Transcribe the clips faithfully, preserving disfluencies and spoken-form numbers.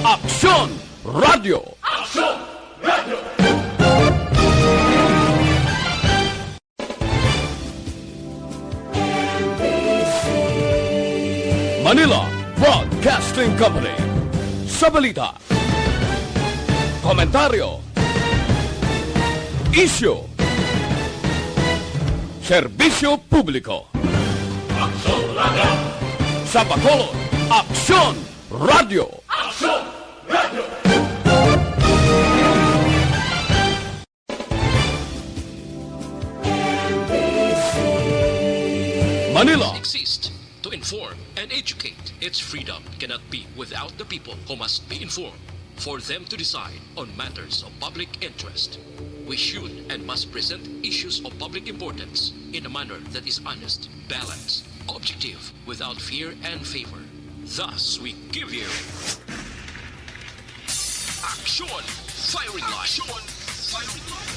Aksyon Radio. Aksyon Radio. Manila Broadcasting Company. Sa balita, komentaryo, isyu, serbisyo publiko. Aksyon Radio. Sa Bacolod, Aksyon Radio. Aksyon Radio. Manila. Exist to inform and educate. Its freedom cannot be without the people who must be informed for them to decide on matters of public interest. We should and must present issues of public importance in a manner that is honest, balanced, objective, without fear and favor. Thus, we give you Aksyon Firing Line. Aksyon Firing Line.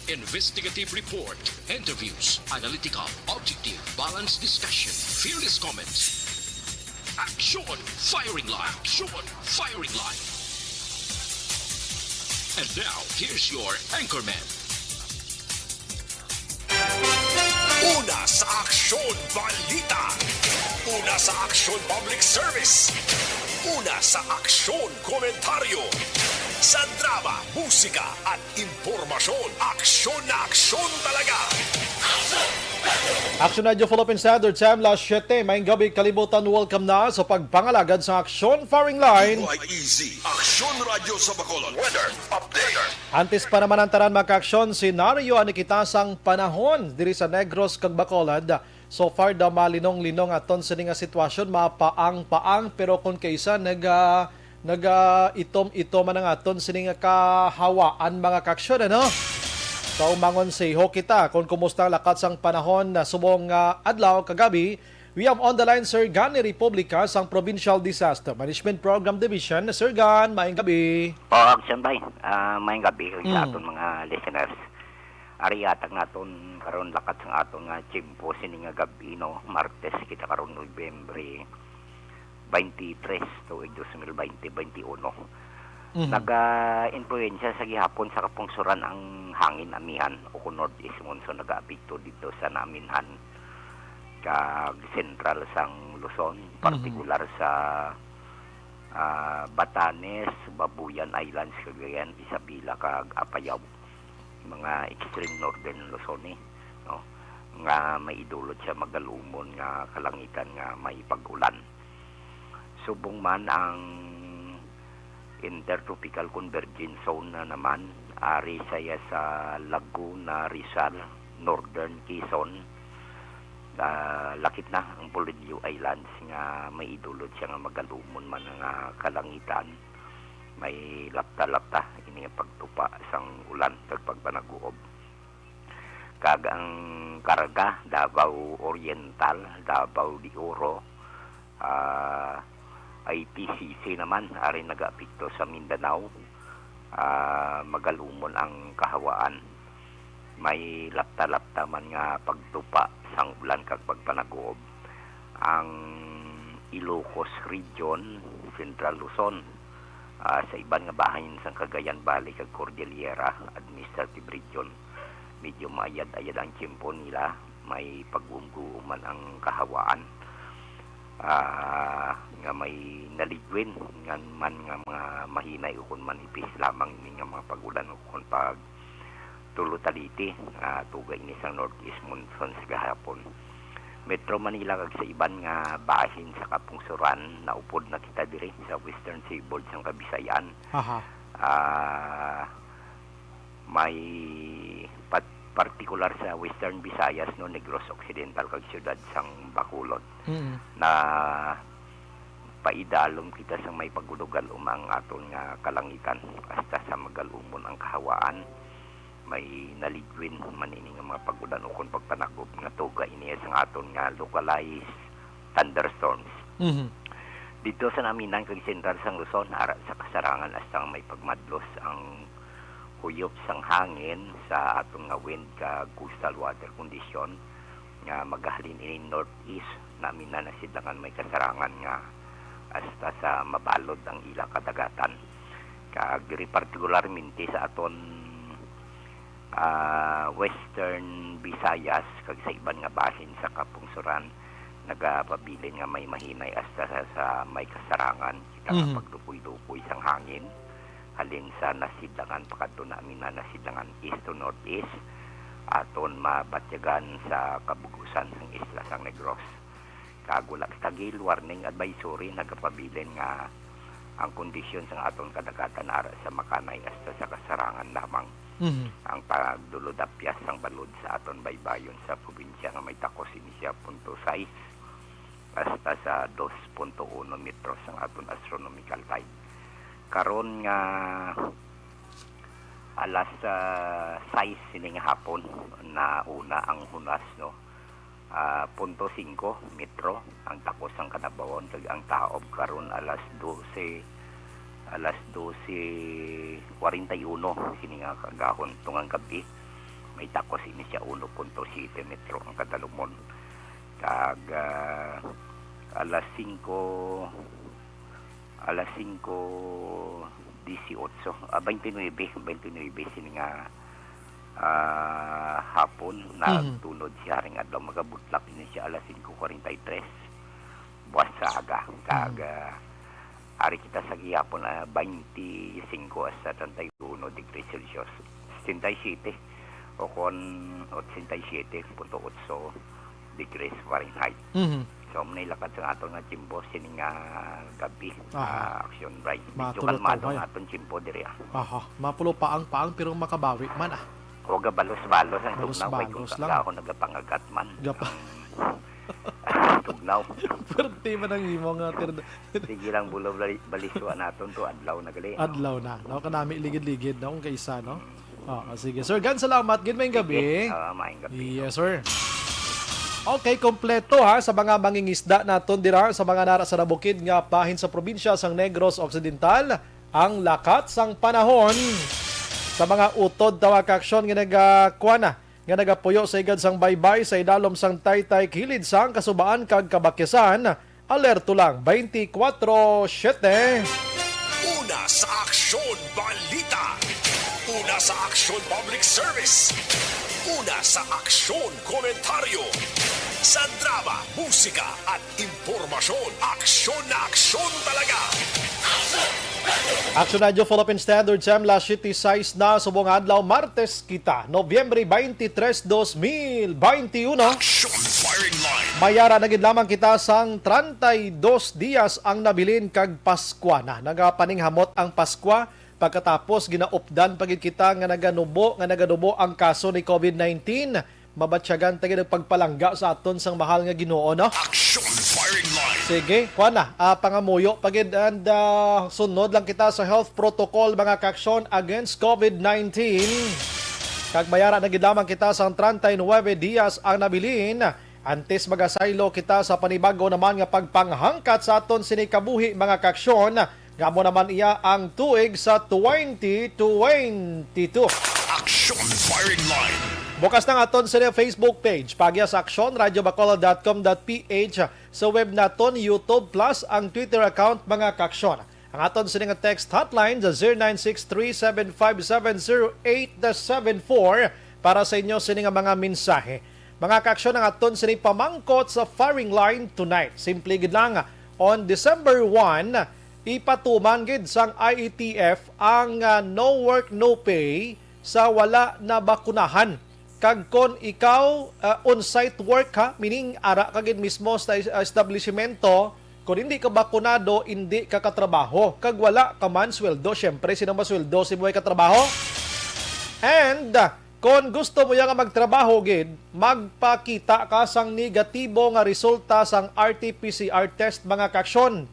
Investigative report, interviews, analytical, objective, balanced discussion, fearless comments. Aksyon Firing Line. Aksyon Firing Line. And now, here's your anchorman. Una sa Aksyon Balita. Una sa Aksyon Public Service. Una sa Aksyon Komentaryo. Sa drama, musika, at impormasyon, aksyon na aksyon talaga. Action Radio Philippine Standard Time, las siete. Maayong gabi, kalibutan. Welcome na sa pagpangalagad sa Aksyon Firing Line. D Y E Z, Aksyon Radio sa Bacolod. Weather update. Antes pa naman ang tanan, mga kaaksyon, senaryo ani kita sang panahon diri sa Negros kag Bacolod. So far daw malinong-linong aton sini nga sitwasyon, mapaang-paang, pero kon kaisa naga nagaitom-itom man ang aton sini nga kahawaan, mga kaaksyon, ano? So, mangonseho kita kon kumusta ang lakat sang panahon na subong nga adlaw, kagabi. We have on the line Sir Gan ni Republica sang Provincial Disaster Management Program Division. Sir Gan, maayong gabi. O, Aksyon Bay. Ah, maayong gabi sa Mm. aton mga listeners. Ari atag naton karon lakat sang aton nga tiyempo sini nga gabi, no, Martes kita karon, Nobyembre twenty-three, tuig dos mil twenty, twenty-uno. Mhm. Naga-impluwensya sa gihapon sa kapungsuran ang hangin amihan o kung northeast monsoon nagaapekto dito sa naaminhan kag sentral sang Luzon, Mhm. partikular sa, ah, Batanes, Babuyan Islands, Cagayan, Isabela, kag Apayao, mga extreme northern Luzon, eh, no, nga may idulot siya magalumon nga kalangitan nga may pag-ulan. Subong man ang Intertropical Convergence Zone na naman, ari saya sa Laguna, Rizal, Northern Quezon, ah, lakip na ang Polillo Islands nga may idulot siya nga magalumon man nga kalangitan. May lapta-lapta ini nga pagtupa sang ulan kag pagpanaguob. Kag ang karga, Davao Oriental, Davao de Oro, ah, I T C C naman, ari nagaapekto sa Mindanao, ah, magalumon ang kahawaan. May lapta-lapta man nga pagtupa sang ulan kag pagpanaguob. Ang Ilocos Region, Central Luzon, ah, sa iban nga bahin sang Cagayan Valley kag Cordillera Administrative Region, medyo maayad-ayad ang tiyempo nila, may pagguom-guom man ang kahawaan, ah, nga may naligwin ngan man nga mga mahinay ukon manipis lamang ini nga mga pag-ulan ukon pag tulo taliti nga tuga ini sang northeast monsoon sa gahapon. Metro Manila kag sa iban nga bahin sa kapungsuran, naupod na kita diri sa Western Seaboard sang Kabisayan. Aha. Ah, may pat-, partikular sa Western Visayas, no, Negros Occidental kag siyudad sang Bacolod, Mm. na paidalom kita sa may pagulog-alom ang aton nga kalangitan, hasta sa magalumon ang kahawaan. May naligwin man ini nga mga pag-ulan ukon pagpanagob nga tuga ini sa aton nga localized thunderstorms. Mhm. Dito sa naminan kag sentral sang Luzon, ara sa kasarangan hasta nga may pagmadlos ang huyop sang hangin sa aton nga wind kag coastal water condition nga magahalin ini northeast, naminan na sidlangan may kasarangan nga hasta sa mabalod ang ilang kadagatan. Kag diri partikularmente sa aton, ah, Western Visayas kag sa iban nga bahin sa kapungsoran, nagapabilin nga may mahinay hasta sa, sa may kasarangan. Kita nga Mhm. pagdupoy-dupoy sang hangin halin sa nasidlangan pakadto na mina nasidlangan east to northeast, aton mabatyagan sa kabug-usan sang isla sang Negros. Kag wala kita gale warning advisory, nagapabilin nga ang kondisyon sang aton kadagatan ara sa makanay hasta sa kasarangan lamang. Mhm. Ang pagdulod-apyas sang balod sa aton baybayon sa probinsya nga may takos ini siya punto sais hasta sa dos punto uno metros ang aton astronomical tide. Karon nga alas, ah, sais sining hapon na una ang hunas, no? Ah, punto singko metro ang takos sang kanabawan kag ang taob karon alas dose, alas dose kwarenta y uno sini nga kaagahon. Tungang gabi may takos ini siya uno punto siyete metro ang kadalumon. Kag, ah, alas singko, alas singko disiotso, ah, baynte nuebe, baynte nuebe sini nga, ah, hapon, Mhm. nagtunod siya ring adlaw, magabutlak ini siya alas singko kwarenta y tres. Buwas sa aga, kag, Mhm. ah, ari kita sa gihapon, ah, baynte singko hasta treinta y uno degrees Celsius, sesenta y siete, o kon ochenta y siete punto otso degrees Fahrenheit. Mhm. So, amo na ilakad sa aton nga tiyempo sining, ah, gabi, Aha. ah, Action Bright. Medyo Matulo kalmado tayo. Ang aton tiyempo diri, ah. Aha, mapulo paang-paang pero makabawi man, ah. Huwag ka balos-balos ang tugnaw, kay kung Balos-balos lang. Ako nagapangagat man. Gapa- Ang tugnaw. Pwerte man ang imo nga, tir- Sige lang, bulo bali-, baliswa naton to, adlaw na gali, no? Adlaw na, no? Kanami ligid-ligid, no? Kung kaisa, no? Oo, sige. Sir Gan, salamat. Good maayong gabi. Sige. Ah, maayong gabi. Yes, sir. Okay, kompleto ha sa mga mangingisda naton dira sa mga nara sa nabukid nga bahin sa probinsya sang Negros Occidental, ang lakat sang panahon sa mga utod ta, mga kaaksyon, nga nagakuan na, nga nagapuyo sa igad sang baybay sa idalom sang taytay kilid sang kasubaan kag kabakyasan. Alerto lang, twenty-four seven. Una sa Aksyon Balita. Una sa Aksyon Public Service. Una sa Aksyon Komentaryo. Sa drama, musika, at impormasyon, aksyon na aksyon talaga. Action Radio Philippine Standard, Sam, las siete sais na subong adlaw, Martes kita, Nobyembre twenty-three, dos mil twenty-one. Action Firing Line. Mayara na gid lamang kita sang treinta y dos dias ang nabilin kag Paskwa na. Nagapaninghamot ang Paskwa pagkatapos ginaupdan pa gid kita nga naganubo, nga naganubo ang kaso ni covid nineteen. Mabatyagan ta gid ang pagpalangga sa aton sang mahal nga Ginoo, no? Action Firing Line. Sige, kuan na, ah, pangamuyo pa gid and, ah, sunod lang kita sa health protocol, mga kaaksyon, against covid nineteen. Kag mayara na gid lamang kita sang treinta y nuebe dias ang nabilin. Antes magasaylo kita sa panibago naman nga pagpanghangkat sa aton sini kabuhi, mga kaaksyon, nga amo naman iya ang tuig sa twenty twenty-two. Action Firing Line. Bukas na ang aton sini Facebook page, paagi sa aksyon radio bacolod dot com dot p h, sa web naton, YouTube, plus ang Twitter account, mga kaaksyon. Ang aton sini nga text hotline sa zero nine six three seven five seven zero eight seven four para sa inyo sini nga mga mensahe. Mga kaaksyon, ang aton sini pamangkot sa firing line tonight. Simple gid lang, on December one, ipatuman gid sang I A T F ang, ah, no work, no pay sa wala nabakunahan. Kag kon ikaw, ah, on-site work ha, meaning ara ka gid mismo sa es-, establishmento, kon hindi ka bakunado, hindi ka katrabaho. Kag wala ka man sweldo, syempre, sino masweldo sa imo katrabaho? And, ah, kon gusto mo ya nga magtrabaho gid, magpakita ka sang negatibo nga resulta sang R T P C R test, mga kaaksyon.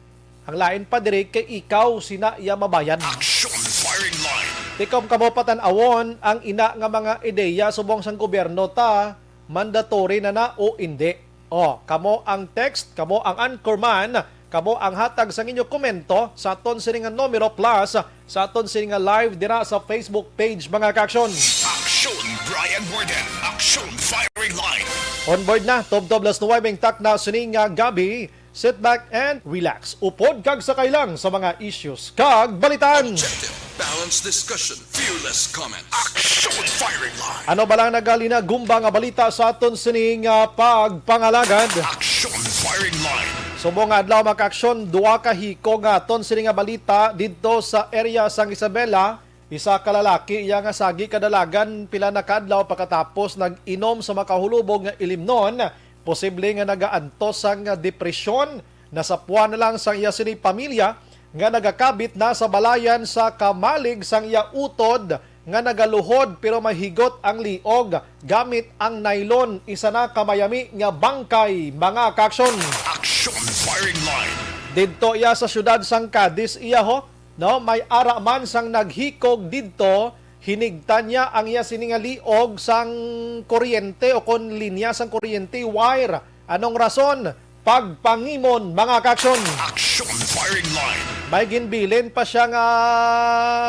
Ang lain pa diri kay ikaw sina iya mabayad. Action Firing Line. Tikom kamo patan-awon ang ina nga mga ideya subong sang gobyerno ta, mandatory na na o indi. O, kamo ang text, kamo ang anchorman, kamo ang hatag sang inyo komento sa aton sini nga numero plus sa aton sini nga live dira sa Facebook page, mga kaaksyon. Action Brian Warden, Action Firing Line. On board na, tubtob las nuwebe ang takna sini nga gabi. Sit back and relax. Upod kag sakay lang sa mga issues kag balitan. Objective, balanced discussion, fearless comments. Action firing line. Ano ba lang nagalinagumba nga balita sa aton sining ah, pagpangalagad? Action firing line. Subong nga adlaw, mga kaaksyon, duha ka hikog nga aton sini nga balita didto sa area sang Isabela. Isa ka lalaki iya nga sagi kadalagan pila na ka adlaw pagkatapos nag-inom sa makahulubog nga ilimnon, posible nga nagaantos sang depresyon. Nasapuan na lang sang iya sini pamilya nga nagakabit na sa balayan sa kamalig sang iya utod nga nagaluhod, pero mahigot ang liog gamit ang nylon, isa na ka mayami nga bangkay, mga kaaksyon. Action firing line. Didto iya sa siyudad sang Cadiz iya ho, no, may ara man sang naghikog didto, hinigtan niya ang iya sini nga liog sang kuryente o kon linya sang kuryente, wire. Anong rason? Pagpangimon, mga kaaksyon. Action firing line. May ginbilin pa siya nga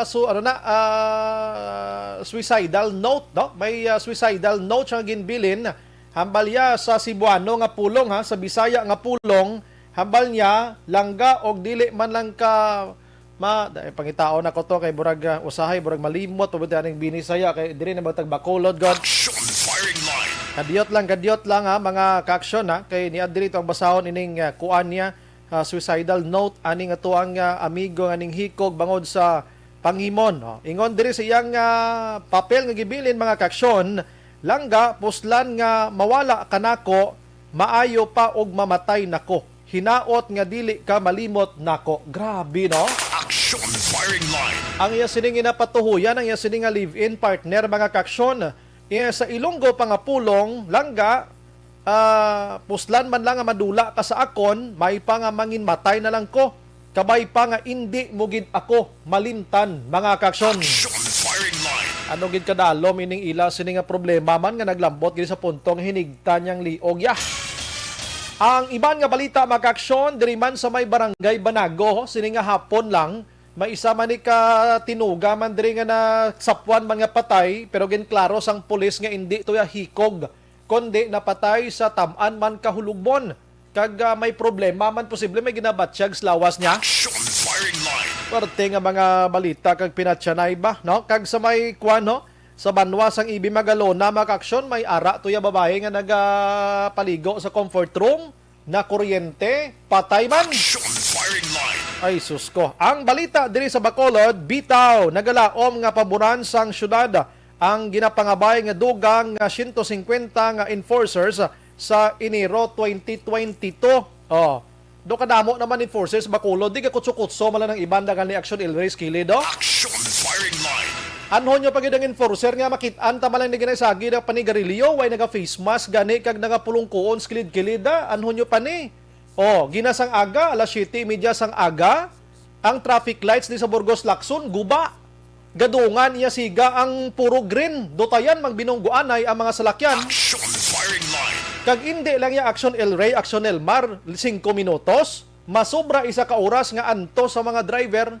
su ano na ah, suicidal note, no? May ah, suicidal note siya nga ginbilin. Hambal niya sa Cebuano nga pulong, ha, sa Bisaya nga pulong, hambal niya langga og dili man lang ka ma da, eh, pangitaon ako to kay murag ah, usahay murag malimot pabot aning Binisaya kay diri na magtag Bacolod, God. Action firing line. Kadiyot lang, kadiyot lang, ha, mga kaaksyon, ha, kay ni diri to ang basahon ining ah, kuan niya, ah, suicidal note ani nga tuang ah, amigo nga ning hikog bangod sa pangimon, no? Ingon diri sa iyang ah, papel nga gibilin, mga kaaksyon, langga, puslan nga mawala ka nako, maayo pa og mamatay nako. Hinaot nga dili ka malimot nako. Grabe, no? Action firing line. Ang iya sining ginapatuhuyan, ang iya sining nga live-in partner, mga kaaksyon, iya sa Ilonggo pa nga pulong, langga, ah, puslan man lang nga madula ka sa akon, may pa nga manginmatay na lang ko. Kabay pa nga indi mo gid ako malimtan, mga kaaksyon. Action firing line. Ano gid kadalom ining ila sini nga problema man nga naglambot gid sa punto nga hinigtan niyang liog ya. Ang iban nga balita, mga kaaksyon, diri man sa may barangay Banago, sini nga hapon lang, may isa man ni ka tinuga man diri nga nasapuan man nga patay, pero ginklaro sang pulis nga indi to ya hikog, kundi napatay sa tam-an man ka hulugbon. Kag ah, may problema man, posible may ginabatyag sa lawas niya. Action firing line. Parte nga mga balita kag pinatyanay ba, no? Kag sa may kwan, no? Sa banwa sang Ibi Magalona, mga kaaksyon, may ara to ya babae nga nagapaligo sa comfort room, na kuryente, patay man. Action firing line. Ay, sus ko. Ang balita diri sa Bacolod, bitaw, nagalaom nga paboran sang syudad ang ginapangabay nga dugang nga siyento singkwenta nga enforcers sa Enero twenty twenty-two. Oh, do kadamo naman enforcers sa Bacolod, di ka kutso-kutso man lang ang iban dagan ni Action El Rey sa kilid, oh. Action firing line. Anhon nyo pa gid ang enforcer nga makit-an ta man lang ni ginasagi na panigarilyo, way naga face mask gani kag nagapulungkuon sa kilid-kilid, ah. Anhon nyo pa ni? Oh, ginasang aga, alas siyete y media sang aga, ang traffic lights ni sa Burgos Lacson guba. Gadungan iya siga ang puro green. Dutayan magbinungguanay ang mga salakyan. Action firing line. Kag indi lang iya Action El Rey, Action El Mar, singko minutos. Masobra isa ka oras nga antos sa mga driver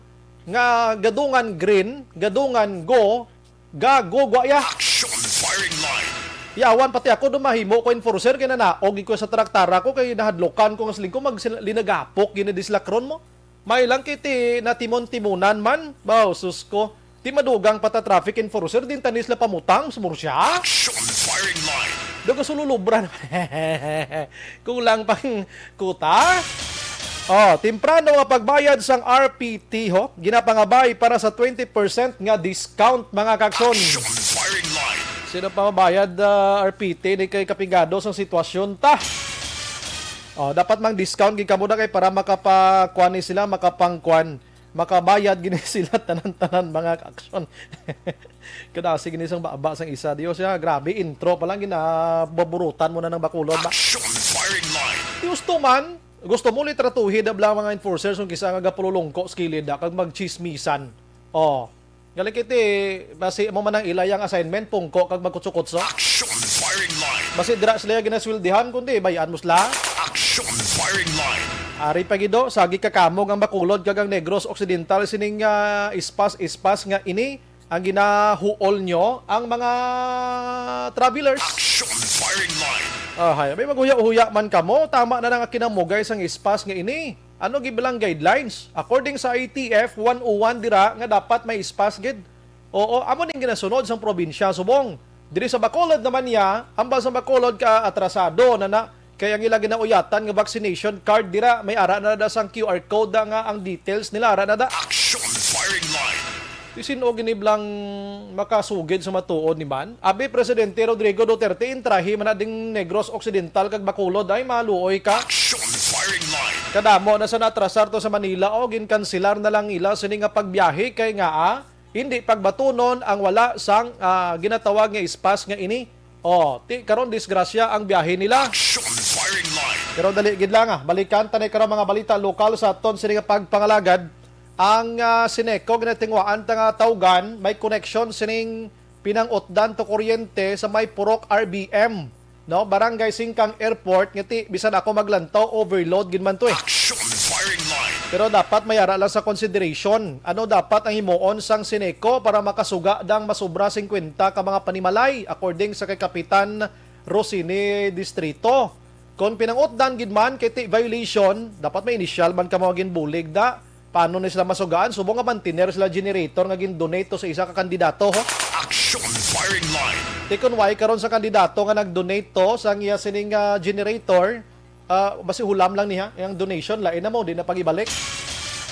nga gadungan green, gadungan go, gago gwa iya. Action firing line. Yawan pati ako do mahimo ko enforcer kay nanaog ko sa traktara ko kay nahadlokan ko nga siling ko mag linagapok gini dislakron mo. May lang kiti natimon-timonan man. Baw, sus ko. Ti madugang pa ta traffic enforcer, din tanis la pamutang sa Murcia. Action firing line. Daga sululubran. Kulang pang kuta. Oh, temprano nga pagbayad sang R P T ho, ginapangabay para sa twenty percent nga discount, mga kaaksyon. Action firing line. Sino pa mabayad ah, R P T ni kay kapigado sang sitwasyon ta? Oh, dapat mang discount gid kamo na kay para makapakuan ni sila, makapangkuan, makabayad gini sila tanan-tanan, mga kaaksyon. Kada sige ni sang baba sang isa, Dios ya, grabe intro pa lang ginababurutan mo na ng Bacolod ba? Action firing line. Gusto man, gusto mo litratuhi da lang mga enforcers kung kisa nga gapululungko sa kilid da, kag magchismisan. Oh. Galing kiti, basi mo man ang ilay ang assignment, pungko kag magkutso-kutso. Action firing line. Basi dira sila ginasweldihan, kundi bayaan mo sila. Action firing line. Ari pa gido, sagi kakamog ang Bacolod kag ang Negros Occidental sining ah, ispas-ispas nga ini ang ginahuol nyo ang mga travelers. Action firing line. Ahay, may maghuya-huya man kamo, tama na nga kinamugay sang spas nga ini. Ano gid bilang guidelines? According sa I T F one oh one dira nga dapat may spas gid. Oo, amo ning ginasunod sang probinsya subong. Diri sa Bacolod naman niya, ang ba sa Bacolod ka atrasado na na kay ang ila ginauyatan nga vaccination card dira may ara na da sang Q R code da nga ang details nila ara na da. Action firing line. Ti sin-o gini blang makasugid sa matuod ni man? Abi Presidente Rodrigo Duterte intrahi man na ding Negros Occidental kag Bacolod ay maluoy ka. Action firing line. Kadamo na sa natrasar to sa Manila o ginkanselar na lang ila sini nga pagbiyahe kay nga ah, hindi pagbatunon ang wala sang ah, ginatawag nga ispas nga ini. O, ti karon disgrasya ang biyahe nila. Action firing line. Pero dali gid lang ah. Balikan ta ni karon mga balita lokal sa aton sini nga pagpangalagad. Ang ah, Sineco ginatingwaan ta nga tawgan may koneksyon sining pinang-utdan to kuryente sa may Purok R B M, no? Barangay Singkang Airport nga ti bisan ako maglantaw overload gid man to eh. Action firing line. Pero dapat may ara lang sa consideration. Ano dapat ang himuon sang Sineco para makasuga dang masubra fifty ka mga panimalay according sa kay Kapitan Rosini Distrito? Kon pinangutdan gid man kay ti violation, dapat may initial man ka mga ginbulig da. Paano ni sila masugaan? Subong nga mantener sila generator nga gin-donate to sa isa ka kandidato, ho? Action firing line. Ti kon way karon sa kandidato nga nag-donate to sang iya sining ah, generator, ah, basi hulam lang niya, ang donation lain na mo, di na pag-ibalik.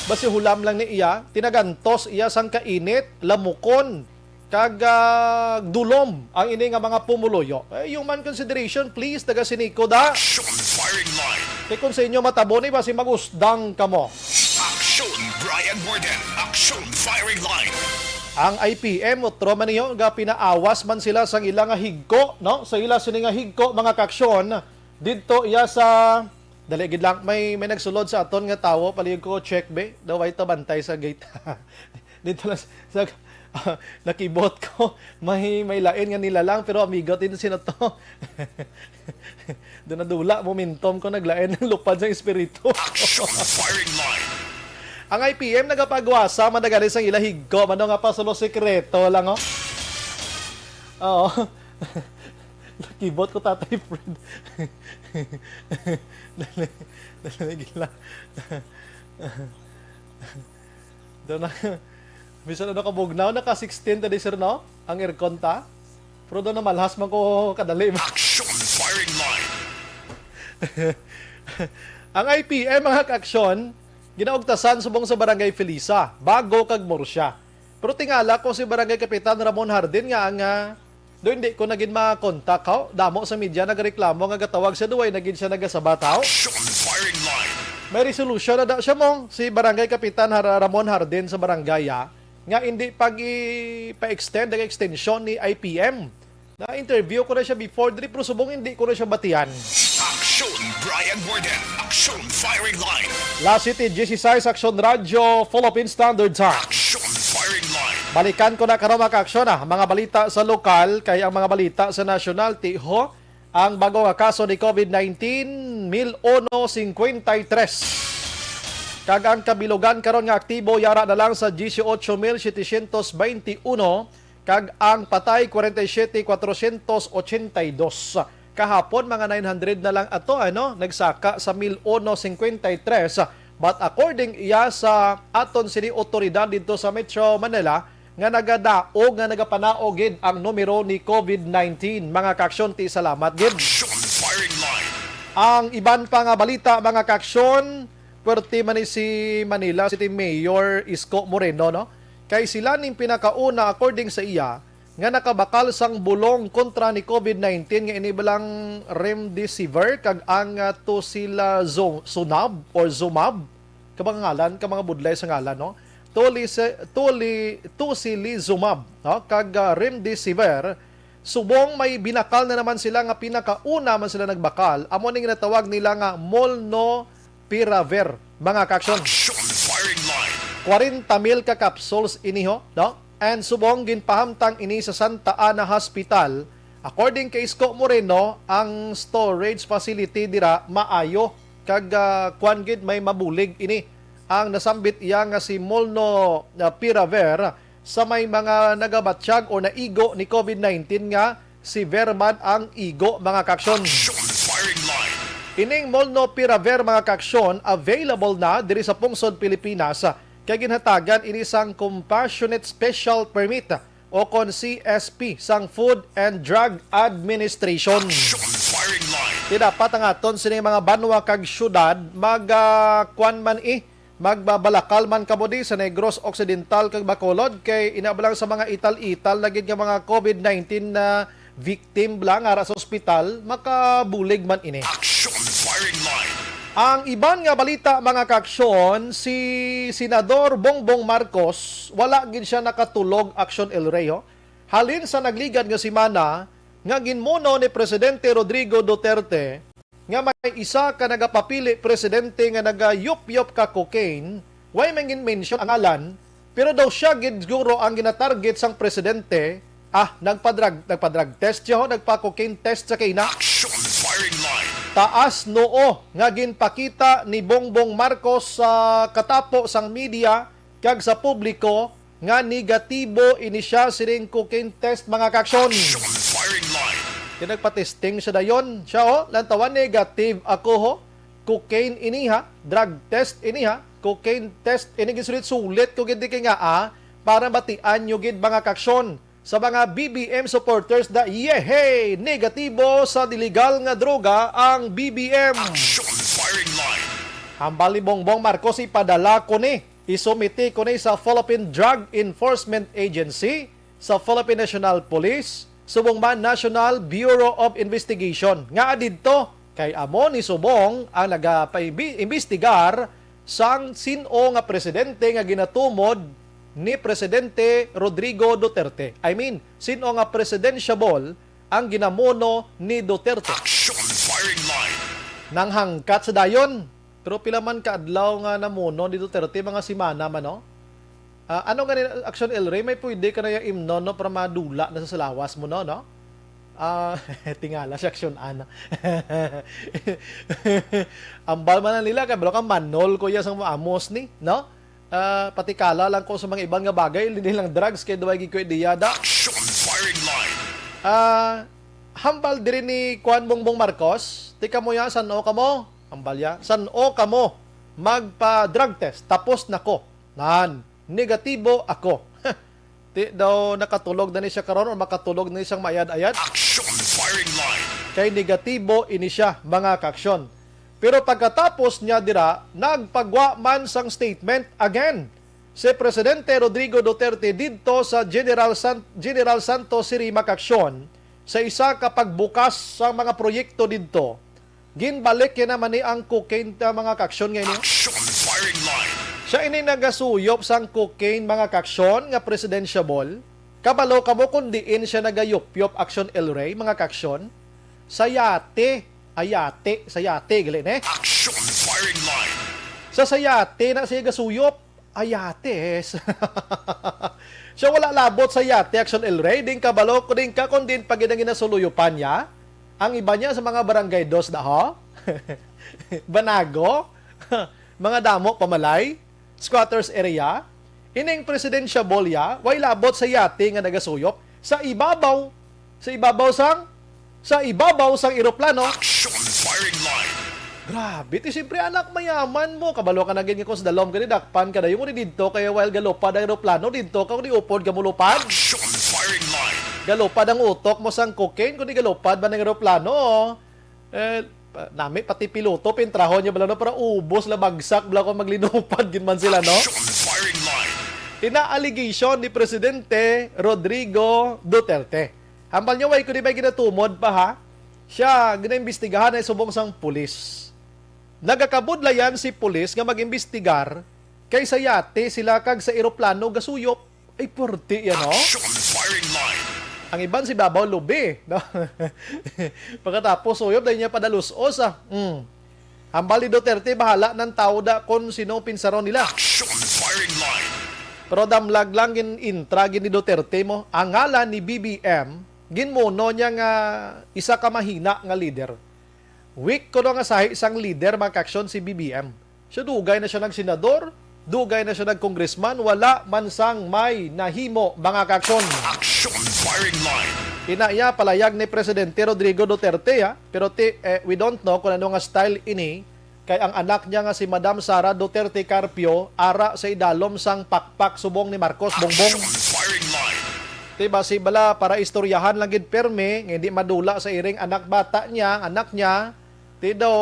Basi hulam lang ni iya, tinagantos iya sang kainit, lamukon, kag ah, dulom ang ini nga mga pumuluyo. Eh, human consideration, please, taga Sineco da. Action firing line. Kay kung sa inyo matabo ni, basi mag-usdang kamo. Action, Brian Warden. Action firing line. Ang I P M, utro man niyo, nga pinaawas man sila sang ila nga higko, no? Sa ila sini nga higko, mga kaaksyon, didto iya sa, dali gid lang, may, may nagsulod sa aton nga tawo, palihog ko, check, be, daw ay to bantay sa gate. Dito lang sa, sa nakibot ko, may, may lain nga nilalang, pero amigo din sino to. Doon nadula, momentum ko, naglain ng lupad sa espiritu. Action firing line. Ang I P M nagapagwasa, madagali sang ila higko, mano nga pa solo sekreto lang, oh. Oo. Nakibot ko, Tatay Fred. Dali, dali, gila. Doon na. Bisan ano ka bugnaw, naka sixteen ta di, sir, no? Ang aircon ta. Pero doon na malhas man ko kadali. Action firing line. Ang I P M, mga kaaksyon, ginaugtasan subong sa Barangay Felisa, Bago kag Murcia. Pero tingala ko si Barangay Kapitan Ramon Hardin nga ang ah, do hindi ko na gid makontak, ho. Damo sa media nagreklamo nga gatawag siya, duway na gid siya nagasabat, ho. Action firing line. May resolution na da siya mo, si Barangay Kapitan Har- Ramon Hardin sa barangay, ah, nga hindi pag ipa-extend ang extension ni I P M. Na-interview ko na siya before diri, pero subong hindi ko na siya batian. Action, Brian Warden. Action firing line. Las siete dieciséis, Action Radio, Philippine Standard Time. Action firing line. Balikan ko na karon, mga kaaksyon, ah, mga balita sa lokal, kay ang mga balita sa nasyonal, tiho, ang bago nga kaso ni COVID nineteen, mil uno singkwenta y tres. Kag ang kabilugan karon nga aktibo yara na lang sa dieciocho mil setecientos veintiuno, kag ang patay, kwarenta y siyete, kwatrocientos ochenta y dos. Kahapon, mga nine hundred na lang ato, ano, nagsaka sa mil uno singkwenta y tres. But according iya sa aton sini otoridad dito sa Metro Manila, nga nagadaog, nga nagapanaog gid ang numero ni COVID nineteen. Mga kaaksyon, ti salamat gid. Action firing line. Ang iban pa nga balita, mga kaaksyon, pwerte man ni si Manila City Mayor Isko Moreno, no? Kay sila ning pinakauna, according sa iya, nga nakabakal sang bulong kontra ni COVID nineteen nga ini balang remdesivir kag ang ah, tocilizumab or zumab, ka mga ngalan, ka mga budlay sa ngalan, no? Toli-, toli-, tocilizumab, no? Kag ah, remdesivir, subong may binakal na naman sila nga pinakauna man sila nagbakal, amo ning natawag nila nga molnupiravir, mga kaaksyon. Action firing line. Kwarenta mil ka capsules ini, ho, no? And subong ginpahamtang ini sa Santa Ana Hospital. According kay Isko Moreno, ang storage facility dira maayo kag ah, kuwan gid, may mabulig ini ang nasambit iya nga si Molno ah, Piraver sa may mga nagabatyag o naigo ni COVID nineteen nga severe man ang igo, mga kaaksyon. Action Ining Molnupiravir, mga kaaksyon, available na diri sa pungsod Pilipinas, kay ginhatagan ini sang Compassionate Special Permit o kon C S P sang Food and Drug Administration. Action Firing Line. Di dapat ang aton sini mga banwa kag syudad mag, ah, kwan man, eh, magbabalakal man kamo di sa Negros Occidental kag Bacolod, kay ina ba lang sa mga ital-ital na gid nga mga COVID nineteen na victim bala nga ara sa ospital, makabulig man ini. Action Firing Line. Ang iban nga balita, mga kaaksyon, si Senador Bongbong Marcos, wala gid siya nakatulog, Action El Rey, ho. Halin sa nagligad nga semana nga ginmuno ni Presidente Rodrigo Duterte nga may isa ka nagapapili presidente nga nagayupyop ka cocaine, way man gin-mention ang ngalan, pero daw siya gid siguro ang ginatarget sang presidente. Ah, nagpa-drug, nagpa-drug test siya, ho, nagpa-cocaine test sa kay ina. Action Firing Line. Taas noo nga ginpakita ni Bongbong Marcos sa katapo sang media kag sa publiko nga negatibo ini siya sining cocaine test, mga kaaksyon. Action Firing Line. Kaya nagpa-testing siya dayon. Siya, oh, lantawan, negative ako, ho. Cocaine ini, ha. Drug test ini, ha. Cocaine test ini, ginsulit-sulit ko gid kay nga, ah, para batian nyo gid, mga kaaksyon. Sa mga B B M supporters na, yehey! Negatibo sa iligal nga droga ang B B M. Action Firing Line. Hambal ni Bongbong Marcos, ipadala ko ni, isumiti ko ni sa Philippine Drug Enforcement Agency, sa Philippine National Police, subong man National Bureau of Investigation. Nga didto, kay amo ni subong ang nagapaimbestigar sang sin-o nga presidente nga ginatumod ni Presidente Rodrigo Duterte. I mean, sin-o nga presidentiable ang ginamuno ni Duterte. Action Firing Line. Nang hangkat sa dayon. Pero pila man ka adlaw nga namuno ni Duterte, mga semana man, no? Ah, ano gani, Action El Rey, may pwede ka na yung imnon, no, para madula na sa lawas mo, no, no? Ah, tingala si Action Ana. Ambal man na nila, kay balo ka manol ko ya sang amos ni, no? Ah, patikala lang ko sa mga iban nga bagay, hindi lang drugs, kay duway gid ko idea da. Action Firing Line. Ah, hambal diri ni Kuan Bongbong Marcos, tika mo ya, san-o kamo? Hambal ya, san-o kamo magpa-drug test? Tapos na ko. Nan, negatibo ako. Ti daw nakatulog na ni siya karon o makatulog na ni siyang maayad-ayad? Action Firing Line. Kay negatibo ini siya, mga kaaksyon. Pero pagkatapos niya dira, nagpagwa man sang statement again si Presidente Rodrigo Duterte didto sa General San-, General Santos City, mga kaaksyon, sa isa ka pagbukas sa mga proyekto didto. Ginbalik niya naman ni ang cocaine, ah, mga kaaksyon nga ini. Action Firing Line. Siya ini nagasuyop sang cocaine, mga kaaksyon, nga presidentiable. Kabalo kamo kung diin siya nagayupyop, Action El Rey, mga kaaksyon? Sa yate. Ay, yate. Sa yate, gali, ne? Action Firing Line. Sa, sa yate na siya gasuyop. Ayates. Siya wala labot sa yate, Action El Rey. Din kabalo ko din ka kung din pag ginasuluyopan niya. Ang iba niya sa mga barangay dos da, ho? Banago, mga damo pamalay, squatters area. Ining presidentiable ya, way labot sa yate nga nagasuyop sa ibabaw, sa ibabaw sang, sa ibabaw sang eroplano. Action Firing Line. Grabe, ti siyempre, anak, mayaman mo. Kabalo ka na gid nga kung sa dalom ka ni dakpan ka dayon, kung di didto kaya while galupad ang eroplano, didto ka, kung di upod ka mulupad. Action Firing Line. Galupad ang utok mo sang cocaine, kung di galupad man ang eroplano. Eh, pa-, nami pati piloto, pintrahon niya bala, no, para ubos la bagsak bala kung maglinupad gid man sila, no? Action Firing Line. Ina allegation ni Presidente Rodrigo Duterte. Hambal niya, way ko di may ginatumod pa, ha? Siya, ginaimbestigahan na subong sang pulis. Nagakabudlayan si pulis nga mag-imbestigar kay sa yate sila kag sa eroplano gasuyop. Ay, puwerte yan, no? Action Firing Line. Ang iban si babaw lubi, no? Pagkatapos, suyop, dahil niya padalusos, ah. Mm. Hambal ni Duterte, bahala ng tao da kung sino pinsaron nila. Action Firing Line. Pero damlag lang gin-intra gid ni Duterte mo. Ang ngalan ni B B M, ginmuno niya nga isa ka mahina nga leader. Weak kuno nga sahi sang leader, mga kaaksyon, si B B M. Siya, dugay na siya nagsenador, dugay na siya nagcongressman, wala man sang may nahimo, mga kaaksyon. Action Firing Line. Ina iya palayag ni Presidente Rodrigo Duterte, ah. Pero ti, eh, we don't know kung ano nga style ini, kay ang anak niya nga si Madam Sara Duterte Carpio ara sa idalom sang pakpak subong ni Marcos Bongbong. Action firing line. Ti basi bala para istoryahan lang gid permi nga hindi madula sa iring anak bata niya, ang anak niya, ti daw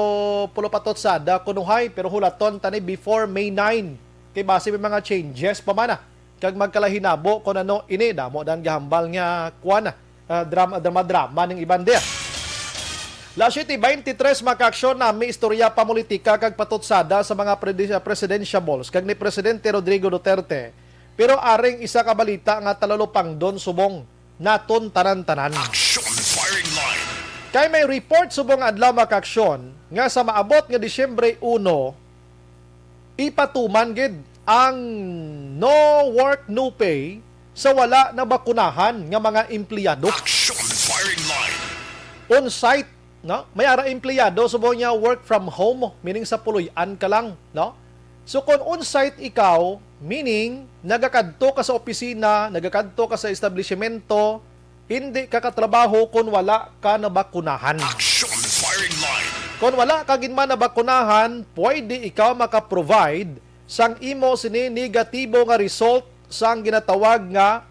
pulo patutsada kunuhay, pero hulaton tani before May nine. Kay basi may mga changes pa man, ah. Kag magkalahinabo kung ano ini, damo dan gahambal nga kuan, ah, drama, drama-drama ning iban dia. Las siete veintitrés, makaaksyon na may istorya pamulitika kag patutsada sa mga predi-, presidentiables kag ni Presidente Rodrigo Duterte. Pero aring isa ka balita nga talulupangdon subong naton tanan-tanan. Action firing line. Kay may report subong adlaw, makaaksyon, nga sa maabot nga Disyembre uno, ipatuman gid ang no work, no pay sa wala nabakunahan nga mga empleyado. Action firing line. On-site, no? May ara empleyado subong niya work from home, meaning sa puloy-an ka lang, no? So kung on-site ikaw, meaning nagakadto ka sa opisina, nagakadto ka sa establishmento, hindi ka katrabaho kung wala ka nabakunahan. Action firing line. Kung wala ka gid man nabakunahan, pwede ikaw maka-provide sang imo sini negatibo nga result sang ginatawag nga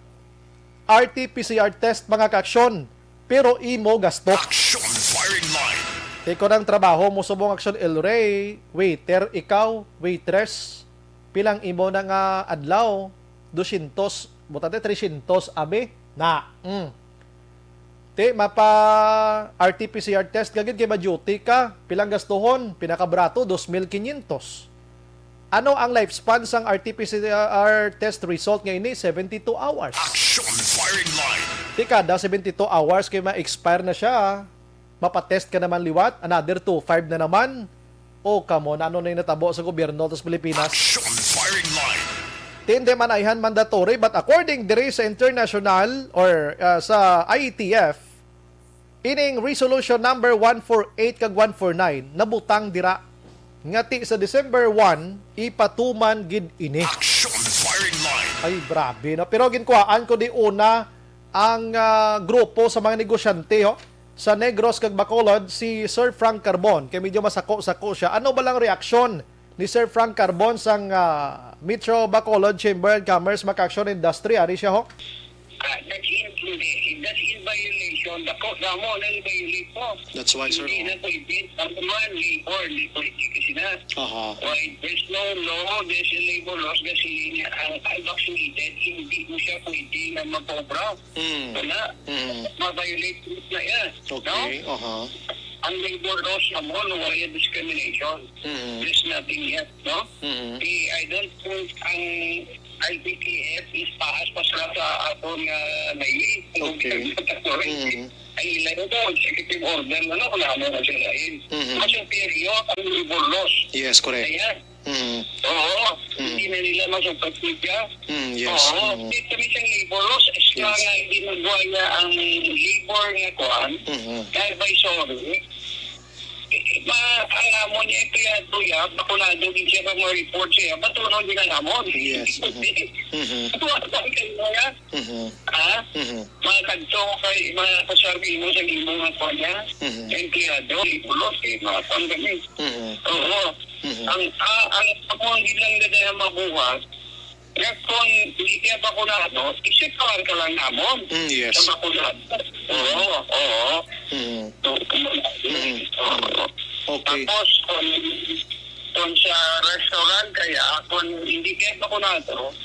R T P C R test, mga kaaksyon, pero imo gasto. Action firing line. Ti kon ang trabaho mo subong, aksyon, El Rey, waiter ikaw, waitress, pilang imo na nga adlaw? Dosyentos, butante tresyentos, abi? Na. Mm. Ti, mapa R T P C R test ka gid kay ma-duty ka. Pilang gastuhon? Pinakabrato, dos mil quinientos. Ano ang lifespan sang R T P C R test result nga ini? Seventy-two hours. Action firing line. Ti, kada seventy-two hours kay ma-expire na siya, mapatest ka naman liwat, another two five na naman. O, kamo, na ano na yung natabo sa gobyerno sa Pilipinas? Action firing line. Ti, hindi man ayhan mandatory, but according diri sa international or, ah, sa I A T F, ining resolution number one four eight kag one four nine nabutang dira nga ti sa December one ipatuman gid ini. Action firing line. Ay, grabe, no? Pero ginkuhaan ko di una ang, ah, grupo sa mga negosyante, ho, sa Negros kag Bacolod, si Sir Frank Carbon, kay medyo masako-sako siya. Ano ba lang reaksyon ni Sir Frank Carbon sang, ah, Metro Bacolod Chamber of Commerce, Makaaksyon, Industry? Ari siya, ho. Ah, that's in, hindi. That's in violation. Dako, damo nang violate mo. That's why, sir, hindi na pwede. Ang kuman, labor, hindi pwede kasi na. Aha. Why? There's no law, there's a labor laws kasi ang unvaccinated, hindi mo siya pwede na mag-obra. Mm. Wala. Mm. Ma-violate na yan. Okay, no? Aha. Ang labor laws naman, wala yung discrimination. Mm. There's nothing yet, no? Mm. Eh, I don't think ang I P T F is paas pa sila sa aton nga naiwi. Okay. Mm. Ang ila ito, executive order na, no? Wala mo na sila, eh. Mm. Mas superior ang labor laws. Yes, correct. Ayan. Mm. Oo. Mm. Hindi na nila masupagtid ka. Mm, yes. Oo. Mm. Dito mismo yung labor laws, extra, yes, nga hindi magbuhay na ang labor nga kuan, mm-hmm, na advisory. Eh, ma-, ang amo niya, ito yan, ito yan, bakunado din siya, pag ma-report siya, batunon din ang amo. Yes, mm-hmm. Mm-hmm. Ito ang kuan kayo nga. Mm-hmm. Ha? Mm-hmm. Mga kadto kay, mga kasarbi mo sa imo nga kuan niya, mm-hmm, empleyado, labor laws, eh, mga kuan kami. Mm-hmm. Oo. Mhm. Ang, ah, ang, ako ang gilang na mabuhat, nga kung hindi ka bakunado, isip ka lang namon. Mm, yes. Sa bakunado. Mhm. Oo, oo. Mhm. So, mhm, oo. Okay. Tapos, kung, kung sa restaurant kaya, kung hindi ka bakunado,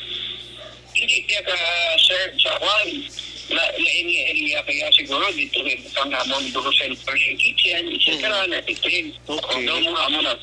hindi siya ka-serve sa kwan. Na, na ini area kaya siguro dito rin ang amon, duro sa in-person kitchen, et cetera, mhm, na titin. Okay. Although mga amo na,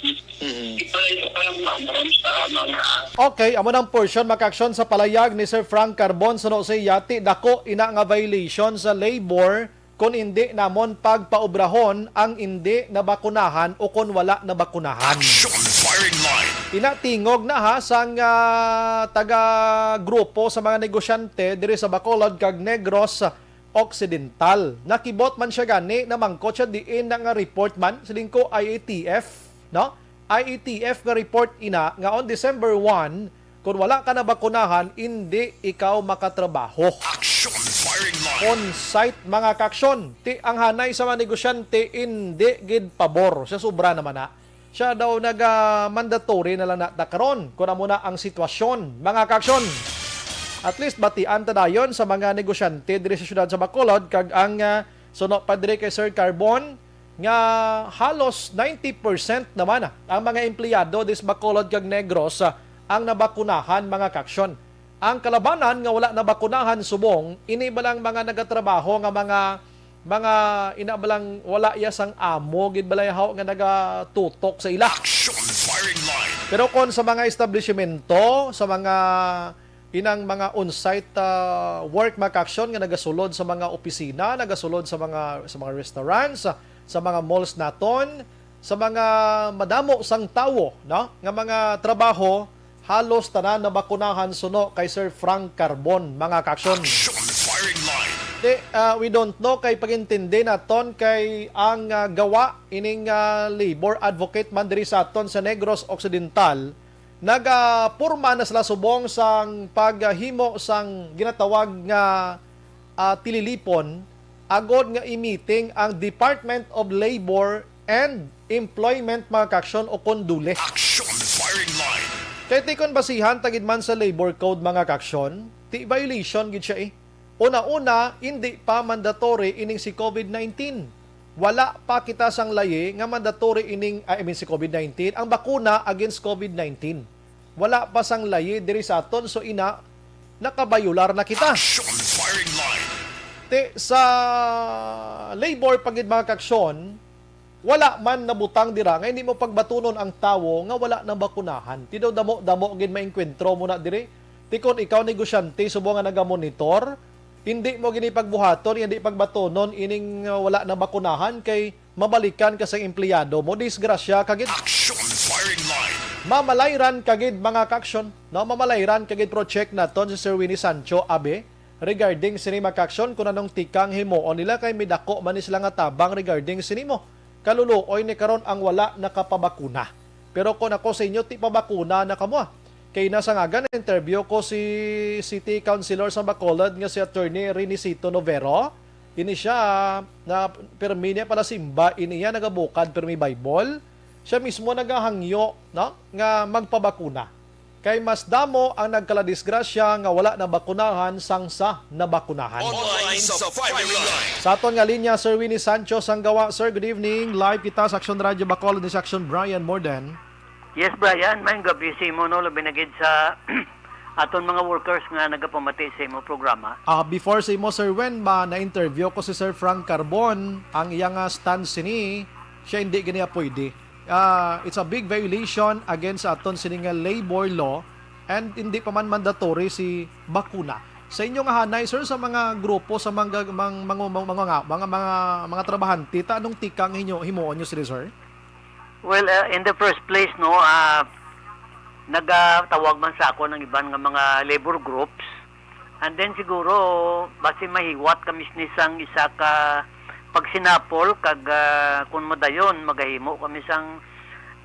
mhm, ipalayo pa lang mga amo sa mga Okay, amo nang portion, makaaksyon, sa palayag ni Sir Frank Carbon. Suno sa iya, ti dako ina nga violation sa labor kon indi namon pagpaobrahon ang indi nabakunahan o kon wala nabakunahan. Action firing line. Ina tingog na ha sang, ah, taga grupo sa mga negosyante diri sa Bacolod kag Negros Occidental. Nakibot man siya gani, namangkot siya diin na nga report man, siling ko I A T F, no? I A T F nga report ina nga on December one, Kung wala ka nabakunahan, hindi ikaw makatrabaho. Action firing line. On site, mga kaaksyon. Ti ang hanay sa mga negosyante, hindi gid pabor. Sa sobra naman na. Siya daw naga-mandatory na lang na, na karon, kung amo na ang sitwasyon, mga kaaksyon. At least, batian ta dayon sa mga negosyante diri sa siyudad sa Bacolod, kag ang, ah, suno pa diri kay Sir Carbon, nga halos ninety percent naman, ah, ang mga empleyado dis Bacolod kag Negros, ah, ang nabakunahan, mga kaaksyon. Ang kalabanan nga wala nabakunahan subong, ini ba lang mga nagatrabaho nga mga, mga ina ba lang wala iya sang amo, gid ba lang yahaw nga nagatutok sa ila? Action firing line. Pero kon sa mga establishmento, sa mga inang mga on-site, ah, work, mga kaaksyon, nga nagasulod sa mga opisina, nagasulod sa mga, sa mga restaurants, sa, sa mga malls naton, sa mga madamo sang tawo, no, nga mga trabaho, halos tanan nabakunahan suno kay Sir Frank Carbon, mga kaaksyon. Action firing line. Di, ah, we don't know kay pagintindi naton kay ang, ah, gawa ining, ah, labor advocate man diri sa aton sa Negros Occidental, nagaporma na sila subong sang paghimo sang ginatawag nga, ah, tililipon agod nga i-meeting ang Department of Labor and Employment, mga kaaksyon, o kon DOLE. Action firing line. Kay ti kon basihan ta gid man sa labor code, mga kaaksyon, ti violation gid siya, eh. Una-una, hindi pa mandatory ining si covid nineteen. Wala pa kita sang layi nga mandatory ining, ah, I mean, si covid nineteen, ang bakuna against covid nineteen. Wala pa sang layi diri sa aton, so ina, nakabayular na kita. Action firing line. Ti sa labor pa gid, mga kaaksyon, wala man nabutang dira nga hindi mo pagbatunon ang tawo nga wala nabakunahan. Ti daw damo-damo gid maengkwentro mo na diri. Ti kon ikaw negosyante subong nga nagamonitor, hindi mo gini pagbuhaton, hindi pagbatunon ining, uh, wala nabakunahan kay mabalikan ka sa empleyado mo, disgrasya ka gid. Action firing line. Mamalayran ka gid, mga kaaksyon, no? Mamalayran ka gid, pro check naton si Sir Winnie Sancho Abe regarding sini, mga kaaksyon, kung anong tikang himuon nila kay midako man ni sila nga tabang regarding sini mo. Kaluluoy ni karon ang wala nakapabakuna. Pero kung ako sa inyo, ti pabakuna na kamo, ah. Kay nasa ngagan, interview ko si City Councilor sa Bacolod nga si Attorney Renisito Novero. Ini siya na pirmi niya pala simba, ini iya nagabukad pirmi Bible. Siya mismo nagahangyo, no, nga magpabakuna. Kay mas damo ang nagkaladisgrasya nga wala nabakunahan sang sa nabakunahan. Online sa firing line. Sa aton nga linya, Sir Winnie Sancho Sanggawa. Sir, good evening. Live kita sa Action Radio Bacolod ni si Action Brian Morden. Yes, Brian, maayong gabi sa imo, no, labi na gid sa aton mga workers nga nagapamati sa imo programa. Ah, before sa imo, Sir Wen, ba, na-interview ko si Sir Frank Carbon, ang iya nga stance sini, siya hindi gani pwede. Ah, it's a big violation against sa aton sini nga labor law, and hindi pa man mandatory si bakuna. Sa inyo nga hanay, sir, sa mga grupo, sa mga, mang-, mga, mga, mga, mga, mga, mga trabahante, ta, anong tikang hinyo, himuon nyo sila, sir? Well, uh, in the first place, no, uh, nagatawag man sa akon ang iban nga mga labor groups. And then siguro, basi mahiwat kami sini sang isa ka pagsinapol kag, ah, kun madayon, magahimo kami sang,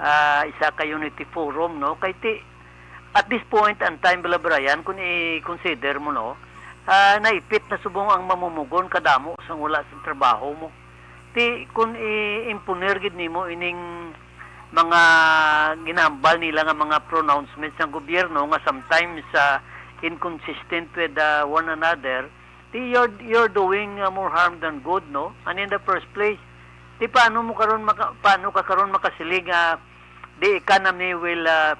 ah, isa ka unity forum, no? Kay ti, at this point and time, Bala Brian, kung i-consider mo, no, ah, naipit na subong ang mamumugon kadamo sang wala sang trabaho mo. Ti, kung i-imponer gid nimo ining mga ginahambal nila nga mga pronouncements sang gobyerno nga sometimes, ah, inconsistent with, ah, one another, ti you're, you're doing, ah, more harm than good, no? And in the first place, ti paano mo karon maka-, paano ka karon makasiling nga the economy will, ah,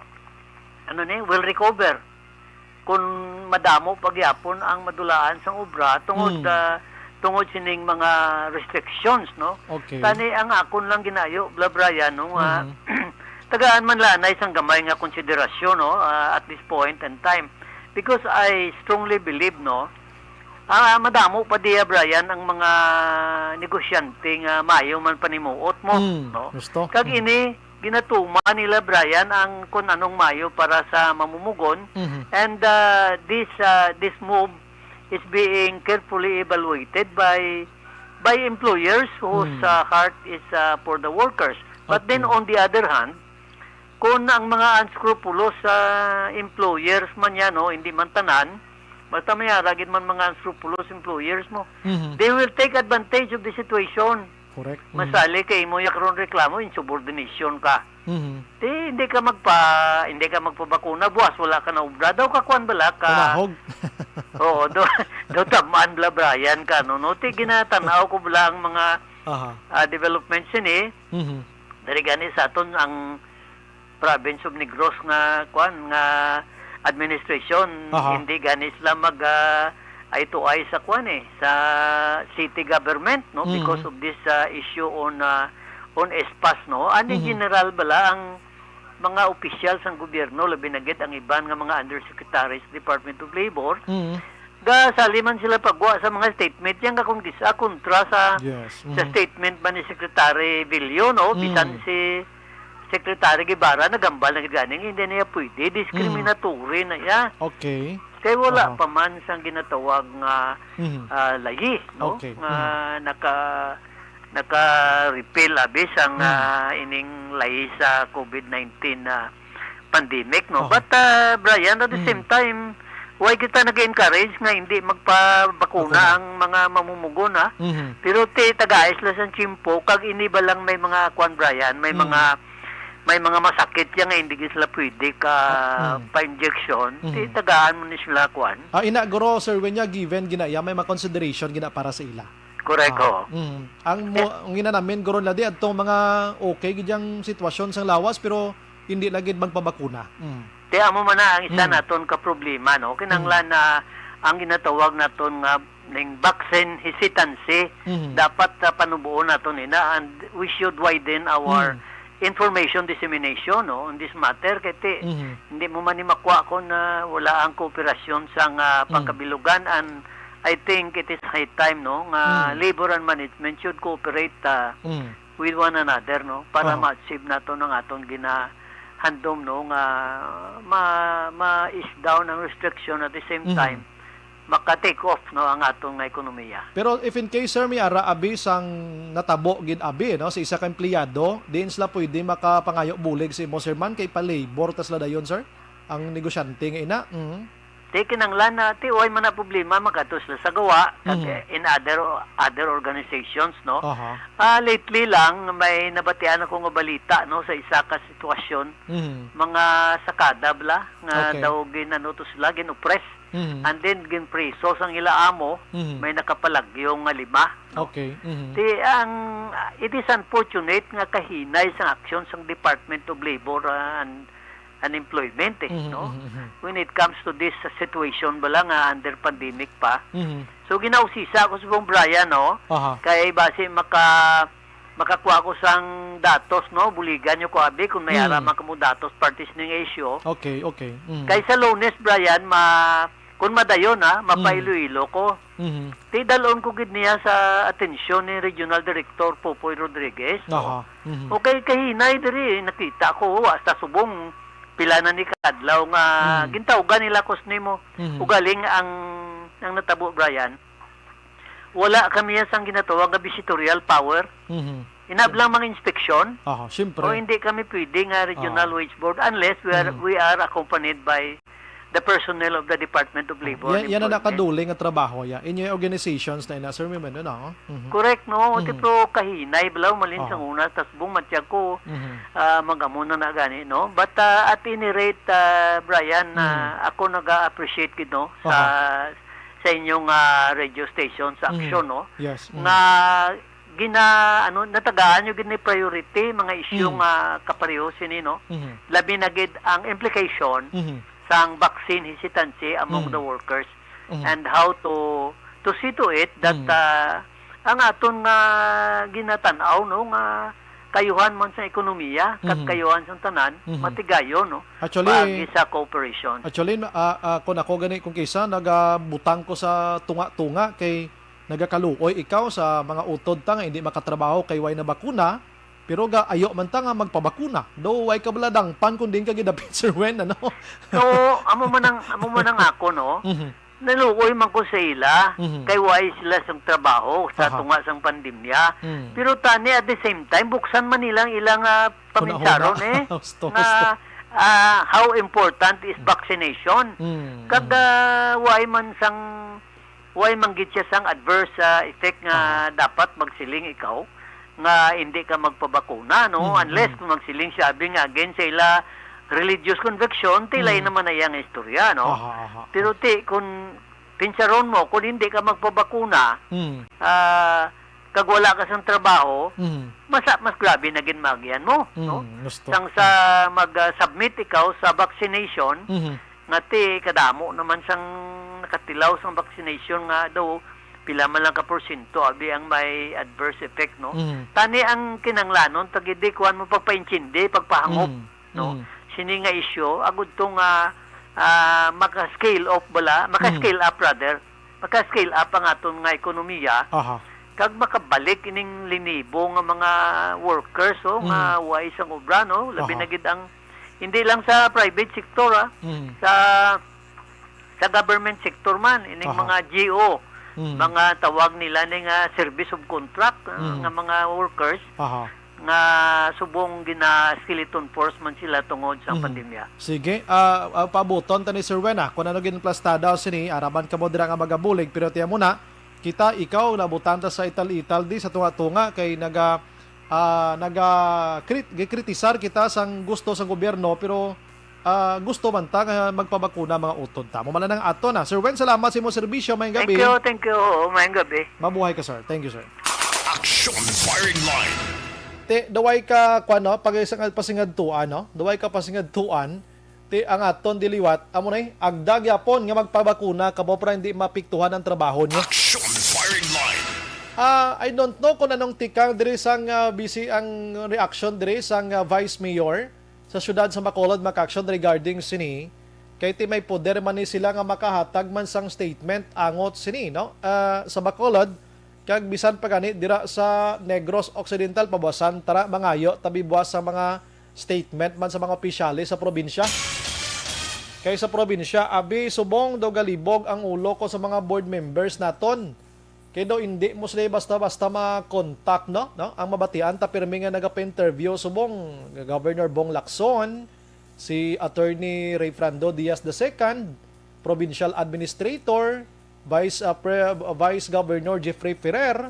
ano ni, will recover? Kung madamo pa gyapon ang madulaan sang obra tungod, Hmm. ah, tungod sining mga restrictions, no? Okay. Tani ang akon lang ginayo, Bla Brian, no, nga Mhm. tagaan man lanay sang gamay nga konsiderasyon, no, ah, at this point and time. Because I strongly believe, no, ah, madamo pa diya, Brian, ang mga negosyante nga maayo man panimuot mo, Hmm, no? Gusto. Kag Hmm. ini, ginatuman nila, Brian, ang kun anong maayo para sa mamumugon. Mhm. And, uh, this, uh, this move is being carefully evaluated by, by employers whose, Hmm. uh, heart is, uh, for the workers. But then, Okay. on the other hand, Kung ang mga unscrupulous sa employers man yan, no, hindi man tanan, basta may ara gid man mga unscrupulous employers mo, Mhm. they will take advantage of the situation. Correct. Mhm. Masali kay imo ya karon reklamo, insubordination ka. Mhm. Di, hindi ka magpa-, hindi ka magpabakuna, buwas wala ka na obra. Daw ka kuwan bala ka Pumahog. Oo, do, do tamaan bala, Brian, ka, no? No, ti ginatanaw ko bala ang mga, Aha. ah, developments ini. Mhm. Dari gani sa aton ang province of Negros nga, kuwan, nga administration, Aha. hindi gani sila mag, ah, eye to eye sa, kuwan, eh, sa city government, no, Mm. because of this, ah, issue on, ah, on espas, no. Ani Mhm. general bala ang mga opisyal sang gobyerno, labi na gid ang iban nga mga undersecretaries sa Department of Labor, Mm. gasali man sila pagwa sa mga statement yan nga kung gisa kontra sa, Yes. sa Mhm. statement ba ni Secretary Villo, no? Mm. Bisan si Secretary Guevara nagambal na gid gani nga hindi niya pwede, discriminatory na iya. Okay. Kay wala Aha. pa man sang ginatawag nga, Mhm. ah, layi, no? Okay. Nga Mhm. naka, naka-repeal abi sang, Mhm. ah, ining layi sa covid nineteen na pandemic, no? Aha. But, ah, Brian, at the Mhm. same time, why kita nag-encourage nga hindi magpabakuna Bakuna. ang mga mamumugon, ha? Mhm. Pero ti, tagai sila sang tiyempo, kag ini ba lang may mga, kwan, Brian, may Mhm. mga, may mga masakit yan nga hindi gid sila pwede ka Mhm. pa-injection, ti Mhm. tagaan mo ni sila, kwan. Ah, ina, guro, Sir Win, ya, given gina, ya, may mga consideration gina para sa ila. Correct, Ah, oo. mhm. Ang mo, Eh, ang ina namin, guro, ladi, adtong mga okay gid yang sitwasyon sang lawas, pero hindi lagi magpabakuna. Mm. Ti amo man na ang isa Mm. naton ka problema, no? Kinahanglan Mm. na ang ginatawag naton nga ning vaccine hesitancy, Mm. dapat, ah, panubuon naton ina, and we should widen our Mm. information dissemination, no, on this matter. Kay ti, Mm. hindi mo man ni makuha kung, ah, wala ang kooperasyon sang, ah, Mm. pangkabilugan, and I think it is high time, no, nga Mm. labor and management should cooperate, ah, Mm. with one another, no, para Aha. ma-achieve naton ang aton ginahandom, no, nga ma-, ma-ease down ang restriction, at the same Mhm. time maka-take off, no, ang aton nga ekonomiya. Pero if in case, sir, may ara abi sang natabo gid abi, no, sa isa ka empleyado, diin sila pwede makapangayo bulig sa imo, sir, man kay pa-labor ta sila dayon, sir, ang negosyante nga ina? Mhm. Ti kinahanglan na, ti, way man na problema, makadto sila sa gawa, kag, Mhm. eh, in other, other organizations, no? Aha. Ah, lately lang, may nabatian ako nga balita, no, sa isa ka sitwasyon, Mhm. mga sakada bala, nga Okay. daw gin-, ano to sila, gin-oppress. Mhm. And then, ginpriso sang ila amo, Mhm. may nakapalagyo nga lima, no? Okay. Mhm. Ti, ang, it is unfortunate nga kahinay sang aksyon sang Department of Labor, ah, and unemployment, eh, Mhm, no? mhm, mhm. When it comes to this situation bala nga under pandemic pa. Mhm. So, ginausisa ko subong, Brian, no? Aha. Kay basi maka-, makakuha ko sang datos, no? Buligan niyo ko, abi, kung may Mm. ara man kamo datos, partis ning issue. Okay, okay. Mm. Kay sa Lunes, Brian, ma-, kung madayon, ha, Mm. mapa-Iloilo ko. Mhm. Ti dalon ko gid niya sa atensyon ni Regional Director Popoy Rodriguez, no? Aha. Mhm. Okay, kahinay diri, nakita ko, wa, sa subong, pila na ni kadlaw nga Mm. gintawgan nila kus nimo. Mhm. Ugaling ang, ang natabo, Brian, wala kami sang ginatawag nga visitorial power. Mhm. Inablang mga inspeksyon. Aha, siyempre. O hindi kami pwede nga regional Oo. wage board unless we are, Mm. we are accompanied by the personnel of the Department of Labor Yan, and yan ang Employment. Nakaduling nga trabaho, ya. Inyo yung organizations na ina, Sir Mimeno, no? Mhm. Correct, no? Mhm. Ti, pero kahinay bala, malin Oo. sang una, tas buong matyag ko, Mhm. ah, mag-amo na na gani, no? But, ah, at any rate, ah, Brian, Mhm. ah, ako naga-appreciate gid, no, sa, Aha. sa inyong, ah, radio station, sa Mhm. Aksyon, no? Yes. Mhm. Nga gina-, ano, natagaan nyo gid ni priority, mga issue Mm. nga kapareho sini, no? Mhm. Labi na gid ang implication Mhm. sang vaccine hesitancy among Mm. the workers Mhm. and how to, to see to it that, Mm. ah, ang aton nga ginatan-aw, no, nga kayuhan man sa ekonomiya, kag Mhm. kayuhan sa tanan, Mhm. matigayon, no? Actually, Paagi sa cooperation. Actually, ah, ah, kung ako gani, kung kisa, nagabutang ko sa tunga-tunga kay nagakaluoy ikaw sa mga utod ta nga hindi makatrabaho kay way na bakuna, pero ga-ayo man ta nga magpabakuna. Daw way ka bala dangpan kung diin ka gidapit, Sir Wen, ano? So, amo man ang, amo man ang ako, no? Mhm. Naluoy man ko sa ila, Mhm. kay wala sila sang trabaho sa Aha. tunga sang pandemya. Mm. Pero tani, at the same time, buksan man nila ang ilang, ah, Hunahuna. Paminsaron, eh, Husto, nga, husto. ah, how important is vaccination. Mm, Kag, mm. ah, wala man sang, wala man gid siya sang adverse, ah, effect nga Aha. dapat magsiling ikaw nga hindi ka magpabakuna, no? Mm, Unless mm. kung magsiling siya, abi nga, against sa ila religious conviction, tilay Mm. naman na iyang istorya, no? Aha, aha, Pero aha. ti, kung pinsaron mo, kung hindi ka magpabakuna, Mm. ah, kag wala ka sang trabaho, Mm. mas, mas grabe na gid maagian mo, no? Mm, gusto. Sang sa mag, ah, submit ikaw sa vaccination, Mhm. nga ti kadamo naman sang nakatilaw sang vaccination nga daw pila man lang ka porsyento abi ang may adverse effect, no? Mhm. Tani ang kinahanglanon, tagidi kuan mo pagpaintindi, pagpahangop, Mm. no? Mm. Sini nga isyu, agud to nga, ah, maka-scale up bala, Mm. maka-scale up rather, maka-scale up ang aton nga ekonomiya, Aha. kag makabalik ining linibo nga mga workers, oh, nga Mm. way sang obra, no? Labi Aha. na gid ang, hindi lang sa private sector, ah, Mm. sa, sa government sector man, ining Aha. mga G O, Mm. mga tawag nila ni nga service of contract, ah, Mm. nga mga workers, Aha. nga subong gina-skeleton force man sila tungod sa Mhm. pandemya. Sige, ah, ah, paabuton ta ni Sir Wen, ah, kung ano ginplastada sini, araman kamo dira nga magabulig, pero tiyan mo na, kita, ikaw, nabutan ta sa ital-ital di sa tunga-tunga kay naga, ah, naga crit-, gikritisar kita sang gusto sang gobyerno, pero, ah, gusto man ta nga magpabakuna mga utod ta. Mo man lang ato na. Sir Wen, salamat sa imong serbisyo. Mayong Thank gabi. you, thank you. Oo, mayong gabi. Mabuhay ka, sir. Thank you, sir. Action Firing Line. Ti, duway ka, kuwan, no? Pag-, pasingadtuan, no? Duway ka pasingadtuan. Ti, ang aton diliwat, amo na, eh, agda gyapon nga magpabakuna kamo para hindi mapiktuhan ang trabaho nyo. Action Firing Line. Ah, I don't know kung anong tikang diri sang, ah, busy ang reaction diri sang, ah, Vice Mayor sa siyudad sa Bacolod, mga ka-action, regarding sini. Kay ti may poder man ni sila nga makahatag man sang statement angot sini, no? Ah, sa Bacolod, kag bisan pa gani dira sa Negros Occidental, pabuasan tara mangayo tabi buas sa mga statement man sa mga opisyales sa probinsya. Kay sa probinsya, abi, subong daw galibog ang ulo ko sa mga board members naton. Kay daw hindi mo sila basta-basta ma-contact, no? No? Ang mabatian ta pirmi nga nagapa-interview subong Governor Bong Lacson, si Attorney Rayfrando Diaz the second, Provincial Administrator, Vice, uh, Pre-, uh, Vice Governor Jeffrey Ferrer,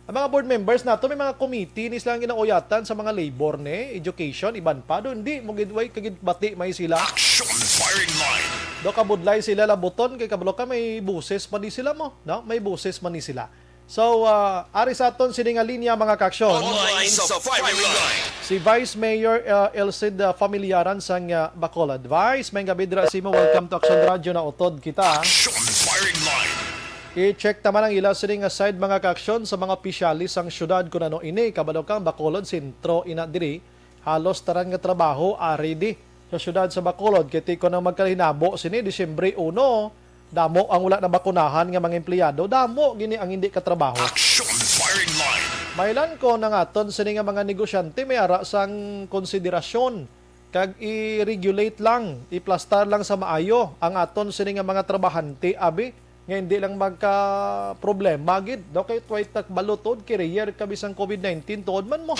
ang mga board members nato may mga committee ni silang ginauyatan sa mga labor ni, education, iban pa. Do hindi mo gid way kagid bati may sila. Action Firing Line. Do kabudlay sila labuton kay kabalo ka may boses pa ni sila mo, no? May boses man ni sila. So, uh, ari sa aton sini nga linya, mga ka-action. Online sa Firing Line. Si Vice Mayor, uh, Elcid, uh, Familiaran sang, uh, Bacolod. Vice, may gabi dira sa imo. Welcome to Action Radio na utod kita. Action Firing Line. I-check ta man ang ila sini nga side, mga ka-action, sa mga opisyales sang syudad kun ano ini. Kabalo ka, Bacolod, sentro ina diri. Halos tanan nga trabaho ari di sa siyudad sa Bacolod, kay ti kon ang magkahinabo sini Disyembre uno, damo ang wala nabakunahan nga mga empleyado, damo gini ang hindi katrabaho. Action Firing Line. Mailan ko nangaton sini nga mga negosyante may ara sang konsiderasyon kag i-regulate lang, iplastar lang sa maayo ang aton sini nga mga trabahante, abi, nga hindi lang magka-problema gid, no? Kay tuway takbalutod, carrier ka bisan covid nineteen, tuod man mo.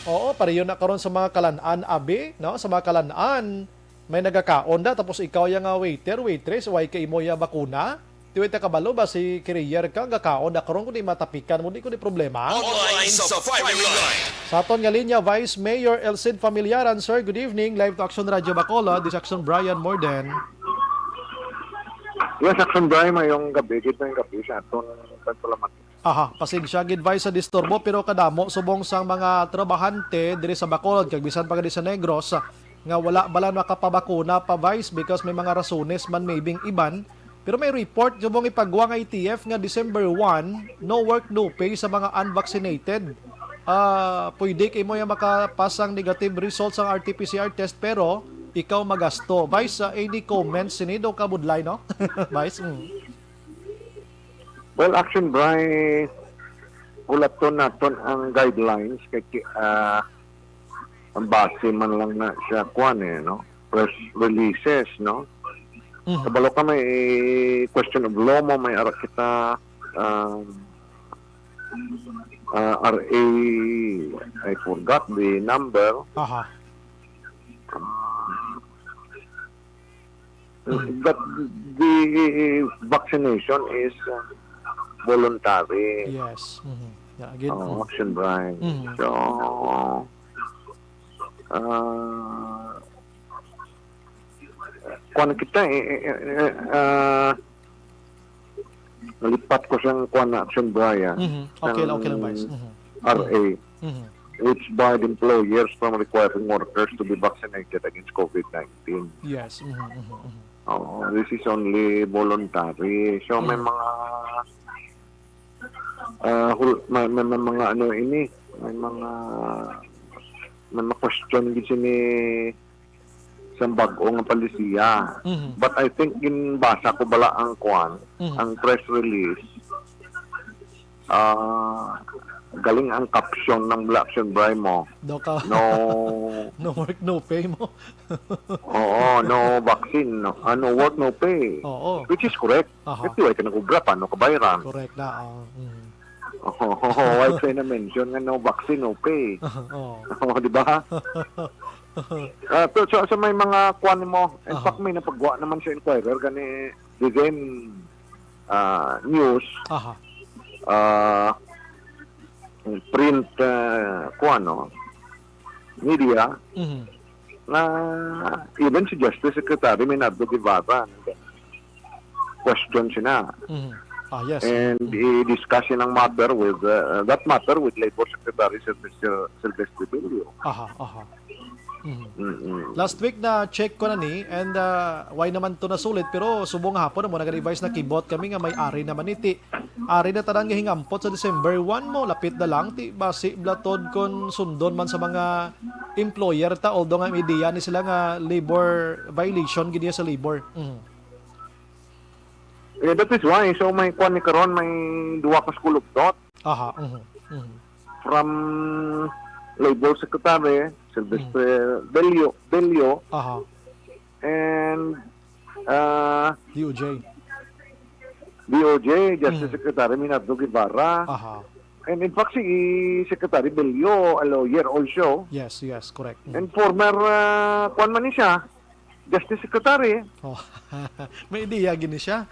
Oo, pareho na karon sa mga kalan-an, abi, no? Sa mga kalan-an, may nagakaon da, tapos ikaw ya nga waiter, waitress, way ka imo ya bakuna. Tuway ta kabalo ba si carrier ka, gakaon da karon, kung di matapikan mo, di ko di problema. Online sa Firing Line. Sa aton nga linya, Vice Mayor Elcid Familiaran, sir, good evening. Live to Action Radio Bacolod, this Action Brian Morden. Yes, Action Brian, mayong gabi, gid mayong gabi sa aton pagpalamat. Aha, pasensya gid, Vice, sa disturbo, pero kadamo subong sang mga trabahante diri sa Bacolod, kag bisan pa gani sa Negros, nga wala bala nakapabakuna pa, Vice, because may mga rasones man, maybe iban. Pero may report subong ipagwa nga I T F nga December one, no work, no pay sa mga unvaccinated. Ah, pwede kay mo yung makapasang negative results ang R T P C R test, pero ikaw magasto. Vice, ah, any comments sini do kabudlay, no? Vice, mm. Well, Action Bry, hulaton naton ang guidelines kay ki-, ah, ang base man lang na siya, kwan eh, no? Press releases, no? Mhm. Kabalo ka, may question of law mo, may ara kita, um, ah, R A, I forgot the number. Aha. But the vaccination is, uh, voluntary. Yes. Mhm. Yeah, again, Oo, mm. Action Brian. Mhm. So, ah, kuwan kita, eh, eh, eh, eh, ah, nalipat ko siyang kuwan na Action Brian. Mhm. Okay lang, okay lang, Vice. Mhm. R A, Mhm. which barred employers from requiring workers to be vaccinated against COVID nineteen. Yes. Mhm, mhm, mhm. Oo, this is only voluntary. So, may Mm. mga, ah, hul-, may, may, may mga ano ini, may mga, may mga question gid sini sa bag-o nga palisiya. Mhm. But I think ginbasa ko bala ang kwan, Mhm. ang press release. Ah, galing ang caption ng Black Sembray mo. Daw ka. No. No work, no pay mo. Oo, no vaccine, no, ah, no work, no pay. Oo. Which is correct. Aha. Kasi wala ka nag-ubra, paano ka bayaran? Correct na, oo. Mm. Oo, why ka na-mention nga no vaccine, no pay? Oo. Oo, di ba? Ah, so, so, so may mga kuwan mo. In Aha. fact, may napagwa naman sa Inquirer, gani, the same, ah, news, Aha. ah, print, ah, kuwan, no? Media, Mhm. na even si Justice Secretary Minardo Guevara, question sina. Mhm. Ah, yes. And Mhm. i-discuss silang matter with, uh, that matter with Labor Secretary Sylvester, Sylvester Bello. Aha, aha. Mhm. Mm-mm. Last week na check ko na ni, and, uh, why naman to nasulit, pero subong nga hapon mo nag-advise na kibot kami nga may ari naman ni ti. Ari na tanan nga hingampot sa December one mo, lapit na lang, ti basi blatod kon sundon man sa mga employer ta, although nga may idea ni sila nga labor violation gid niya sa labor. Mhm. Eh, that is why. So, may kwan ni karon, may duwa ka school of thought. Aha, mhm, mhm. From Labor Secretary, Sylvester Bello, Bello, Aha. and, ah, D O J. D O J, Justice Mhm. Secretary Minardo Guevara. Aha. And in fact, si Secretary Bello, a lawyer also. Yes, yes, correct. Mhm. And former, ah, kwan man ni siya, Justice Secretary. Oh. May idea gini siya.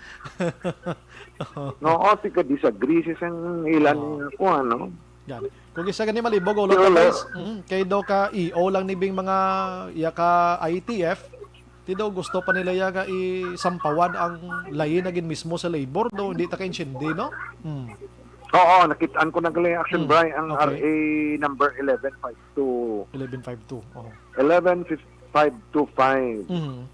Oo, tiga-disagree siya sang ilan Oo. nga kuwan, no? Yan. Kung isa gani malibog, ulo Pero ka, guys. Mm, kay daw ka E O lang ni bing mga iya ka I T F. Ti daw gusto pa nila ya nga isampawan ang lain na gin mismo sa labor, daw hindi ta kaintindi, no? Hmm. Oo, nakitaan ko na gali, Action Mm, Bry, ang okay. R A number eleven five two. Eleven five two, oh. Eleven five two five. Mhm.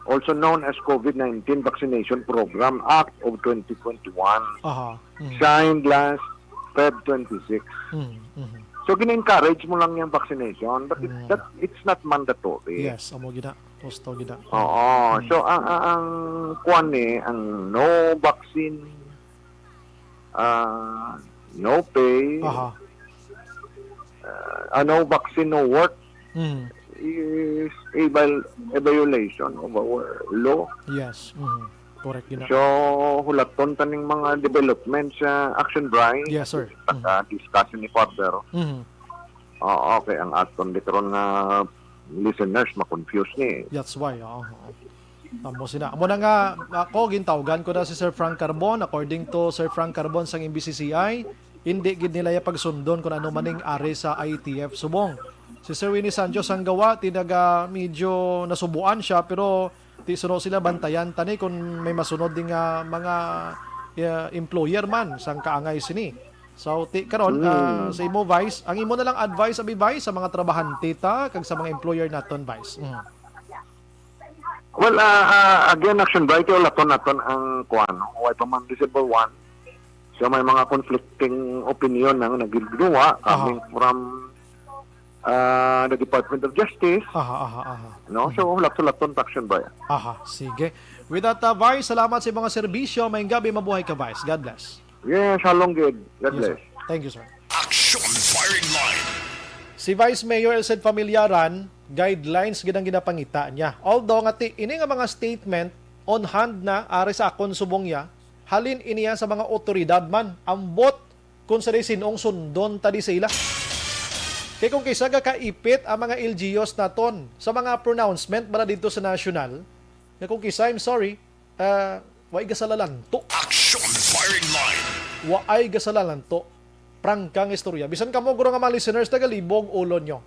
Also known as COVID nineteen Vaccination Program Act of twenty twenty-one. Aha. Mhm. Signed last Feb twenty-six. Mhm, mhm. So, gina-encourage mo lang yung vaccination, but it, Mm. that, it's not mandatory. Yes, amo gina. Gusto gina. Oo. Mm. So, ang, ang, ang kwan ni, ang no vaccine, ah, no pay, Aha. ah, ah, no vaccine, no work Mm. is a viol-, a violation of our law. Yes. Mhm. Correct gina. So, hulaton taning mga development sa Action Bry. Yes, sir. Taka-, Mhm. discuss ni further. Mhm. Oo, kay ang aton di karon nga listeners ma-confuse ni. That's why, oo, oo. Amo sina. Amo na nga, ako, gintawgan ko na si Sir Frank Carbon. According to Sir Frank Carbon sang M B C C I, hindi gid nila ya pagsundon kung ano maning ari sa I T F subong. Si Sir Winnie Sancho sang gawa, tinaga medyo nasubuan siya, pero ti suno sila bantayan tani kung may masunod din nga mga, eh, employer man sang kaangay sini. So, ti karon, ah, Mm. sa imo, Vice, ang imo na lang advice, abi, Vice, sa mga trabahante ta kag sa mga employer naton, Vice. Mm. Well, ah, ah, again, Action Bry, kay ulaton naton ang kuwan, no? Way pa man December one. So, may mga conflicting opinion ang nagigduwa Aha. coming from, ah, the Department of Justice. Aha, aha, aha. No? So, Mhm. hulat-hulaton ta, Action Bry. Aha, sige. With that, ah, Vice, salamat sa mga serbisyo. Maayong gabi, mabuhay ka, Vice. God bless. Yes, halong gid. God Yes, bless. sir. Thank you, sir. Action Firing Line. Si Vice Mayor Elced Familiaran, guidelines gid ang ginapangita niya. Although nga ti-, ini nga mga statement, on hand na ari sa akon subong ya, halin iniya sa mga otoridad man, ambot kung sa di sin-ong sundon ta di sa ila. Kay kung kisa gakaipit ang mga L G Us naton sa mga pronouncement bala dito sa national, nga kung kisa, I'm sorry, ah, way gasalalanto. Action firing line. Waay gasalalanto. Prangka nga istorya. Bisan kamo, guro, nga mga listeners, tagalibog ulo nyo.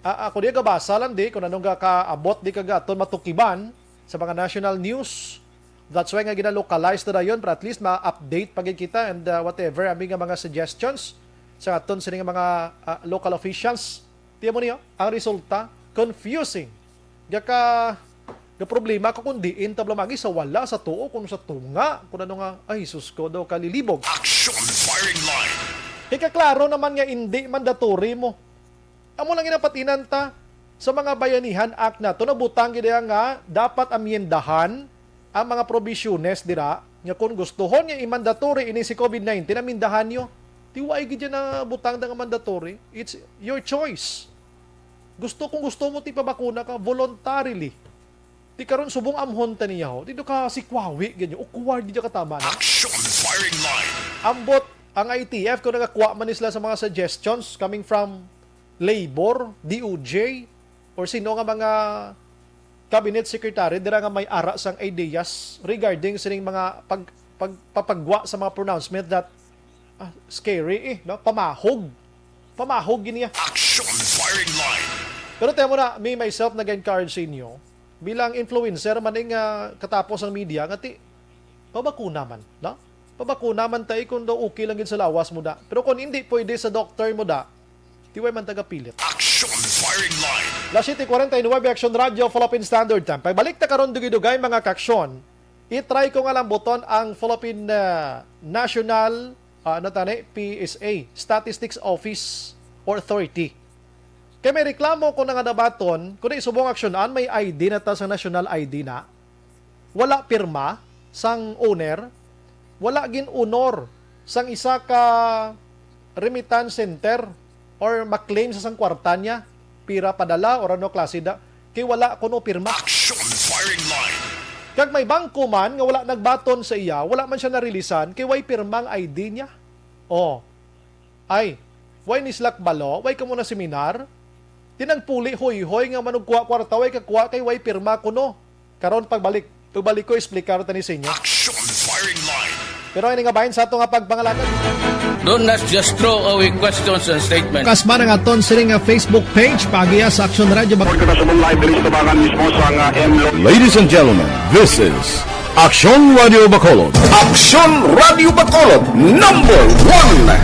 Ah, ako di gabasa lang di kung anong gakaabot di kaga aton matukiban sa mga national news. That's why nga gina-localize na dayon, para at least ma-update pa gid kita and, uh, whatever, ami nga mga suggestions sa aton sini nga mga, uh, local officials. Tiyan mo niyo, ang resulta, confusing. Gaka, ga problema ko kung diin tablamagi sa wala, sa tuo, kung sa tunga, kung ano nga, ay, sus ko, daw kalilibog. Action firing line. Ikaklaro naman nga hindi mandatory mo. Amo lang ginapatinan ta sa mga Bayanihan Act nato, nabutang gid nga dapat amyendahan ang mga probisyones dira nga kung gustuhon nga i-mandatory ini si covid nineteen, amyendahan nyo. Di way gid yan na butang nga mandatory. It's your choice. Gusto, kung gusto mo, ti pabakuna ka voluntarily. Ti karon subong amhon ta niya, ho. Di do ka sikwawi, ganyan. Awkward, di ka tama na. Action firing line. Ambot ang I T F kung nagakuha man ni sila sa mga suggestions coming from Labor, D O J, or sino nga mga cabinet secretary dira nga may ara sang ideas regarding sining mga pag, pag, papagwa sa mga pronouncement that, ah, scary, eh, no? Pamahog. Pamahog gini, ah. Action firing line. Pero temo na, me myself nag-encourage sa inyo bilang influencer man ning, ah, katapos ang media nga ti pabakuna man, no? Pabakuna man tayo kung daw okay lang gid sa lawas mo da. Pero kung hindi pwede sa doktor mo da, ti way man taga pilit. Action firing line. Las siete cuarenta y nueve, Action Radio, Philippine Standard Time. Pagbalik ta karon, dugay-dugay, mga kaaksyon. I-try ko nga lambuton ang Philippine, ah, National, ah, ano tani, P S A, Statistics Office or Authority. Kay may reklamo ko na nga nabaton, kung di subong aksyonan, may I D na ta sa national I D na. Wala pirma sang owner, wala gin-honor sang isa ka remittance center or maklaim sa sang kwarta niya, pira padala or ano klase da, kay wala kuno pirma. Action firing line. Kag may bangko man nga wala nagbaton sa iya, wala man siya narilisan, kay way pirma ang I D niya. Oh. Ay, way ni slak balo, way kamo na seminar? Tinagpuli hoy-hoy nga manugkuha kwarta, way kakuha kay way pirma kuno. Karon pagbalik, pagbalik ko, explicar ta ni sa inyo. Action firing line. Pero ini nga bahin sa ato nga pagpangalagad. Don't not just throw away questions and statements. Kasma ang aton sini nga Facebook page, pagiya sa Action Radio Bacolod. Report ko na sa mong live diri sa tubangan mismo sa nga M L O. Ladies and gentlemen, this is Aksyon Radio Bacolod. Aksyon Radio Bacolod, number one.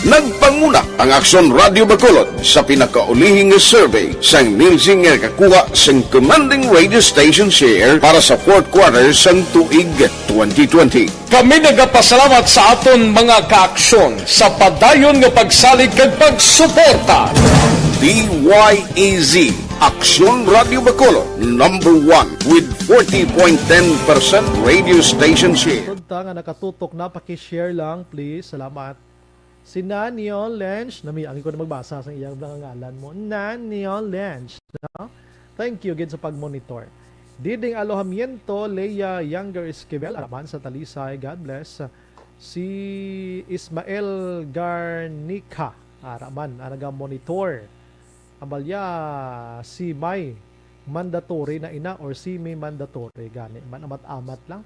Nagpanguna ang Aksyon Radio Bacolod sa pinakaulihi nga survey sang Nielsen nga nakakuha sang commanding radio station share para sa fourth quarter sang tuig twenty twenty. Kami nagapasalamat sa aton mga kaaksyon sa padayon nga pagsalig kag pagsuporta. D Y E Z, Aksyon Radio Bacolod, number one with forty point ten percent radio station share. Tod ta nga nakatutok na, paki-share lang, please. Salamat. Si Nanio Lench, nami, angin ko na magbasa sa iyang mga ngalan mo. Nanio Lench, no? Thank you gid sa pag-monitor. Diding Alojamiento, Leia Younger Esquivel, araman sa Talisay, God bless. Si Ismael Garnica, araman, ang naga-monitor. Ambalya, si May, mandatory na ina or si May mandatory, gani man, amat-amat lang.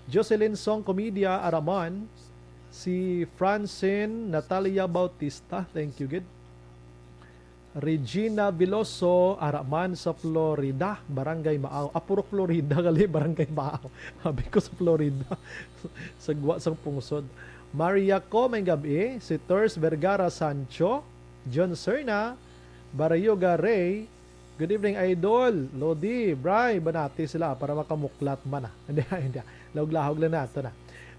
Jocelyn Song Comedia, araman. Si Francine Natalia Bautista, thank you gid. Regina Veloso, araman sa Florida, Barangay Maaw. Ah, puro Florida gali, Barangay Maaw. Abi ko sa Florida. Sa gwa sang pungsod. Maria Co, may gabi. Si Ters Vergara Sancho, John Serna, Barayuga Ray. Good evening, Idol. Lodi, Bray, banati sila para makamuklat man, ah. Hindi, hindi. Lahog-lahog lang nato na.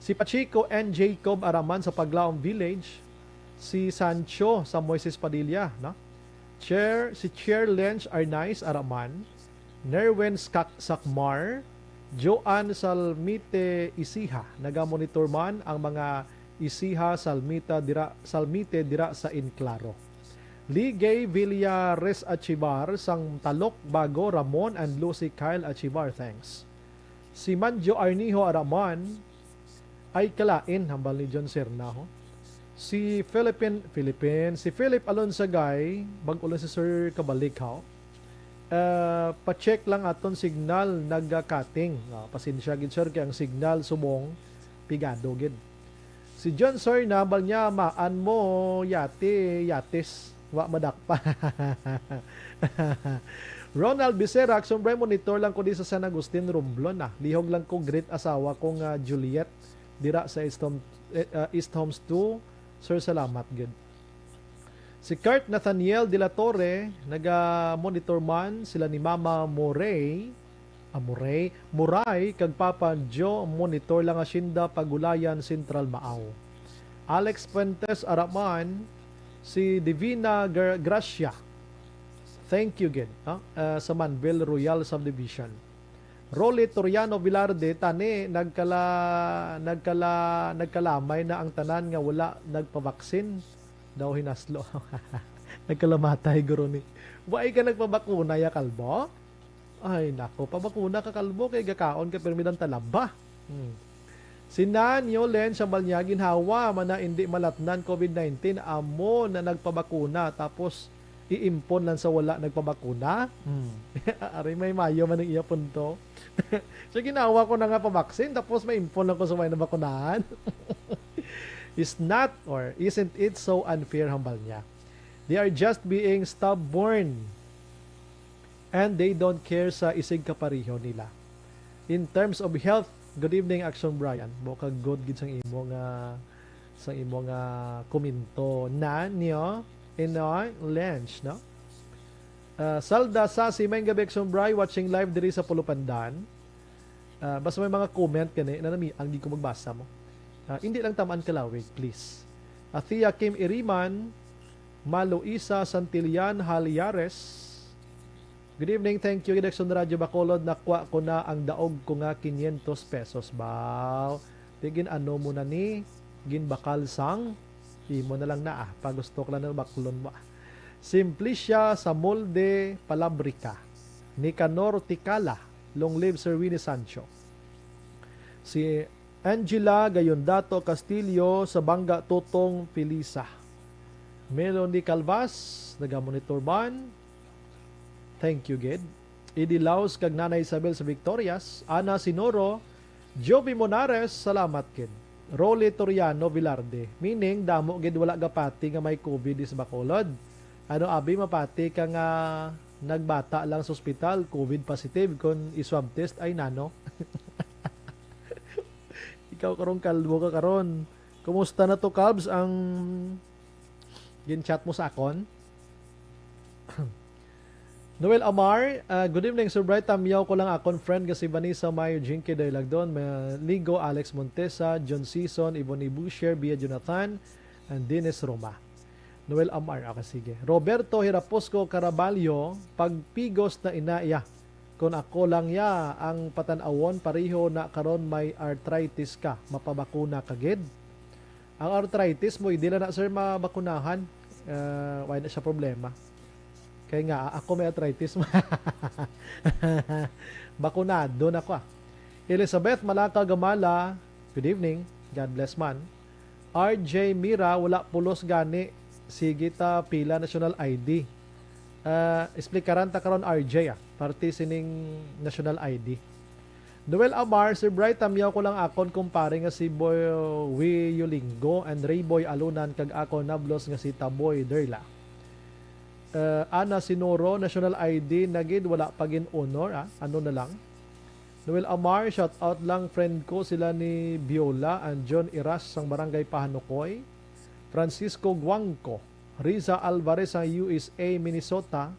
Si Pachico and Jacob, araman sa Paglaom Village. Si Sancho sa Moises Padilla, no? Chair, si Chair Lench Arnaiz, araman. Nerwin Skak-, Sakmar. Joan Salmite Isiha, naga-monitor man ang mga Isiha Salmita dira, Salmite dira sa Enclaro. Ligay Villares Achibar sang Talok Bago, Ramon and Lucy Kyle Achibar, thanks. Si Manjo Arnijo Araman, ay kalain, hambal ni John Serna, ho. Si Philippine, Philippine, si Philip Alonsagay, bag-o lang si Sir kabalik, ho. Ah, pa-check lang aton signal, naga-cutting. Ah, pasensya gid, sir, kay ang signal subong pigado gid. Si John Serna, hambal niya, maan mo yati, yatis, wa madakpa. Ronald Becerra, Action Bray, monitor lang ko di sa San Agustin, Romblon, ah. Lihog lang ko, greet asawa ko nga Juliet, dira sa East Home, eh, ah, East Homes two. Sir, salamat gid. Si Kurt Nathaniel de la Torre, naga-monitor man, sila ni Mama Moray, ah, Moray, Moray, kag Papa Joe, monitor lang, Hacienda Pagulayan, Central, Maaw. Alex Fuentes Araman, si Divina Gra-, Gracia. Thank you gid, no? Ah, sa Manville Royal Subdivision. Rolly Toriano Velarde, tani, nagkala, nagkala, nagkalamay na ang tanan nga wala nagpabaksin. Daw hinaslo. Nagkalamatay, guro ni. Wa ka nagpabakuna, ya kalbo? Ay, nako, pabakuna ka, kalbo, kay gakaon ka pirmi lang talaba. Hmm. Si Nan Yolen, siya bal niya, ginhawa man na hindi malatnan covid nineteen, amo na nagpabakuna, tapos iimpon lang sa wala nagpabakuna. Hmm. Ari, may mayo man ang iya punto. So, ginawa ko na nga pabaksin, tapos may impon lang ko sa may nabakunahan. Is not, or isn't it so unfair, hambal niya? They are just being stubborn. And they don't care sa isig kapareho nila. In terms of health, good evening, Action Brian. Buka good gid sang imo nga, sang imo nga komento. Na niyo, Inoy Lench, no? Ah, Salda Sasi, may gabi, Action Bri, watching live diri sa Pulupandan. Ah, basta may mga comment gani, nanami, ang di ko magbasa mo. Ah, hindi lang tamaan kalawig, please. Athea Kim Iriman, Maluisa Santillan Haliares. Good evening, thank you, Direction Radyo Bacolod. Nakuha ko na ang daog ko nga quinientos pesos. Baw, di gin-ano mo na ni, ginbakal sang, imo na lang na, ah. Pagusto ko lang na baklon mo, ah. Simplicia Samolde Palabrica, Nicanor Ticala, long live Sir Winnie Sancho. Si Angela Gayondato Castillo sa Bangga, Tutong Pilisa. Melody Calvas, naga-monitor man. Thank you gid. Idi Laos kag Nanay Isabel sa Victorias. Ana Sinoro, Jovi Monares, salamat gid. Rolly Toriano Velarde, meaning damo gid wala gapati nga may covid is Bacolod. Ano abi mapati ka nga nagbata lang sa ospital, covid positive, kon i-swab test ay nano? Ikaw karon, kalbo ka karon. Kumusta na to, Cubs, ang gin-chat mo sa akon? Noel Amar, ah, good evening, Sir Bright. Tamyaw ko lang akon friend nga si Vanessa Mayo, Jinky Daylagdon, Maligo, Alex Montesa, John Season, Yvonne Busher, Bia Jonathan, and Dennis Roma. Noel Amar, okay, sige. Roberto Hiraposco Caraballo, pagpigos na ina iya. Kon ako lang ya ang patan-awon, pareho na karon may arthritis ka, mapabakuna ka gid. Ang arthritis mo, hindi lang na, sir, mabakunahan. Ah, wala na siya problema. Kaya nga, ako may arthritis. Bakunado na ko, ah. Elizabeth Malaka Gamala, good evening. God bless man. R J Mira, wala pulos gani. Sige ta, pila national I D? Ah, explikaran ta karon, R J, ah. Parte sining national I D. Noel Amar, Sir Bright, tamyaw ko lang akon kumpare nga si Boy Wi Yulingo and Ray Boy Alunan kag akon nablos nga si Taboy Derla. Eh, Ana Sinoro, national I D na gid, wala pa gin-honor, ah. Ano na lang? Noel Amar, shout out lang, friend ko sila ni Biola and John Iras sang Barangay Pahanukoy. Francisco Guangco, Riza Alvarez sang U S A, Minnesota.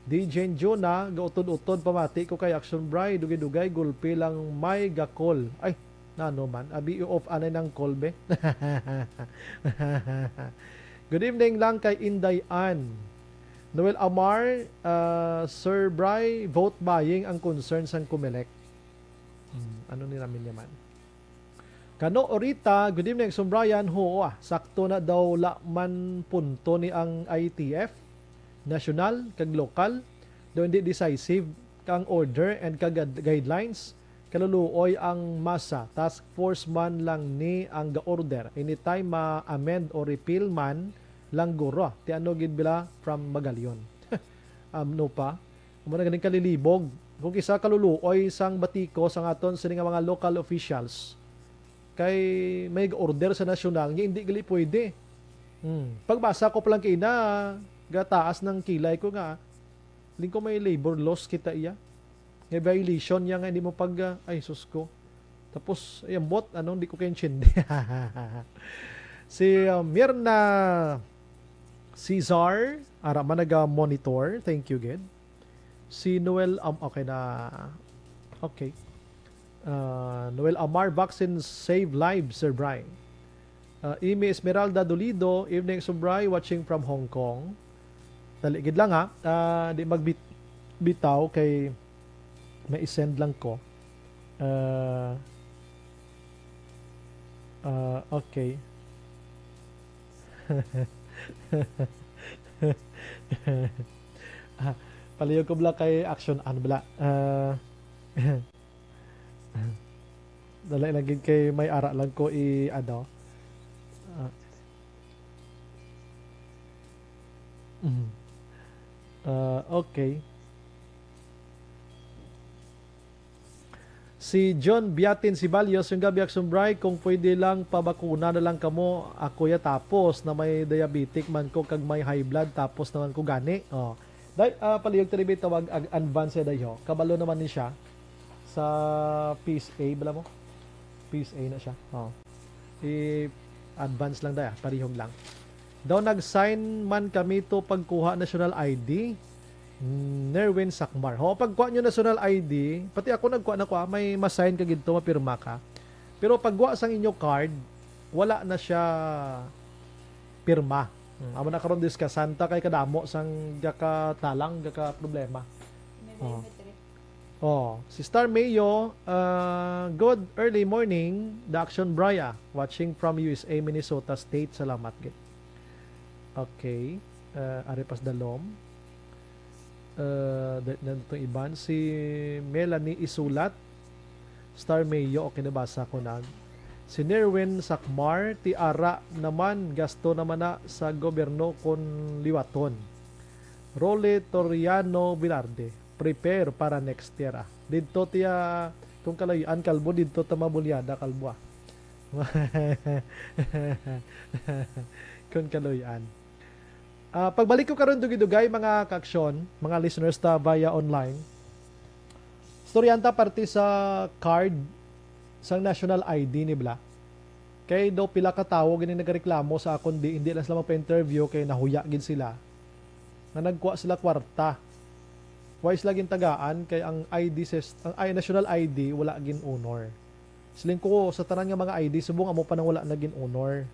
D J Jonah, gautod-utod pamati ko kay Action Bri, dugay-dugay, gulpi lang may gakol. Ay, nano man, abi i-off anay nang call, be. Good evening lang kay Inday Ann. Noel Amar, ah, Sir Bri, vote buying ang concern sang Comelec. Hmm, ano ni namin yaman? Kano Orita, good evening, Sir Brian. Huo, ah, sakto na daw la man punto ni ang I T F. national kag lokal, daw hindi decisive kang order and kag guidelines, kaluluoy ang masa, task force man lang ni ang ga-order. Anytime ma-amend o repeal man lang guro. Ti ano gid bila from Magalion. Um, no pa? Amo na ganing kalilibog. Kung kisa kaluluoy sang batiko sang aton sini nga mga local officials. Kay may order sa nasyonal nga hindi gali pwede. Hmm. Pagbasa ko pa lang kina, gataas ng kilay ko nga, ling ko may labor laws kita iya. Nga violation niya nga hindi mo pag, ah, ay, sus ko. Tapos, ay, ambot, anong di ko kaintindi. Si, ah, Mirna Cesar, ara man naga-monitor. Thank you, gid. Si Noel, um, okay na. Okay. Ah, Noel Amar, "Vaccine save lives, Sir Bry." Ah, Amy Esmeralda Dolido, "Evening, Sir Bry, watching from Hong Kong." Dali gid lang, ha. Ah, di magbit-, bitaw kay may i-send lang ko. Ah, ah, okay. Ah, palihog ko bala kay action, ano bala? Ah, dali lang gid kay may ara lang ko i-, ano. Ah. Mm. Ah, okay. Si John Biatin Sibalyo, "Maayong gab-i, Action Bry, kung pwede lang, pabakuna na lang kamo. Ako ya, tapos na may diabetic man ko kag may high blood, tapos naman ko gani." Oh. Day, ah, palihog ta dibi tawag ag-, advance ya, day, ho. Kabalo naman ni siya sa P S A, bala mo? P S A na siya. Oh. I-advance lang, day, ah. Palihog lang. Daw nag-sign man kami to pagkuha national I D. Nerwin Sakmar. Ho, pagkuha nyo national I D, pati ako nagkuha na kuha, may ma-sign ka gid to, mapirma ka. Pero pagkuha sang inyo card, wala na siya pirma. Hmm, amo na karon, discuss-an ta kay kadamo sang gakatalang, gaka problema. May Oh. biometric. Oh, si Star Mayo, ah, "Good early morning, The Action Bry, ah. Watching from U S A, Minnesota State." Salamat gid. Okay. Ah, ari pas dalom. Ah, da-, na itong iban. Si Melanie Isulat, Star Mayo, okay, nabasa ko na. Si Nerwin Sakmar, "Ti ara naman, gasto naman na sa gobyerno kon liwaton." Rolly Toriano Velarde, "Prepare para next year, ah." Didto tiya, kung kaluy-an, kalbo, didto ta mabulyada, kalbo, ah. Kung kaluy-an. Ah, pagbalik ko karon, dugay-dugay, mga kaaksyon, mga listeners ta via online. Istoryahan ta parte sa card sang national I D ni bala. Kay daw pila ka tawo gani nagareklamo sa akon, di, hindi lang sila magpa-interview kay nahuya gid sila nga nagkuha sila kwarta. Wa sila gintagaan kay ang I D sys-, ang I-, national I D wala gin-honor. Siling ko, sa tanan nga mga I D, subong amo pa nang wala na gin-honor.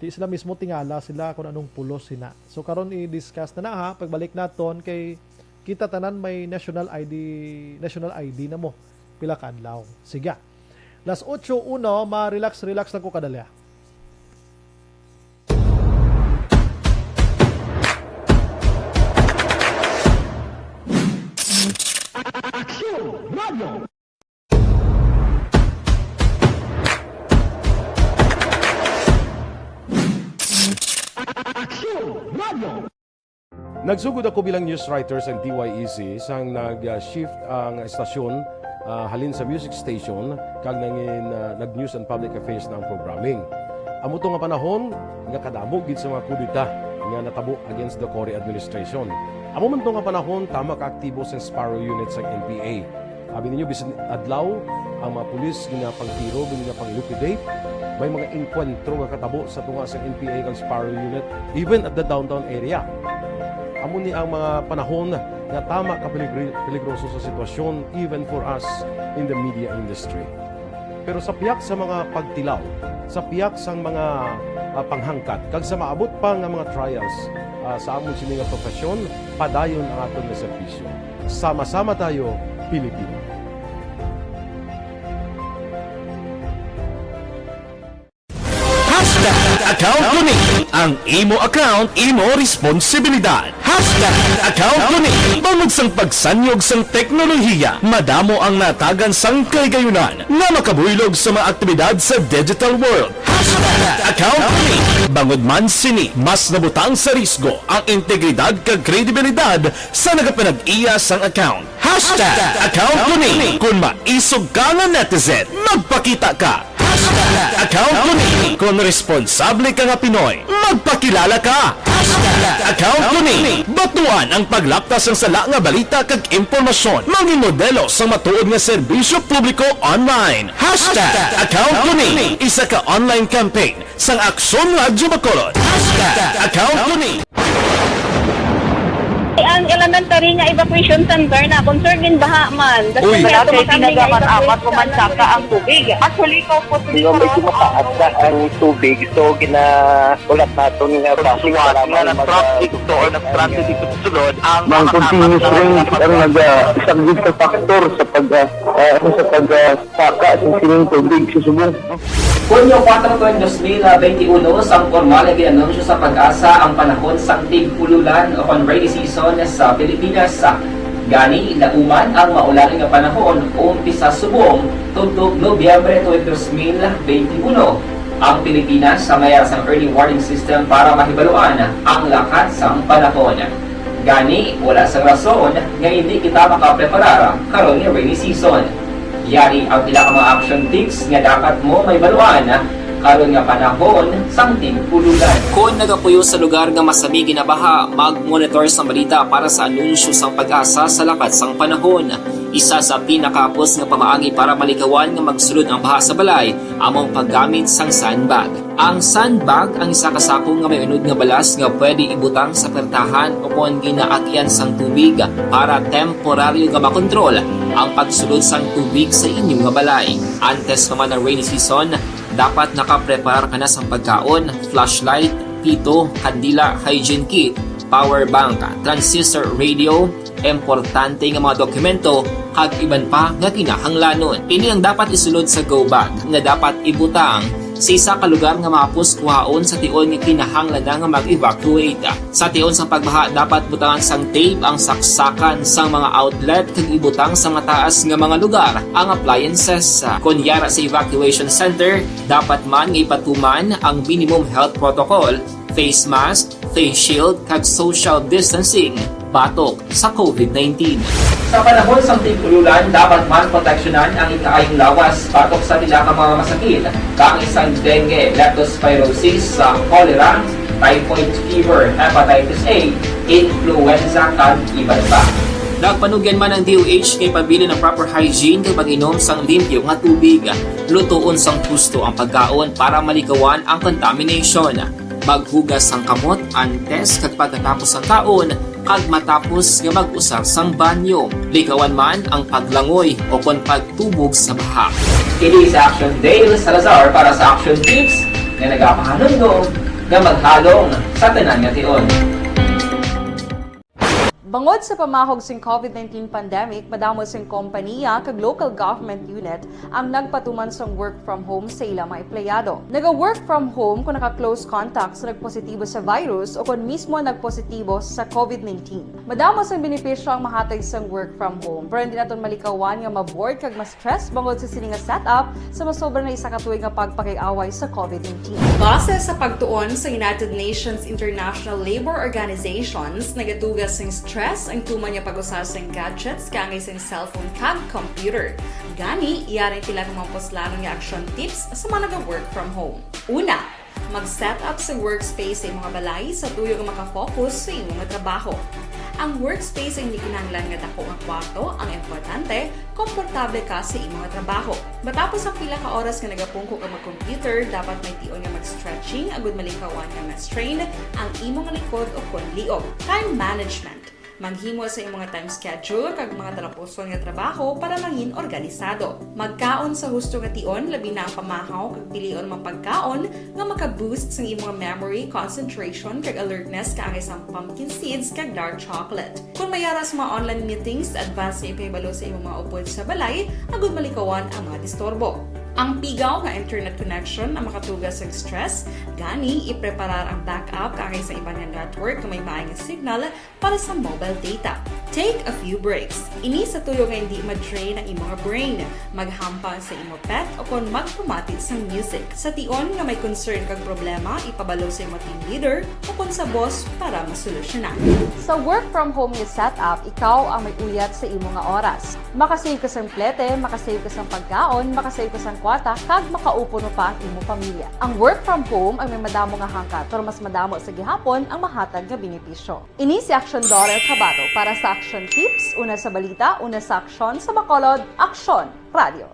Di sila mismo tingala sila kung anong pulos sina. So, karon i-discuss na na, ha, pagbalik naton kay kita tanan may national I D, national I D na mo. Pila ka adlaw. Sige. Las otso uno, ma-relax, relax lang ko kadali, ah. Aksyon Radio. Aksyon Radio. Nagsugod ako bilang news writer sa D Y E C sang nag-shift ang estasyon, ah, halin sa music station kag nangin, ah, nag-news and public affairs na ang programming. Amo to nga panahon nga kadamo gid sa mga kudeta nga natabo against the Cory administration. Amo man to nga panahon tama ka aktibo sa Sparrow Unit sa N P A. Abi ninyo, bisan adlaw, ang mga pulis ginapangtiro, ginapang-liquidate. May mga engkwentro nga katabo sa tunga sa N P A kag Sparrow Unit, even at the downtown area. Amo ni ang mga panahon nga tama ka peligri-, peligroso sa sitwasyon, even for us in the media industry. Pero sa pihak sa mga pagtilaw, sa pihak sang mga, ah, panghangkat, kag sa maabot pa nga mga trials, ah, sa amon sini nga profesyon, padayon ang aton nga serbisyo. Sama-sama tayo, Pilipino. Hashtag account ko ni. Ang imo account, imo responsibilidad. Hashtag account ko ni. Bangod sang pagsanyog sang teknolohiya, madamo ang natagan sang kahigayunan nga makabuylog sa mga aktibidad sa digital world. Hashtag account ko ni. Bangod man sini, mas nabutang sa risgo ang integridad kag kredibilidad sa nagapanag-iya sang account. Hashtag account ko ni. Kung maisog ka nga netizen, magpakita ka. Hashtag account ko ni. Kung responsable ka nga Pinoy, magpakilala ka. Hashtag account ko ni. Batuan ang paglapta sang sala nga balita kag impormasyon. Mangin modelo sang matuod nga serbisyo publiko online. Hashtag account ko ni. Isa ka online campaign sang Aksyon Radyo Bacolod. Hashtag account ko ni. Ang elementary nga evacuation center na concerned in baha man. Uy. Wala kay tinaga man amat o mansaka ang tubig. Actually, ikaw po, di ba, medyo mataas na ang tubig. So, ginahulat naton nga basi nga nag-transit to or nag-transit ito sulod ang mga continuous rain ang nag-, ah, isang sa factor sa pag, ah, ah, ano, sa pag, ah, saka sa sining tubig sa subong. Hunyo kuwatro tuig dos mil benti uno, sang pormal nga gin-anunsyo sa PAGASA ang panahon sang tig-ululan o kon rainy season sa Pilipinas. Gani, nauman ang maulan nga panahon umpisa subong tubtob Nobyembre tuig dos mil benti uno. Ang Pilipinas may ara sang early warning system para mahibaluan ang lakat sang panahon. Gani, wala sang rason nga indi kita makapreparar karon nga rainy season. Yari ang pila ka mga action tips nga dapat mo mahibaluan karon nga panahon sang tig-ululan. Kon nagapuyo sa lugar nga masami ginabaha, mag-monitor sang balita para sa anunsyo sang PAGASA sa lakat sang panahon. Isa sa pinakahapos nga pamaagi para malikawan nga magsulod ang baha sa balay amo ang paggamit sang sandbag. Ang sandbag ang isa ka sako nga may unod nga balas nga pwede ibutang sa pertahan o kon ginaagian sang tubig para temporaryo nga makontrol ang pagsulod sang tubig sa inyo nga balay. Antes pa man ang rainy season, dapat nakapreparar ka na sang pagkaon, flashlight, pito, kandila, hygiene kit, power bank, transistor radio, importante nga mga dokumento, kag iban pa nga kinahanglanon. Ini ang dapat isulod sa go bag nga dapat ibutang sa isa ka lugar nga mahapos kuhaon sa tion nga kinahanglan na nga mag-evacuate. Sa tion sang pagbaha, dapat butangan sang tape ang saksakan sang mga outlet kag ibutang sa mataas nga mga lugar ang appliances. Kon yara sa evacuation center, dapat man nga ipatuman ang minimum health protocol, face mask, face shield, kag social distancing batok sa COVID nineteen. Sa panahon sang tig-ululan, dapat man proteksyonan ang ikaayong lawas batok sa pila ka mga masakit, kaangay sang dengue, leptospirosis, sa cholera, typhoid fever, hepatitis A, influenza, kag iban pa. Nagpanugyan man ang D O H nga ipabilin ang proper hygiene kag mag-inom sang limpyo nga tubig. Lutoon sang husto ang pagkaon para malikawan ang contamination. Maghugas sang kamot antes kag pagkatapos sang kaon, kag matapos nga mag-usar sang banyo. Likawan man ang paglangoy o kon pagtubog sa baha. Kini si Action Dale Salazar para sa Action Tips nga nagapahanumdom nga maghalong sa tanan nga tion. Bangod sa pamahog sing COVID nineteen pandemic, madamo sing kompaniya kag local government unit ang nagpatuman sang work from home sa ila mga empleyado. Naga-work from home kung naka-close contact sa nagpositibo sa virus o kon mismo nagpositibo sa COVID nineteen. Madamo sang benepisyo ang mahatag sang work from home, pero hindi naton malikawan nga ma-bored kag ma-stress bangod sa sini nga setup sa masobra na isa ka tuig nga pagpakig-away sa COVID nineteen. Base sa pagtuon sa United Nations International Labour Organizations, nagatuga sing stress ang tuman nga pag-usa sing gadgets kaangay sing cellphone kag computer. Gani, yari ang pila ka mga puslanon nga action tips sa mga naga-work from home. Una, mag-set up sa workspace sa imong balay sa tuyo nga makafocus sa imong trabaho. Ang workspace ang hindi kinahanglan nga dako nga kwarto, ang importante, komportable ka sa imong trabaho. Matapos ang pila ka oras nga nagapungko ka mag-computer, dapat may tion nga mag-stretching agud malikawan nga ma-strain ang imong likod o kon liog. Time management. Maghimo sa imong time schedule kag mga talapuson nga trabaho para mangin organisado. Magkaon sa husto nga tion, labi na ang pamahaw kag pilion man pagkaon nga maka-boost sang imong memory, concentration, kag alertness kaangay sang pumpkin seeds kag dark chocolate. Kon may ara sa mga online meetings, advance nga ipahibalo sa imong mga upod sa balay agud malikawan ang mga disturbo. Ang pigaw nga internet connection ang makatuga sa stress, gani ipreparar ang backup kaangay sa iban nga network nga may maay nga signal para sa mobile data. Take a few breaks. Ini sa tuyo nga hindi ma-drain ang imo nga brain, maghampang sa imo pet o kon magpamati sang music. Sa tion nga may concern kag problema, ipabalo sa imo team leader o kon sa boss para masolusyonan. Sa work from home nga setup, ikaw ang may uyat sa imo nga oras. Makasave ka sang plete, makasave ka sang pagkaon, makasave ka sang kwarta, kag makaupo mo pa ang imo pamilya. Ang work from home ang may madamo nga hangkat, pero mas madamo sa gihapon ang mahatag nga benepisyo. Ini si Action Daughter Kabato para sa Action Tips, una sa balita, una sa aksyon, sa Bacolod, Aksyon Radio.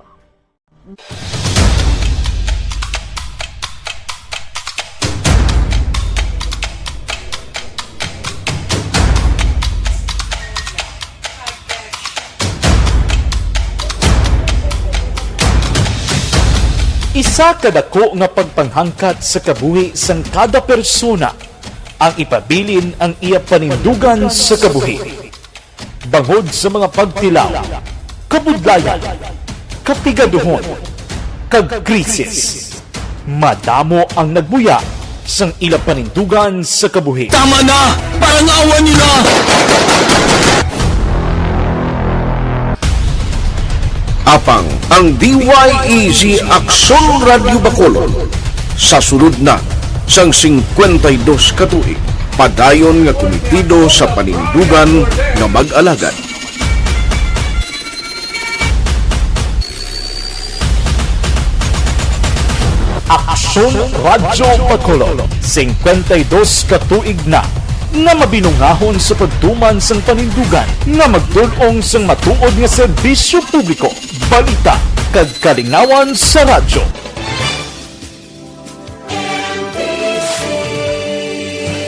Isa ka dako nga pagpanghangkat sa kabuhi sang kada persona ang ipabilin ang iya panindugan sa kabuhi. Bangod sa mga pagtilaw, kabudlayan, kapigaduhon, kag krisis, madamo ang nagbuya sang ila panindugan sa kabuhi. Tama na! Parangawan niyo na! Apang ang D Y E Z Aksyon Radyo Bacolod sa sulod na sang singkwenta y dos ka tuig, padayon nga kumitido sa panindugan nga mag-alagad. Aksyon Radyo Bacolod, singkwenta y dos ka tuig na nga mabinungahon sa pagtuman sang panindugan nga magdul-ong sang matuod nga serbisyo publiko, balita, kag kalingawan sa radyo.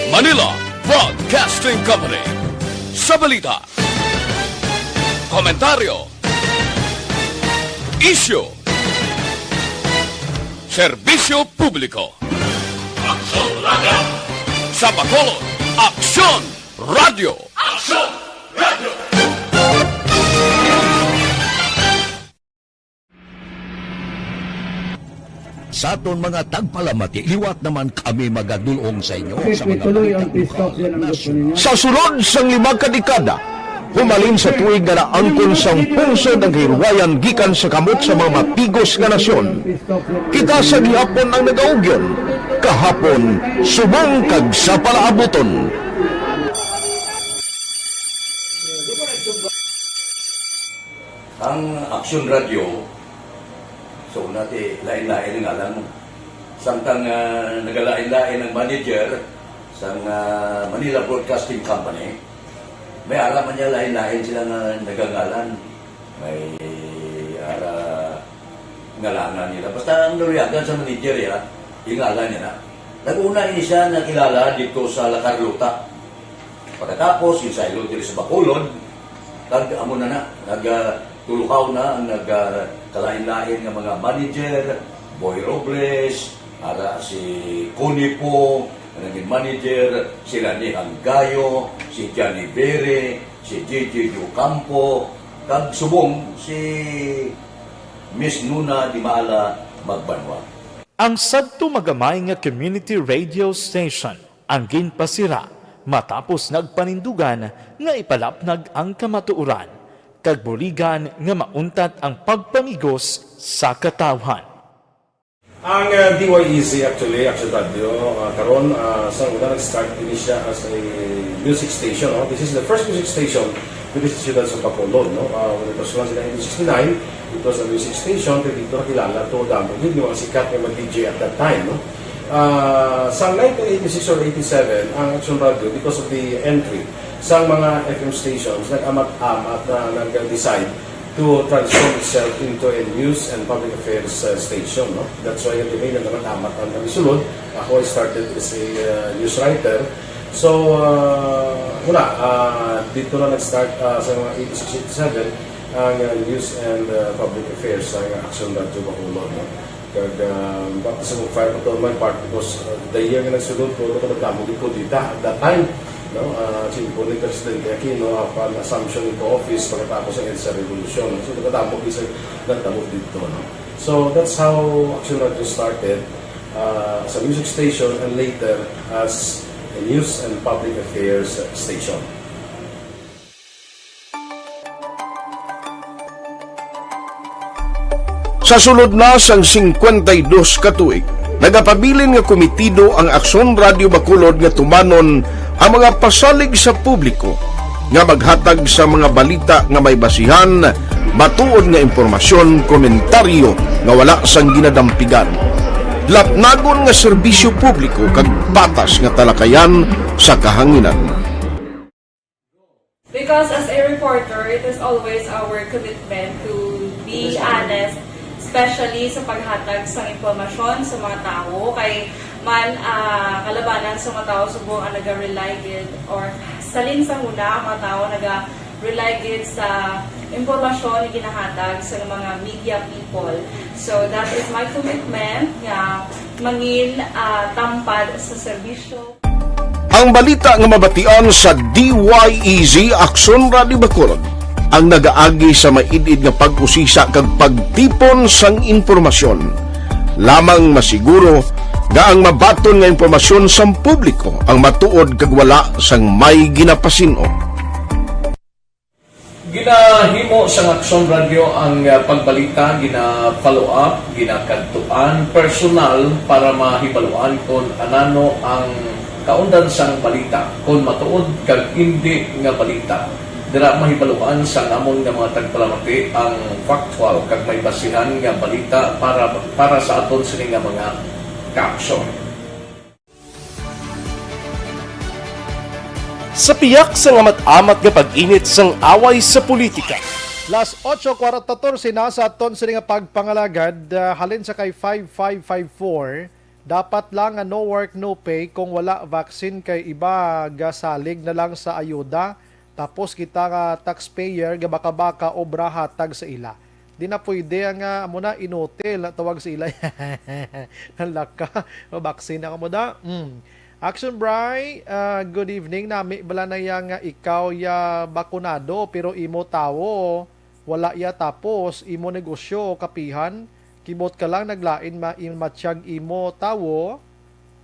Manila Broadcasting Company. Sa balita, komentaryo, isyu, serbisyo publiko. Aksyon Radyo. Sa Bacolod, Aksyon Radyo. Aksyon Radyo. Sa aton mga tagpalamati, liwat naman kami magadul-ong sa inyo sa mga balita lokal, nasyonal. Sa sulod sang lima ka dekada, humalin sa tuig nga naangkon sang pungsod ang kahilwayan gikan sa kamot sa mga mapigos nga nasyon. Kita sa gihapon ang nagaugyon, kahapon, subong kag sa palaabuton. Ang Aksyon Radyo, sa una ti lain-lain ang ngalan. Samtang, ah, nagalain-lain ang manager sang, ah, Manila Broadcasting Company, may ara man niya lain-lain sila nga nagangalan. May ara ngalanan nila. Basta ang naluyagan sa manager, ya, yung ngalan niya na. Nag-una ini siya nakilala dito sa La Carlota. Pagkatapos, yung saylo diri sa Bacolod, kag amo na na, nag, ah, tulukaw na ang nag, ah, kalain-lain nga mga manager, Boy Robles, ara si Connie Poo, nga naging manager, si Lani Hanggayo, si Johnny Bere, si J J Ocampo, kag subong si Miss Nuna Dimala Magbanwa. Ang sadto magamay nga community radio station ang ginpasira matapos nagpanindugan nga ipalapnag ang kamatuoran kag buligan nga mauntat ang pagpamigos sa katawhan. Ang, ah, D Y E Z actually, Action Radio, ah, karon, ah, sa una nag-start din siya as a music station, no? This is the first music station dito sa siyudad sa Bacolod, no? Ah, when it was launched in nineteen sixty-nine, it was a music station, pero dito nakilala to, damo gid yung mga sikat nga mga D J at that time, no? Ah, sa nineteen eighty-six or eighty-seven, ang Action Radio, because of the entry sa mga F M stations, nag-amat-amat na nag-decide to transform itself into a news and public affairs, uh, station, no? That's why kami nagkakatamat ang kami sulod. Ako, I started as a, uh, news writer. So, uh, wala, uh, dito na nag-start, uh, sa mga eighty-six, eighty-seven, ang, uh, news and, uh, public affairs sa Action Radio Bacolod, no? Kag, ah, baptism of fire pa to my part because, ah, the year nga nagsulod ko, nagdamo gid kudeta at that time, no? Ah, siyempre ni Presidente Aquino, upon assumption into office pagkatapos sa EDSA Revolution. So, nagdamo gid sa nagdamo dito, no? So that's how Action Radio started, uh, as a music station and later as a news and public affairs station. Sa sulod na sang singkwenta y dos ka tuig, nagapabilin nga komitido ang Aksyon Radio Bacolod nga tumanon ang mga pasalig sa publiko nga maghatag sa mga balita nga may basihan, matuod nga impormasyon, komentaryo nga wala sang ginadampigan, lapnagon nga serbisyo publiko kag patas nga talakayan sa kahanginan. Because as a reporter, it is always our commitment to be honest, especially sa paghatag sa impormasyon sa mga tawo. Kay man, ah, kalabanan sa mga tawo subong ang naga-rely gid, or salin sa huna ang mga tawo naga-rely gid sa impormasyon nga ginahatag sa mga media people. So that is my commitment nga mangin, ah, tampad sa serbisyo. Ang balita nga mabatian sa D Y E Z Aksyon Radio Bacolod ang nagaagi sa maid-id nga pag-usisa kag pagtipon sang impormasyon. Lamang masiguro nga ang mabaton nga impormasyon sang publiko ang matuod kag wala sang may ginapasin-o. Ginahimo sang Aksyon Radio ang, ah, pagbalita, gina-follow up, ginakadtuan personal para mahibaluan kon anano ang kaundan sang balita, kon matuod kag indi nga balita. Dira mahibaluan sang amon nga mga tagpalamati ang factual kag may basihan nga balita para para sa aton sini nga mga kaaksyon. Sa piyak sang amat-amat nga pag-init sang away sa politika. Las otso katorse na sa aton sini nga pagpangalagad, ah, halin sa kay five five five four, dapat lang nga no work, no pay kung wala vaccine, kay iba gasalig na lang sa ayuda, tapos kita nga taxpayer gabaka-baka obra hatag sa ila. Di na pwede ang, ah, amo na, inutil na tawag sa ila. Ang laka, vaccine ako mo da. Mm. Action Bry, ah, good evening. Nami bala na ya nga ikaw ya bakunado pero imo tawo wala ya, tapos imo negosyo kapihan, kibot ka lang naglain ma matyag imo tawo,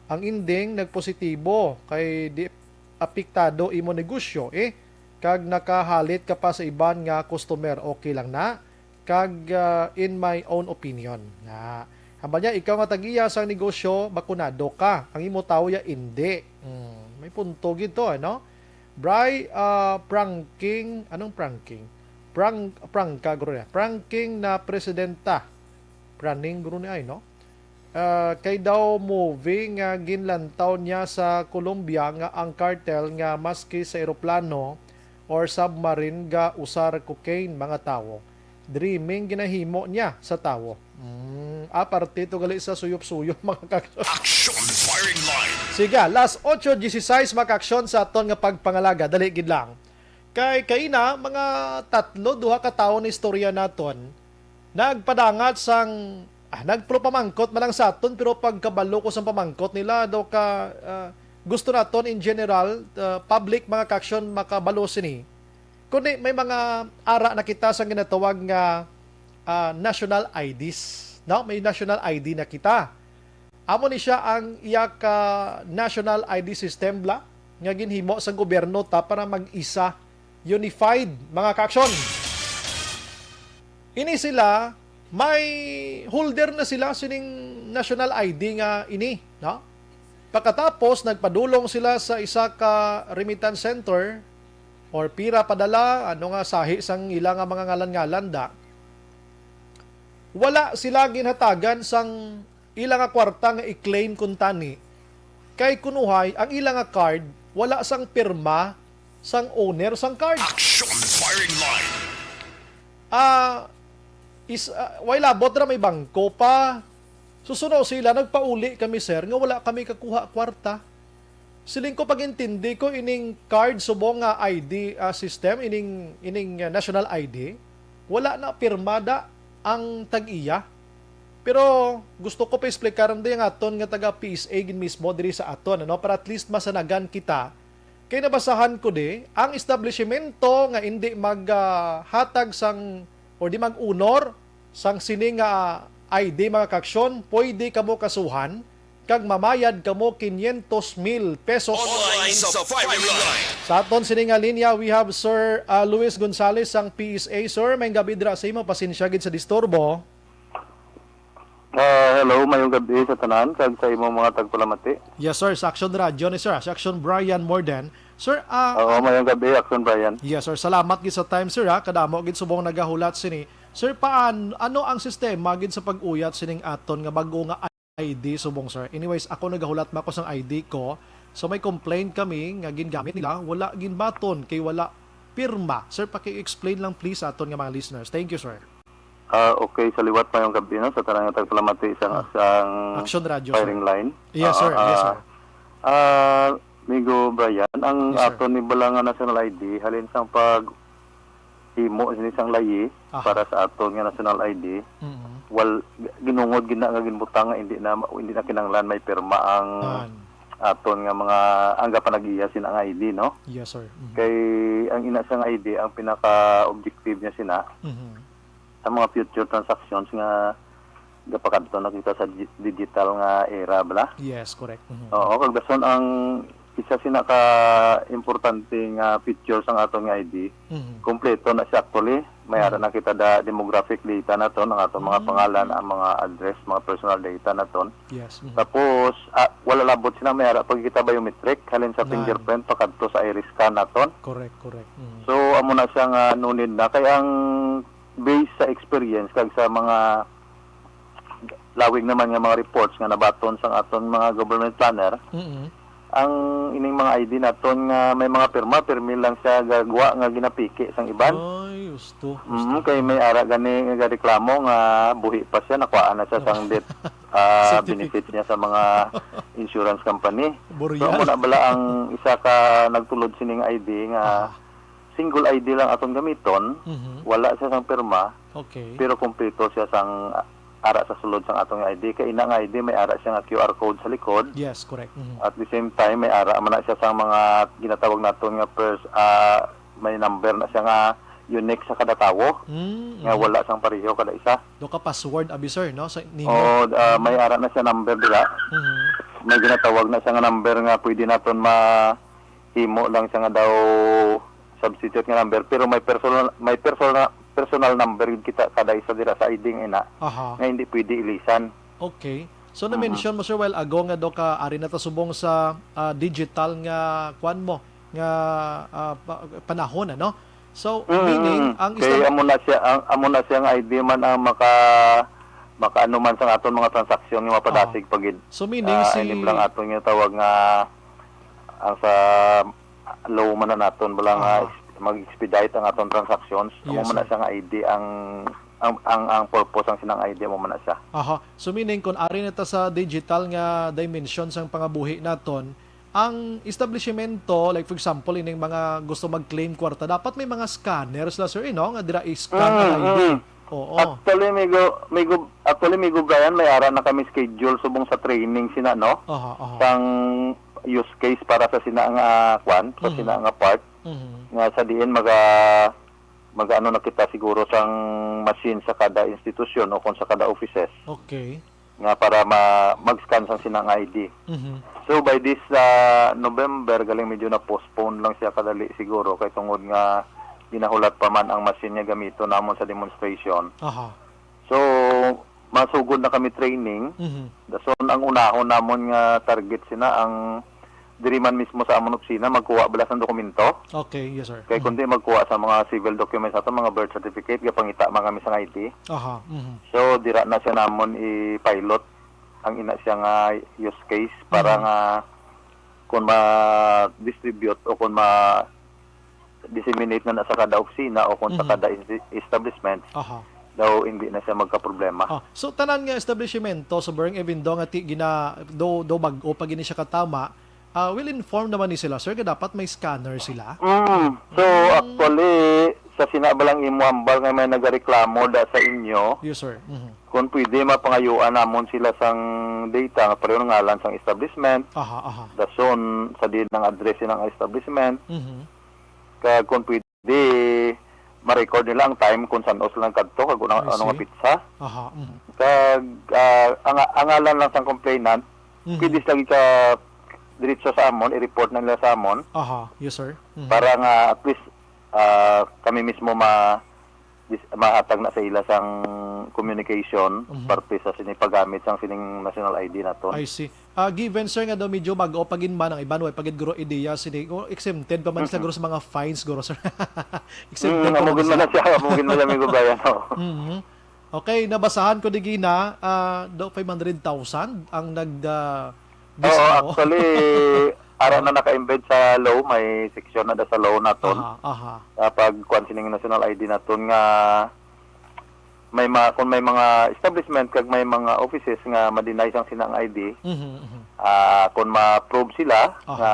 ang ending nagpositibo kay di apektado imo negosyo eh, kag nakahalit ka pa sa iban nga customer, okay lang na? Kag, ah, in my own opinion, na hambal niya, ikaw nga tag-iya sang negosyo, bakunado ka. Ang imo tawo ya, indi. Hmm, may punto gid to, ano? Bry, ah, pranking, anong pranking? Prank, prangka, guro niya. Pranking na presidenta. Praning, guro niya, ay, no? Ah, kay daw movie nga ginlantaw niya sa Colombia nga ang cartel nga maski sa eroplano or submarine ga usar cocaine, mga tawo. Dreaming ginahimo niya sa tawo. Mm, ah, parte to gali sa suyop-suyop, mga kag- Action firing line. Sige, last otso dieciséis, mga kaaksyon, sa aton nga pagpangalaga. Dali gid lang. Kay kaina, mga tatlo, duha ka tawo na istorya naton. Nagpadangat sang, ah, nagpro pamangkot man lang sa aton, pero pagkabalo ko sang pamangkot nila, daw ka, ah, gusto naton in general, ah, public, mga kaaksyon, makabalo sini. Kundi may mga ara na kita sa ginatawag nga, ah, national I Ds, no? May national I D na kita. Amo ni siya ang iya ka national I D system bla nga ginhimo sa gobyerno ta para mag-isa, unified, mga kaaksyon. Ini sila, may holder na sila sining national I D nga ini, no? Pagkatapos, nagpadulong sila sa isa ka remittance center or pira padala, ano nga sahi sang ila nga mga ngalan-ngalan da. Wala sila ginhatagan sang ila nga kwarta nga i-claim kuntani. Kay kunuhay, ang ila nga card wala sang pirma sang owner sang card. Action firing line. Ah, is, ah, way labot ra may bangko pa. Susuno sila, nagpauli kami, sir, nga wala kami kakuha kwarta. Siling ko, pag-intindi ko ining card subong nga I D, ah, system, ining, ining, ah, national I D, wala na pirmada ang tag-iya. Pero gusto ko pa explikaran di ang aton nga taga P S A gid mismo diri sa aton, ano, para at least masanagan kita. Kay nabasahan ko di, ang establishmento nga indi maghatag sang or di mag-unor sang sini nga I D, mga kaaksyon, pwede kamo kasuhan kag mamayad kamo quinientos mil pesos. Online sa firing line. Sa aton sini nga linya, we have Sir, ah, Luis Gonzalez sang P S A. Sir, may gabi dira sa imo. Pasensya gid sa disturbo. Ah, hello, mayong gabi sa tanan kag sa imong mga tagpalamati. Yes, sir. Sa Action Radio ni sir, ah, sa Action Brian Morden. Sir, ah, Oo, ano mayong gabi, Action Brian. Yes, sir. Salamat gid sa time, sir, ha. Kadamo gid subong nagahulat sini. Sir, paan, ano ang sistema gid sa pag-uyat sining aton nga bag-o nga I D subong, sir? Anyways, ako nagahulat man ko sang I D ko. So may complaint kami nga gingamit nila, wala ginbaton kay wala pirma. Sir, paki-explain lang please sa aton nga mga listeners. Thank you, sir. Ah, okay, sa liwat mayong gabi, no, sa tanan nga tagpalamati sa, Ah. sa Action Radio, sir. Firing line. Yes, Ah, sir. Yes, ah, sir. ah, Migo Brian, ang Yes, sir. aton ni bala nga national I D, halin sang pag himo sini sang layi Aha. para sa aton nga national I D, Mm-mm. wal, ginungod gid na nga ginbutang nga hindi na, hindi na kinahanglan may pirma ang An. aton nga mga, ang gapanag-iya sina nga I D, no? Yes, sir. Mhm. Kay ang ina sang I D, ang pinaka-objective niya sina, Mhm. sa mga future transactions nga gapakadto na kita sa di-, digital nga era, bala? Yes, correct. Mhm. Oo, kag dason ang isa sina ka importante nga feature sang aton nga I D, Mhm. kompleto na siya actually. May ara Mhm. na kita da demographic data naton, ang aton mga Mm. pangalan, ang mga address, mga personal data naton. Yes. Mhm. Tapos, ah, wala labot sina, may ara pa kita biometric, halin sa Nan. fingerprint pakadto sa iris scan naton. Correct, correct. Mhm. So, amo na siya nga no need na. Kay ang based sa experience kag sa mga lawig naman nga mga reports nga nabaton sang aton mga government planner, Mm-mm. ang ining mga I D naton nga may mga pirma, pirmi lang siya gagwa nga ginapiki sang iban. Ay, gusto, Mm, gusto. kay may ara gani nga gareklamo nga buhi pa siya, nakuhaan na siya sang death, ah, Certificate. benefits niya sa mga insurance company. So, Boreal. amo na bala ang isa ka nagtulod sining I D nga Aha. single I D lang aton gamiton, Mhm. wala siya sang pirma, Okay. pero kompleto siya sang ara sa sulod sang aton nga I D. Kay ina nga I D may ara siya nga Q R code sa likod. Yes, correct. Mhm. At the same time, may ara man na siya sang mga ginatawag naton nga pers-, ah, may number na siya nga unique sa kada tawo, Mm, nga mhm. wala sang pareho kada isa. Do ka password, abi, sir, no? Sa ninyo? O, ah, may ara na siya number dira. Mhm. May ginatawag na siya nga number nga pwede naton ma-, himo lang siya nga daw substitute nga number, pero may personal, may personal, personal number gid kita kada isa dira sa I D nga ina Aha. nga hindi pwede ilisan. Okay. So, Mhm. na-mention mo, sir, while ago nga do ka ari na ta subong sa, ah, digital nga kuan mo, nga, ah, pa-, panahon, ano? So, Mm, meaning, mm. ang Kay istab- amo na siya, ang, amo na siya nga I D man ang maka-, makaano man sa aton mga transaksyon nga mapadasig Ah. pa gid. So, meaning Ah, si ini lang aton nga tawag nga ang sa law man na naton, bala nga Ah. ex-, mag-expedite ang aton transactions. Amo Yes, man na sir. siya nga I D ang, ang, ang, ang purpose ang sinang I D, amo man na siya. Aha. So, meaning, kung ari na ta sa digital nga dimension sang pangabuhi naton, ang establishmento, like, for example, ining mga gusto mag-claim kwarta, dapat may mga scanner sila, sir, eh, no? Nga dira i-scan ang Mm, I D. mm. Oo. Actually, migo, migo, actually, migo Brian, may ara na kami schedule subong sa training sina, no? Aha, aha. Sang use case para sa sina nga, kwan, sa Mhm. sina nga part. Mhm. Nga sa diin maga-, mag-ano na kita siguro sang machine sa kada institusyon o kung sa kada offices. Okay. Nga para ma-, mag-scan sang sina nga I D. Mhm. So, by this, ah, November, galing medyo na-postpone lang siya kadali siguro kay tungod nga ginahulat pa man ang machine nga gamiton namon sa demonstration. Aha. So, masugod na kami training. Mhm. Dason ang unahon namon nga target sina ang diri man mismo sa amon opisina, magkuha bala sang dokumento. Okay, yes, sir. Kay Mhm. kundi magkuha sa mga civil documents nato, mga birth certificate, gapangita man kami sa I D. Aha, mhm. So, dira na siya namon i-pilot ang ina siya nga use case para Mhm. nga kung ma-distribute o kung ma-disseminate na, na sa kada opisina o kung sa Mhm. kada insti-, establishment, Aha. daw hindi na siya magkaproblema. Ah, so, tanan nga establishmento sa Burang Evindo nga ti-, gina-, do, do bag-o pa gini siya katama, ah, will inform naman ni sila, sir, nga dapat may scanner sila? Mm. So, Mm. actually, sa sina balang imo ambal nga may nagareklamo da sa inyo, Yes, sir. Mhm. kung pwede, mapangayuan namon sila sang data nga pareho ng ngalan sang establishment, Aha, aha. dason sa din ang address ng establishment, Mhm. kag kung pwede, ma-record nila ang time kung san-o sila nagkadto, kag una, I ano nga see. Pitsa. Aha, mhm. Kag, ah, ang, ang ngalan lang sang complainant, Mhm. pwede sila gika diretso sa amon, i-report na nila sa amon. Aha, yes, sir. Mhm. Para nga at least, ah, kami mismo ma-, dis-, mahatag na sa ila sang communication, Mhm. parte sa sini paggamit sang sining national I D naton. I see. Ah, given, sir, nga daw medyo bag-o pa gid man, ang iban way pa gid guro ideya sini, o exempted pa man sila Mhm. guro sa mga fines, guro, sir. Exempted Mm, pa amo man gid man sila. na siya, amo gid man siya, Amigo Brian, oo. Mhm. Okay, nabasahan ko di gina, ah, daw five hundred thousand ang nag, ah, Oo, dismo. actually, ara Oo. na naka-embed sa law, may section na da sa law naton. Aha, aha. Ah, pag kuwan sining national I D naton nga may mga, kung may mga establishment kag may mga offices nga ma-deny sang sinang I D, Mhm, mhm. ah, kung ma-prove sila Aha. nga,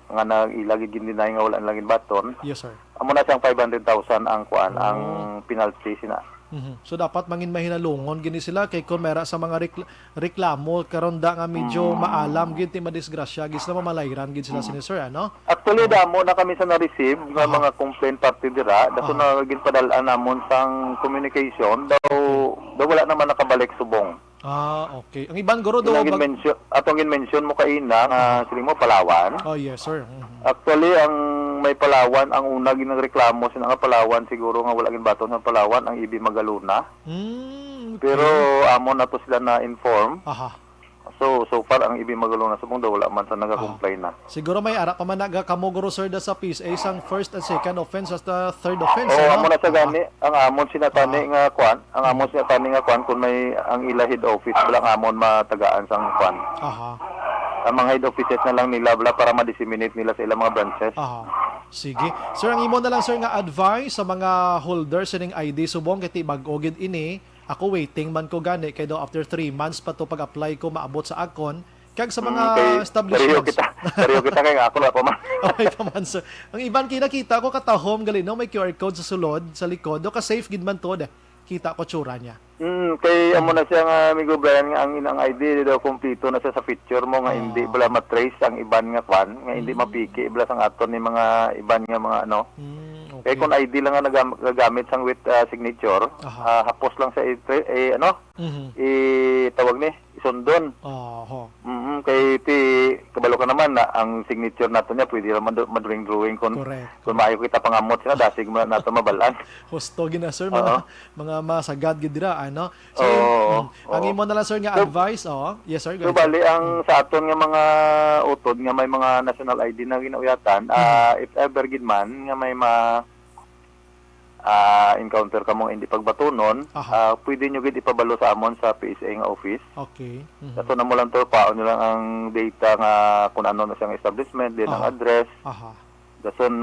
nga nag-ila gid gin-deny nga wala nila ginbaton, Yes, sir. amo na siyang five hundred thousand ang kuan, ang Oh. penalty sina. Mhm. So, dapat mangin mahinalungon gini sila kay kung mera sa mga rekl-, reklamo karon da nga medyo Mm. maalam gid, ti madisgrasya gid sila, mamalayran gid sila Mhm. sini, sir, ano? Actually, Oh. damo na kami sa na-receive nga Aha. mga complaint parte dira. Dason Aha. na ginpadal-an namon sang communication. Daw, Okay. daw wala naman nakabalik subong. Ah, okay. Ang iban, guro, daw Ilang wag ginmensyo-, atong ginmention mo kaina nga Aha. siling mo, Palawan. Oh, yes, sir. Mhm. Actually, ang may Palawan, ang una ginreklamo sila nga Palawan, siguro nga wala ginbaton sa Palawan, ang Ibi Magalona. Mm, okay. Pero amo na to sila na-inform. Aha. So, so far, ang Ibi Magalona subong daw wala man sa nagakomplain na. Siguro may ara pa man na ga-, kamo, guro, sir, da sa P S A sang first and second offense hasta third offense, Oo, ano? amo na sa Ah, gani, ang amon sina tani ah. nga kwan, ang amon Mm. sina tani nga kwan, kung may ang ila head office, bala ang amon matagaan sang kwan. Aha. Ang mga head offices na lang nila, bala, para ma-disseminate nila sa ilang mga branches. Aha. Sige. Sir, ang imo na lang, sir, nga advice sa mga holder sining I D subong, kay ti bag-o gid ini, Ako waiting man ko gani kay daw after three months pa to pag-apply ko maabot sa akon. Kag sa mga Mm, kay pareho establishments. kita. Pareho kita kay ako na pa man. Okay pa man, sir. Ang iban kinakita ko katahom gali, no, may Q R code sa sulod, sa likod. Do ka safe gid man to, de. Kita ko tsura niya. Mm, kay amo Mm. na siya nga, Amigo Brian, nga ang inang I D daw kompleto na siya sa picture mo nga hindi Ah. bala matrace ang iban nga kwan, nga hindi Mm. mapiki bala sang aton ni mga iban nga mga ano. Mm, Kay okay. kung I D lang nga nagam-, gagamit sang with, ah, signature, Aha. ah, hapos lang sa i-, i-, ano, Mhm. i-, tawag ni, isundon. Oho. Mm, kay ti, kabalo ka naman na ang signature nato niya, pwede ra man do-, madrawing-drawing kung, Correct. kung maayo kita pangamot sila, dasig mo na nato mabalaan. Husto gid na, sir, mga, Oo. mga masagad gid dira, ano? So, Oo, mm, ang oo. imo na lang, sir, nga So, advice, oh. Yes, sir, go so, ahead, sir. bali, ang Mm. sa aton nga mga utod nga may mga national I D na ginauyatan, Mm. ah, if ever gid man nga may ma-, ah, encounter kamo nga hindi pagbatunon, Aha. ah, pwede nyo gid ipabalo sa amon sa P S A nga office. Okay. Mhm. Kaso na mo lang to, paon nyo lang ang data nga kung ano na siyang establishment, din ang Aha. address. Aha. Dason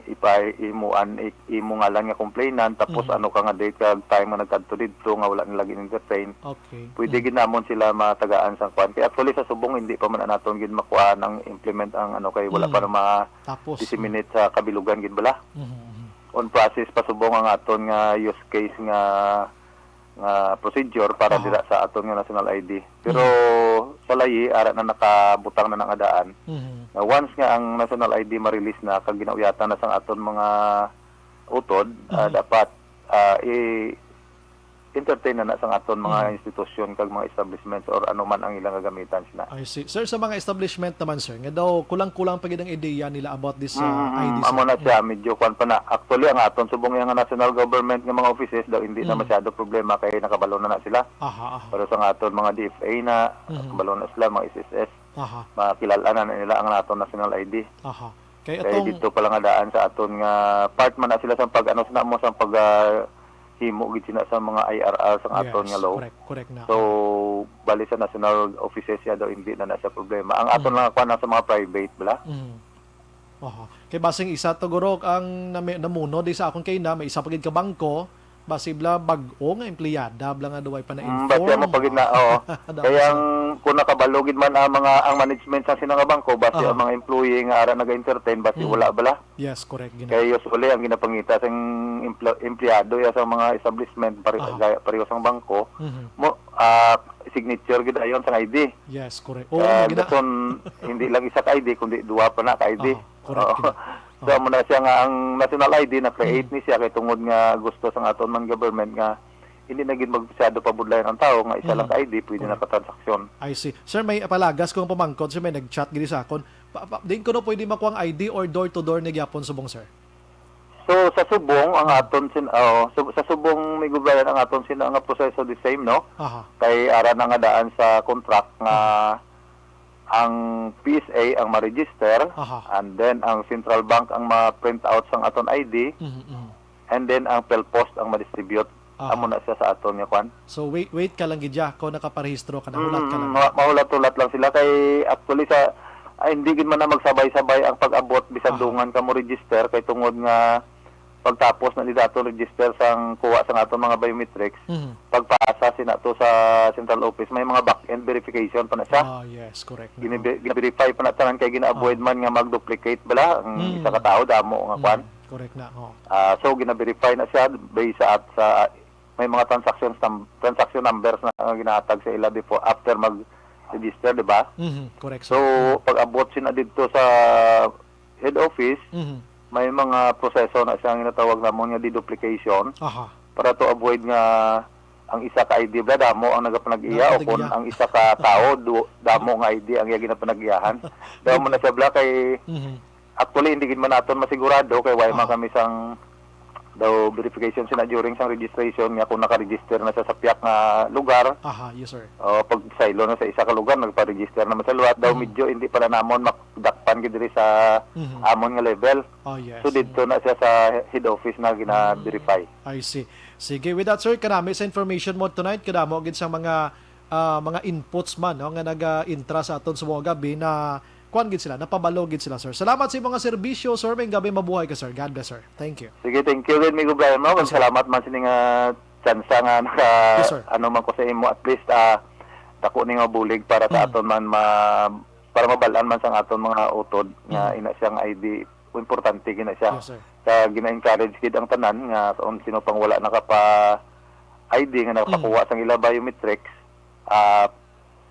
ipa-, imuan, i-, imo ngalan nga complainant, tapos Mhm. ano ka nga date kag time nga nagkadto didto nga wala nila gin-entertain. Okay. Pwede Mhm. gid namon sila matagaan sang kwan. Kay actually sa subong hindi pa man naton gid makuha nang implement ang ano kay wala pa Mhm. na Tapos, ma-disseminate sa kabilugan gid bala. Mhm, mhm. On process pa subong ang aton nga use case nga nga procedure para Aha. dira sa aton nga national I D. Pero Mhm. sa layi, ara na nakabutang na nga daan, Mhm. nga once nga ang national I D ma-release na, kag ginauyatan na sang aton mga utod, ah, Mhm. dapat, ah, i-entertain na na sang aton mga Mhm. institusyon kag mga establishments or ano man ang ilang gagamitan sina. I see. Sir, sa mga establishment naman, sir, nga daw kulang-kulang pa gid ang ideya nila about this, uh, Mm, I D, sir. Amo na siya, Mm. medyo kwan pa na. Actually, ang aton subong nga national government nga mga offices daw hindi na Mm. masyado problema kay nakabalo na na sila. Aha, aha. Pero sa nga aton mga D F A na, Mhm. kabalo na sila, mga S S S, Aha. makilala na nila ang aton national I D. Aha. Kay Kay atong dito pa lang nga daan sa aton nga part man na sila sa pag, ano, sa mo, sa pag, ah, himo gid sina sa mga I R R sa aton Yes, nga law. correct, correct na. So, bali sa national offices siya daw, hindi na na siya problema. Ang aton Mm. lang kuwan sa mga private, bala. Mm. Oho. Kay basing isa to, guro, ang nami-, namuno di sa akon kay na, may isa pa gid ka bangko, basi bala bag-o nga empleyada, bala nga daw ay pa Mm, bati na-inform. mo pa gid na, oo. Daw Kaya sa ang, kung nakabalo gid man ang mga, ang management sa sina nga bangko, basi Aha. ang mga employee nga ara naga-entertain, basi Mm. wala bala. Yes, correct, gina- Kay usually, ang ginapangita sang empl-, empleyado ya sa mga establishment, pare-, Aha. gaya, pareho sang bangko, Mhm. mo, ah, signature gid ayon sang I D. Yes, correct. Oo, Ah, gina- dason, hindi lang isa ka I D, kundi duha pa na ka I D. Aha, correct, Oo. gina-, So, amo na siya nga ang national I D na-create ni siya kay tungod nga gusto sang aton man government nga hindi na gid masyado pabudlayan ang tawo nga isa lang ka I D pwede na ka-transaksyon. I see. Sir, may palagas kong pamangkot, sir, may nag-chat gid sa akon. Pa, pa, din ko no pwede makuha ang I D or door to door ni gyapon subong, sir? So, sa subong ang aton sin oh, so, sa subong, Migo Brian, ang aton sin nga proseso the same, no? Aha. Kay ara na nga daan sa contract nga ang P S A ang ma-register, Aha. and then ang central bank ang ma-print out sang aton I D, Mhm, mhm. and then ang PhilPost ang ma-distribute. Aha. Amo na siya sa aton nga kwan. So wait, wait ka lang gid ya kung nakaparehistro ka na, hulat ka lang. Mm, ma- mahulat-hulat lang sila kay actually sa ah, hindi gid man na magsabay-sabay ang pag-abot bisan Aha. dungan ka mo register kay tungod nga pagtapos na nila aton register sang kuha sang aton mga biometrics, Mhm. pagpasa sina to sa central office, may mga back-end verification pa na siya. Ah, yes, correct. na. Ginibe- Gina-verify pa na tanan kay gina-avoid Ah. man nga mag-duplicate bala ang Mm. isa ka tawo damo nga kwan. Mm, correct na. Oh. Ah, so gina-verify na siya based sa, sa may mga transactions num- transaction numbers na nga ginahatag sa ila before after mag-register, di ba? Mhm, correct, So, sir. pag-abot sina didto sa head office, Mhm. may mga proseso na siya nga ginatawag namon nga deduplication Aha. para to avoid nga ang isa ka I D bla damo ang nagapanag-iya o Nagapanag-iya. Kung ang isa ka tawo du- damo nga I D ang iya ginapanag-iyahan. Damo na siya bla kay Mhm. actually hindi gid man naton masigurado kay why man Aha. kami sang daw verification sina during sang registration nga kung naka-register na siya sa piyak nga lugar Aha, yes, sir. o pag saylo na sa isa ka lugar nagpa-register naman sa luwat daw Mhm. medyo hindi pa na namon makdakpan gid diri sa Mhm. amon nga level. Oh, yes. So didto na siya sa head office na gina-verify. I see. Sige, with that, sir, kanami sa information mo tonight, kadamo gid sa mga ah, mga inputs man, no, nga naga-intra sa aton sa mga gabi na kuan gid sila, napabalo gid sila, sir. Salamat sa imong mga serbisyo, sir. May gabi, mabuhay ka, sir. God bless, sir. Thank you. Sige, thank you gid, Migo Brian, no? Kag Yes, sir. Salamat man sini nga tsansa nga naka Yes, sir. ano man ko sa imo, at least ah dako ni nga bulig para sa Mm. aton man ma para mabal-an man sang aton mga utod nga Mm. ina siyang I D, importante gina siya. Yes, sir. Kag gina-encourage gid ang tanan nga kung sino pang wala nakapa I D nga nakapakuha sang ila biometrics, ah,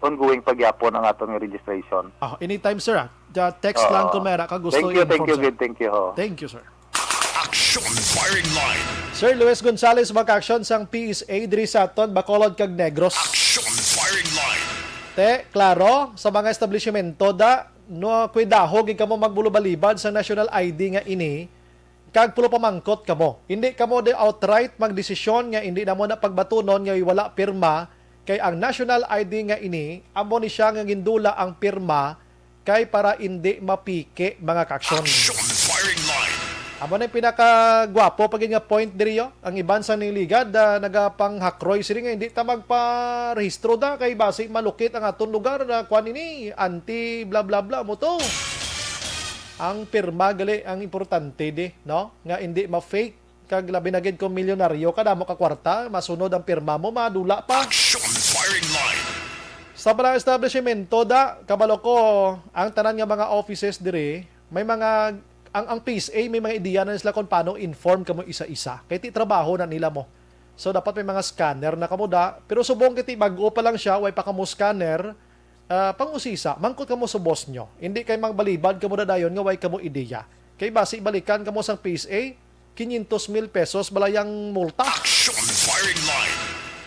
ongoing pa gyapon ang aton nga registration. Ah, anytime, sir, ah. Ja- text Oo. lang kung may ara ka gusto Thank you, thank i-inform, you, sir. Gid. Thank you, ho. Thank you, sir. Action Firing Line. Sir Luis Gonzalez, mag-action sang P S A diri sa aton, Bacolod kag Negros. Action Firing Line. Te, klaro, sa mga establishmento, da, no, kuidaho gid kamo magbulubalibad sa national I D nga ini, kag pulo pamangkot kamo. Hindi kamo di outright magdesisyon nga hindi namo na pagbatunon nga wala pirma, kay ang national I D nga ini, amo ni siya nga gindula ang pirma, kay para indi mapiki mga kaaksyon. Action Firing Line. Amo na yung pinakagwapo pa gid nga point diri, yo. Ang iban sa niligad, ah, nagapanghakroy sini nga hindi ta magparehistro da kay basi malukit ang aton lugar na kuan ini, anti bla bla bla mo to. Ang pirma gali ang importante di, no? Nga hindi ma-fake kag labi na gid kung milyonaryo ka, damo ka kwarta, masunod ang pirma mo, madula pa. Action Firing Line. Sa mga establishmento da, kabalo ko, ang tanan nga mga offices diri, may mga, ang, ang P S A, may mga ideya na sila kung paano inform kamo isa-isa. Kay ti trabaho na nila mo. So, dapat may mga scanner na kamo da. Pero subong kay ti bag-o pa lang siya, way pa kamo scanner, ah, pangusisa, mangkot kamo sa boss nyo. Hindi kay magbalibad kamo da dayon nga way kamo ideya. Kay basi balikan kamo sang P S A, quinientos mil pesos bala yang multa. Action Firing Line.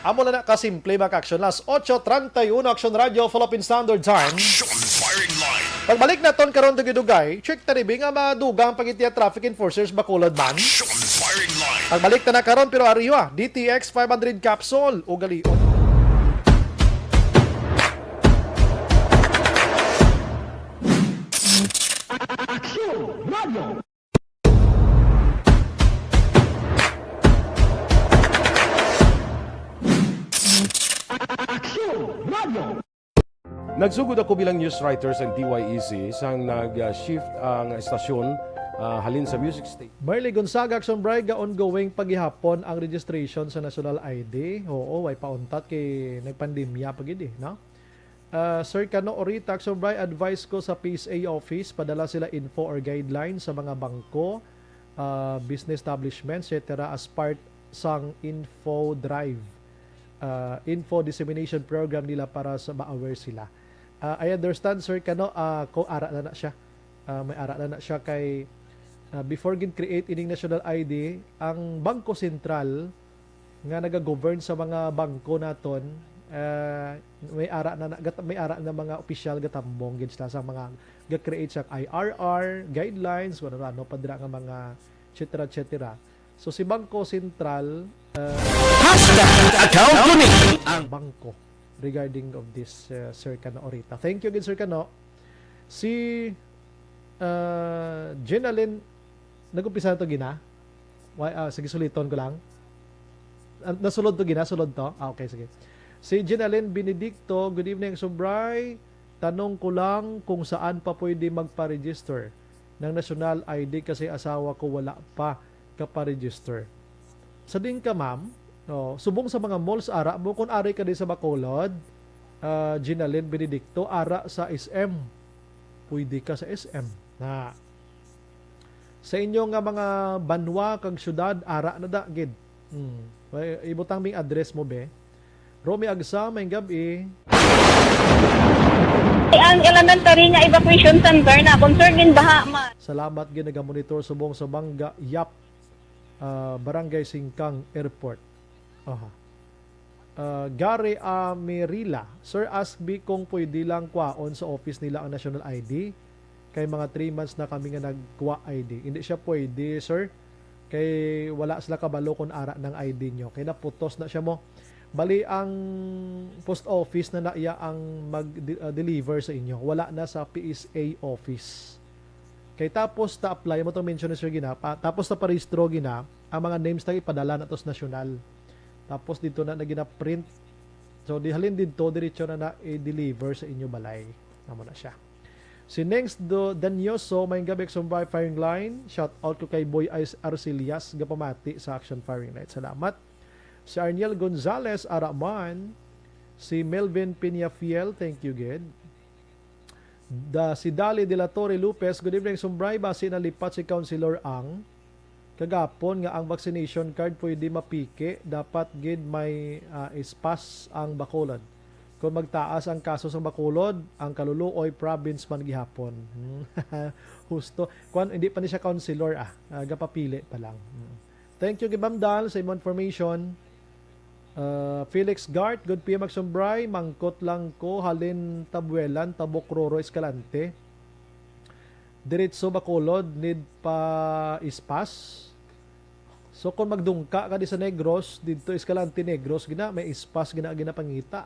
Amo lang na kasimple, mga kaaksyon. Las ocho treinta y uno, Action Radio, Philippine Standard Time. Action Firing Line. Pagbalik naton karon dugay-dugay, check ta ribi nga madugang pag-itiya traffic enforcers Bacolod man. Action Firing Line. Pagbalik ta na karon, pero ariwa, D T X five hundred capsule, ugalion. Action Radio. Action Radio. Nagsugod ako bilang news writer sa D Y E C sang nag-shift ang estasyon, ah, halin sa music station. Merly Gonzaga, Action Bright, nga ongoing pa gihapon ang registration sa national I D. Oo, way pa untat kay nagpandemya pa gid eh, no? Ah, Sir Kano Orita, Action Bright, advice ko sa P S A office, padala sila info or guidelines sa mga bangko, ah, business establishment, et cetera as part sang info drive, ah, info dissemination program nila para sa ma-aware sila. Ah, I understand, Sir Kano, ah, kung ara na na siya. Ah, may ara na na siya kay Ah, before gid create ining national I D, ang Bangko Sentral nga nagagovern sa mga bangko naton, ah, may ara na, na gat- may ara na mga opisyal gatambong gid sila sa mga ga-create sa I R R guidelines, kung ano-ano pa dira nga mga et cetera, et cetera. So si Bangko Sentral, ah, Hashtag account ko ni. ang bangko regarding of this, uh, Sir Kano Orita. Thank you gid, Sir Kano. Si uh, Jenalyn, nag-umpisa na to gina? Why, ah, sige, suliton ko lang. Ah, nasulod to gina? Sulod to? Ah, okay, sige. Si Jenalyn Benedicto, good evening, Subray. Tanong ko lang kung saan pa pwede magpa-register ng national I D kasi asawa ko wala pa kapa-register. Sa din ka, ma'am, no, subong sa mga malls, ara mo, kung ari ka di sa Bacolod, ah, Ginalyn Benedicto, ara sa S M. Pwede ka sa S M. Na, sa inyo nga mga banwa kag syudad, ara na da, gid. Hmm. Well, ibutang ming address mo, be. Romy Agsa, may gabi. Ang elementary nga evacuation center na concern din baha man. Salamat gid nagamonitor subong sa Bangga Yap, ah, Barangay Singkang Airport. Aha. Ah, Gary Amirila, Sir, ask B kung pwede lang kwaon sa office nila ang national I D. Kay mga three months na kami nga nagkuha I D. Hindi siya pwede, sir. Kay wala sila kabalo kung ara ng I D nyo. Kay naputos na siya mo. Bali, ang post office na na iya ang mag-deliver sa inyo. Wala na sa P S A office. Kay tapos ta-apply mo itong mention ni Sir Gina, pa, tapos ta parehistro gina, ang mga names ta ipadala na to sa nasyonal. Tapos dito na na gina-print. So, di halin dito, diretso na na i-deliver sa inyo balay. Amo na siya. Si Nengs Do Danyoso, may gabi, Sumbay Firing Line. Shout out ko kay Boy Ice Arcillas, gapamati sa Action Firing Line. Salamat. Si Arniel Gonzalez, ara man. Si Melvin Peñafiel, thank you, gid. Da, si Dali de la Torre Lopez, good evening, Sumbray. Basi nalipat si Councilor Ang kagapon nga ang vaccination card pwede mapiki, dapat gid may, ah, ispas ang Bacolod. Kung magtaas ang kaso sa Bacolod, ang Kaluluoy province man gihapon. Hmm. Husto. Kwan, hindi pa ni siya councilor, ah. Ah, gapapili pa lang. Hmm. Thank you, Gibamdal, sa imong information. Ah, Felix Gart, good P M Magsumbray, mangkot lang ko, halin Tabuelan, Tabok Roro, Escalante. Diretso Bacolod, need pa ispas. So kung magdungka ka di sa Negros, didto Escalante, Negros, gina, may ispas gina, ginapangita.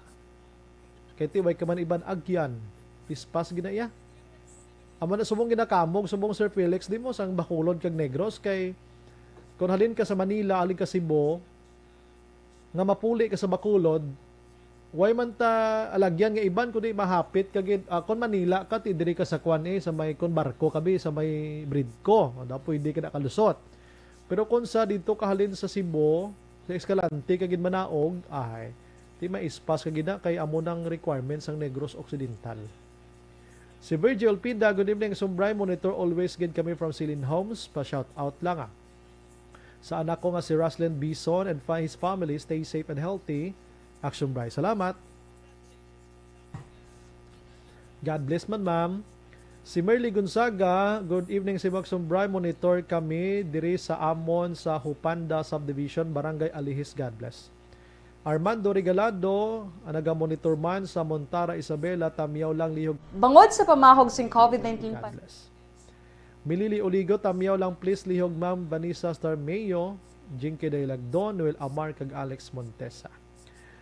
Kay ti, way ka man iban agyan, ispas gina iya. Amo na subong ginakamog, subong Sir Felix, di mo sang Bacolod kag Negros, kay kung halin ka sa Manila, halin ka Cebu, nga mapuli ka sa Bacolod, way man ta alagyan nga iban, kundi mahapit ka gid. Ah, kung Manila ka, ti diri ka sa kwan eh, sa may, kung barko ka bi, sa may Bridco. Da, pwede ka nakalusot. Pero kung sa dito ka halin sa Cebu, sa Escalante ka gid manaog, ay, ti may ispas ka gid na, kay amo nang requirements sang Negros Occidental. Si Virgil Pinda, good evening, Sumbray. Monitor always gid kami from Silin Homes. Pa shout out lang, ah. Sa anak ko nga si Roslyn Bison and fa-, his family, stay safe and healthy. Action Bray. Salamat. God bless man, ma'am. Si Merly Gonzaga, good evening, si Maxon Bray. Monitor kami diri sa amon sa Hupanda Subdivision, Barangay Alihis. God bless. Armando Regalado, ang nagamonitor man sa Montara, Isabela, tamyaw lang lihog. Bangod sa pamahog sing COVID nineteen God bless. Milili Oligo, tamyaw lang please lihog, Ma'am Vanessa Starmeo, Jinky Dailagdon, Noel Amar, kag Alex Montesa.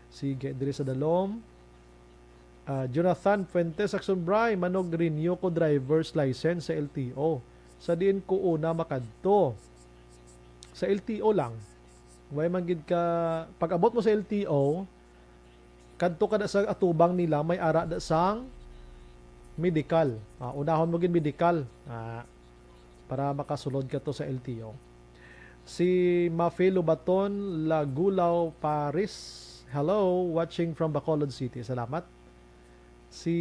Sige, diri sa dalom. Ah, Jonathan Fuentes, Action Bray, manog renew ko driver's license sa L T O. Sa diin ko una makadto? Sa L T O lang. Way man gid ka, pag abot mo sa L T O, kadto ka na sa atubang nila, may ara da sang medical. Ah, unahon mo gid medical. Ah, para makasulod ka to sa L T O. Si Mafe Lobaton Lagulaw Paris. Hello, watching from Bacolod City. Salamat. Si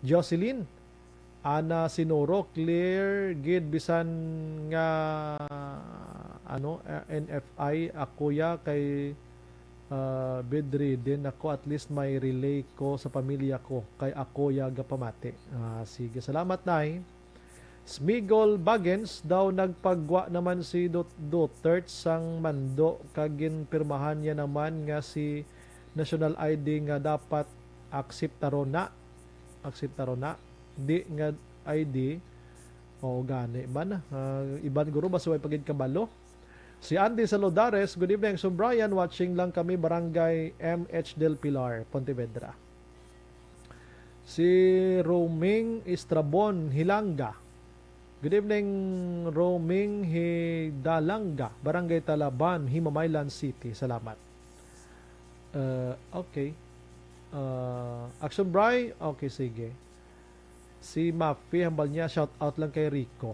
Jocelyn, ana sinuro, clear gid bisan nga, ano, eh, N F I ako ya kay, ah, bedridden ako, at least may relay ko sa pamilya ko kay ako ya gapamati. Ah, sige, salamat, Nay. Smigol Baggins daw, nagpagwa naman si Dut-, Duterte sang mando kag ginpirmahan niya naman nga si national I D nga dapat akseptaron na. Akseptaron na. Di nga I D. O gani man. Ah, iban guro, basta way pa gid kabalo. Si Andy Saludares, "Good evening, Sir Brian. Watching lang kami, Barangay M H Del Pilar, Pontevedra." Si Roming Estrabon Hilanga. "Good evening, Roming Hidalanga, Barangay Talaban, Himamaylan City. Salamat." Uh, okay. Uh, Action Bry? Okay, sige. Si Mafi, hambal niya, shout out lang kay Rico.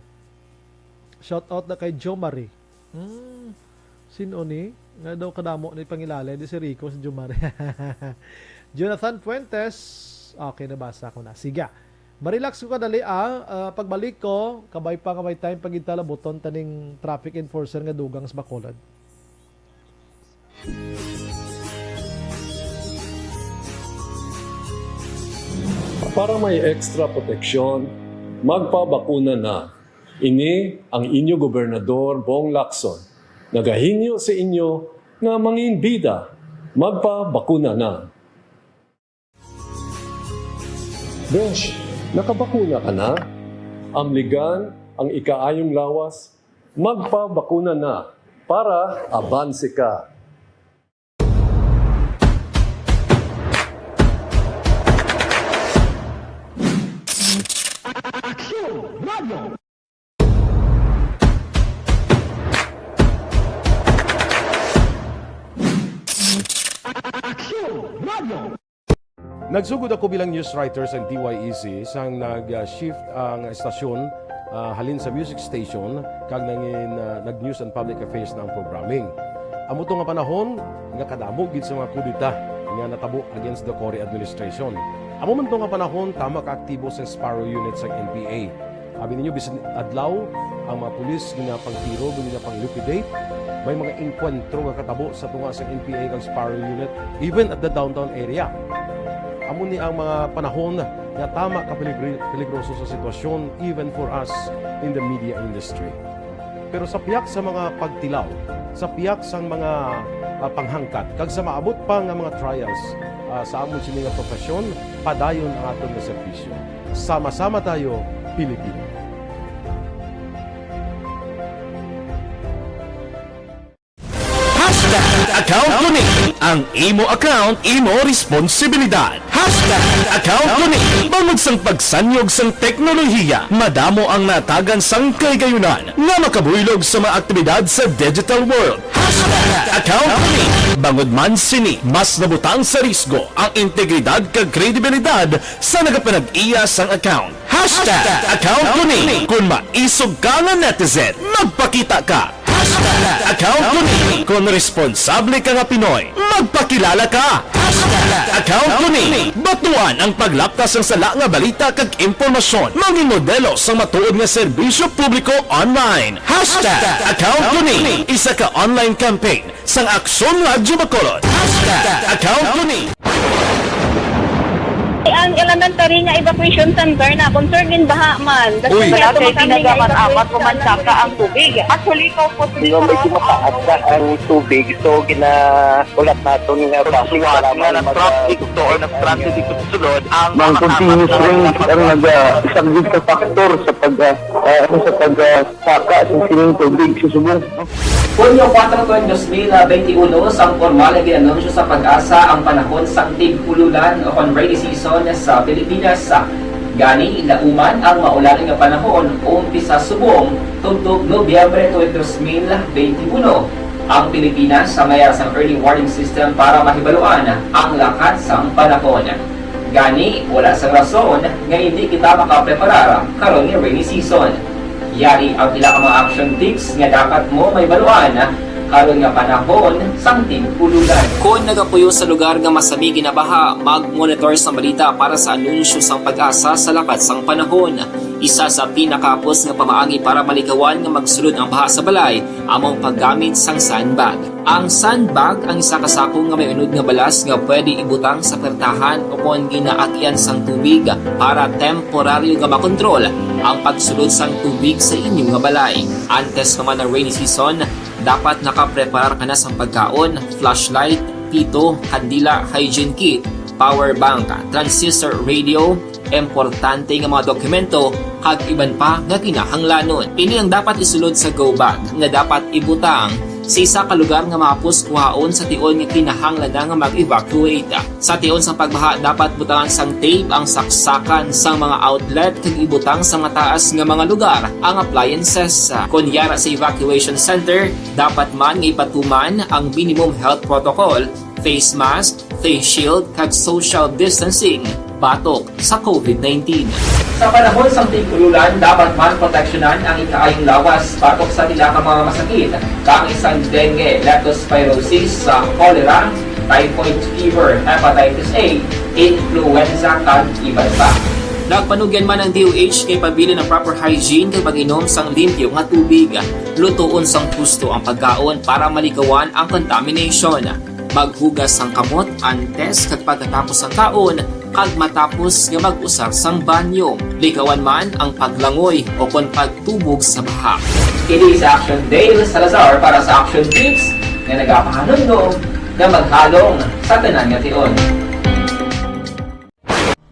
Shout out na kay Jo Marie. Hmm, sino ni? Nga daw kadamo ni pangilala, di si Rico, si Jo Marie. Jonathan Fuentes. Okay, nabasa ko na. Sige. Marelax ko kadali, ah. Ah, pagbalik ko, kabay pa nga may time pagintala buton taning traffic enforcer nga dugang sa Bacolod. Para may extra proteksyon, magpabakuna na. Ini ang inyo Gobernador Bong Lacson, nagahingyo sa inyo nga manginbida, magpabakuna na. Besh, nakabakuna ka na? Amligan ang ikaayong lawas, magpabakuna na para abanse ka. Nagsugod ako bilang news writer sa D Y E C sang nag-shift ang estasyon, ah, halin sa music station kag nangin, ah, nag-news and public affairs na ang programming. Amo to nga panahon nga kadamo gid sa mga kudeta nga natabo against the Cory administration. Amo man to nga panahon tama ka aktibo sa Sparrow Unit sang N P A. Abi ninyo, bisan adlaw, ang mga pulis ginapangtiro, ginapang-liquidate. May mga engkwentro nga katabo sa tunga sa N P A kag Sparrow Unit, even at the downtown area. Amo ni ang mga panahon nga tama ka peligri-, peligroso sa sitwasyon, even for us in the media industry. Pero sa pihak sa mga pagtilaw, sa pihak sang mga, ah, panghangkat, kag sa maabot pa nga mga trials, ah, sa amon sini nga profesyon, padayon ang aton nga serbisyo. Sama-sama tayo, Pilipino. Hashtag account ko ni. Ang imo account, imo responsibilidad. Hashtag account ko ni. Bangod sang pagsanyog sang teknolohiya, madamo ang natagan sang kahigayunan nga makabuylog sa mga aktibidad sa digital world. Hashtag account ko ni. Bangod man sini, mas nabutang sa risgo ang integridad kag kredibilidad sa nagapanag-iya sang account. Hashtag account ko ni. Kung maisog ka nga netizen, magpakita ka. Hashtag account ko ni. Kung responsable ka nga Pinoy, magpakilala ka. Hashtag account ko ni. Batuan ang paglapta sang sala nga balita kag impormasyon. Mangin modelo sang matuod nga serbisyo publiko online. Hashtag account ko ni. Isa ka online campaign sang Aksyon Radyo Bacolod. Hashtag account ko ni. Ang elementary nga evacuation center na concerned din baha man. Uy. Kasi wala may tinaga man, apat ko man saka ang tubig. Actually, ikaw po, Di ba, medyo mataas na ang tubig, so ginaulat naton nga basi nga mag-, nag-traffic to or nag-transit dito sa sulod ang mga continuous rain ang nag-, ah, isang big factor sa pag, ah, ah, ano, sa pag, ah, saka sa sining tubig sa subong. Hunyo kuwatro, dos mil benti uno, sang pormal nga gin-anunsyo sa PAGASA ang panahon sang tig-ululan o kon rainy season sa Pilipinas. Gani, lauman ang maulan nga panahon umpisa subong tubtob Nobyembre twenty, dos mil benti uno. Ang Pilipinas may ara sang early warning system para mahibaluan ang lakat sang panahon. Gani, wala sang rason nga indi kita makapreparar karon nga rainy season. Yari ang pila ka mga action tips nga dapat mo mahibaluan Karon nga panahon sang tig-ululan. Kon nagapuyo sa lugar nga masami ginabaha, mag-monitor sang balita para sa anunsyo sang PAGASA sa lakat sang panahon. Isa sa pinakahapos nga pamaagi para malikawan nga magsulod ang baha sa balay amo ang paggamit sang sandbag. Ang sandbag ang isa ka sako nga may unod nga balas nga pwede ibutang sa puwertahan o kon ginaagian sang tubig para temporaryo nga makontrol ang pagsulod sang tubig sa inyo nga balay. Antes pa man ang rainy season, dapat nakapreparar ka na sang pagkaon, flashlight, pito, kandila, hygiene kit, power bank, transistor radio, importante nga mga dokumento, kag iban pa nga kinahanglanon. Ini ang dapat isulod sa go bag nga dapat ibutang sa isa ka lugar nga mahapos kuhaon sa tion nga kinahanglan na nga mag-evacuate. Sa tion sang pagbaha, dapat butangan sang tape ang saksakan sang mga outlet kag ibutang sa mataas nga mga lugar ang appliances. Kon yara sa evacuation center, dapat man nga ipatuman ang minimum health protocol, face mask, face shield, kag social distancing batok sa covid nineteen. Sa panahon sang tig-ululan, dapat man proteksyonan ang ikaayong lawas batok sa pila ka mga masakit, kaangay sang dengue, leptospirosis, sa cholera, typhoid fever, hepatitis A, influenza, kag iban pa. Nagpanugyan man ang D O H nga ipabilin ang proper hygiene kag pag-inom sang limpyo nga tubig. Lutoon sang husto ang pagkaon para malikawan ang contamination. Maghugas sang kamot antes kag pagkatapos sang kaon, kag matapos nga mag-usar sang banyo. Likawan man ang paglangoy o kon pagtubog sa baha. Kini si Action Dale Salazar para sa Action Tips nga nagapahanumdom nga maghalong sa tanan nga tion.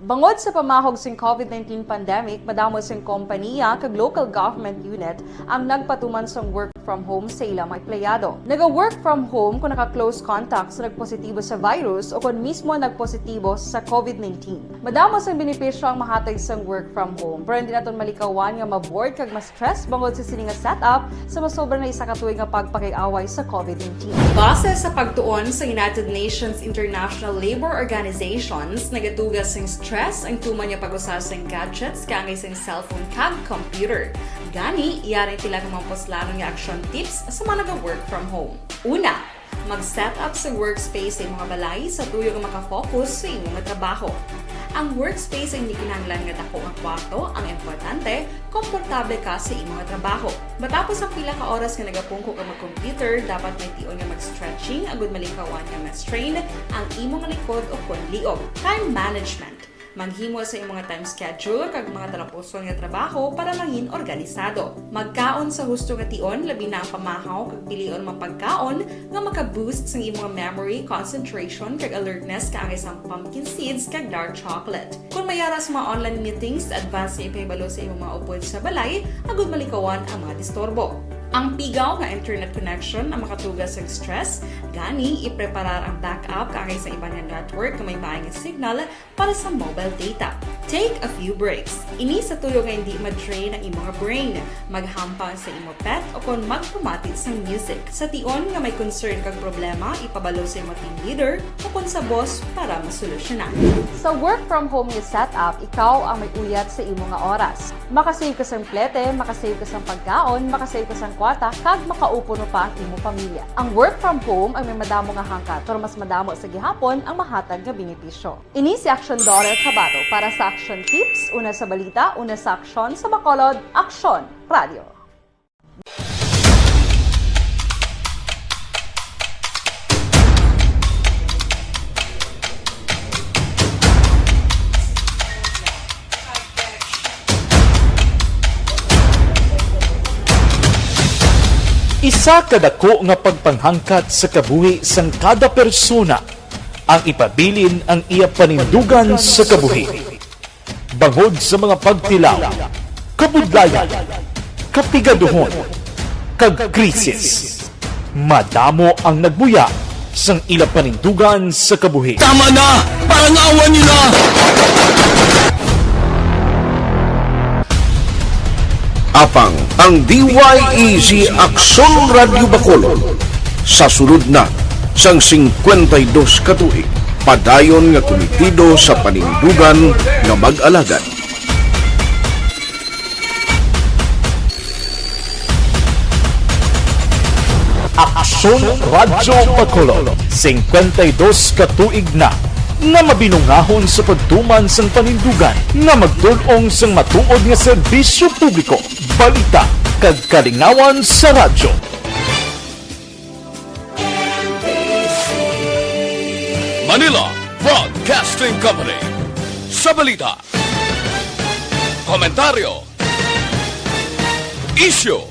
Bangod sa pamahog sing covid nineteen pandemic, madamo sing kompaniya kag local government unit ang nagpatuman sang work from home sa ila mga empleyado. Naga-work from home kung naka-close contact sa nagpositibo sa virus o kon mismo nagpositibo sa covid nineteen. Madamo sang benepisyo ang mahatag sang work from home, pero hindi naton malikawan nga ma-bored kag ma-stress bangod sa sini nga setup sa masobra na isa ka tuig nga pagpakig-away sa covid nineteen. Base sa pagtuon sa United Nations International Labour Organizations, nagatuga sing stress ang tuman nga pag-usa sing gadgets kaangay sing cellphone kag computer. Gani, yari ang pila ka mga puslanon nga action tips sa mga naga-work from home. Una, mag-set up sa workspace sa imong balay sa tuyo nga makafocus sa imong trabaho. Ang workspace ay hindi kinahanglan nga dako nga kwarto, ang importante, komportable ka sa imong trabaho. Matapos ang pila ka oras nga nagapungko ka mag-computer, dapat may tion nga mag-stretching agud malikawan nga ma-strain ang imong likod o kon liog. Time management. Maghimo sa imong time schedule kag mga talapuson nga trabaho para mangin organisado. Magkaon sa husto nga tion, labi na ang pamahaw kag pilion mga pagkaon nga maka-boost sang imong memory, concentration, kag alertness kaangay sang pumpkin seeds kag dark chocolate. Kon may ara sa mga online meetings, advance nga ipahibalo sa imong mga upod sa balay agud malikawan ang mga disturbo. Ang pigaw nga internet connection ang makatuga sang stress, gani ipreparar ang backup kaangay sa iban nga network nga may maayong signal para sa mobile data. Take a few breaks. Ini sa tuyo nga hindi ma-drain ang imong brain. Maghampang sa imo pet o kon magpamati sang music. Sa tion nga may concern kag problema, ipabalo sa imo team leader o kon sa boss para masolusyonan. Sa work from home nga setup, ikaw ang may uyat sa imo nga oras. Makasave ka sang plete, makasave ka sang pagkaon, makasave ka sang kwarta, kag makaupuno pa ang imo pamilya. Ang work from home ang may madamo nga hangkat, pero mas madamo sa gihapon ang mahatag nga benepisyo. Ini si Action Daughter Kabato para sa Action Tips, una sa balita, una sa aksyon, sa Bacolod, Aksyon Radio. Isa ka dako nga pagpanghangkat sa kabuhi sang kada persona ang ipabilin ang iya panindugan sa kabuhi. Bangod sa mga pagtilaw, kabudlayan, kapigaduhon, kag krisis, madamo ang nagbuya sang ila panindugan sa kabuhi. Tama na! Parangawan nila! Apang ang D Y E G Aksyon Radyo Bacolod, sa sulod na sang singkwenta y dos ka tuig, padayon nga kumitido sa panindugan nga mag-alagad. Aksyon Radyo Bacolod, singkwenta y dos ka tuig na nga mabinungahon sa pagtuman sang panindugan nga magtul-ong sang matuod nga serbisyo publiko, balita, kag kalingawan sa radyo. Manila Broadcasting Company. Sa balita, komentaryo, isyu,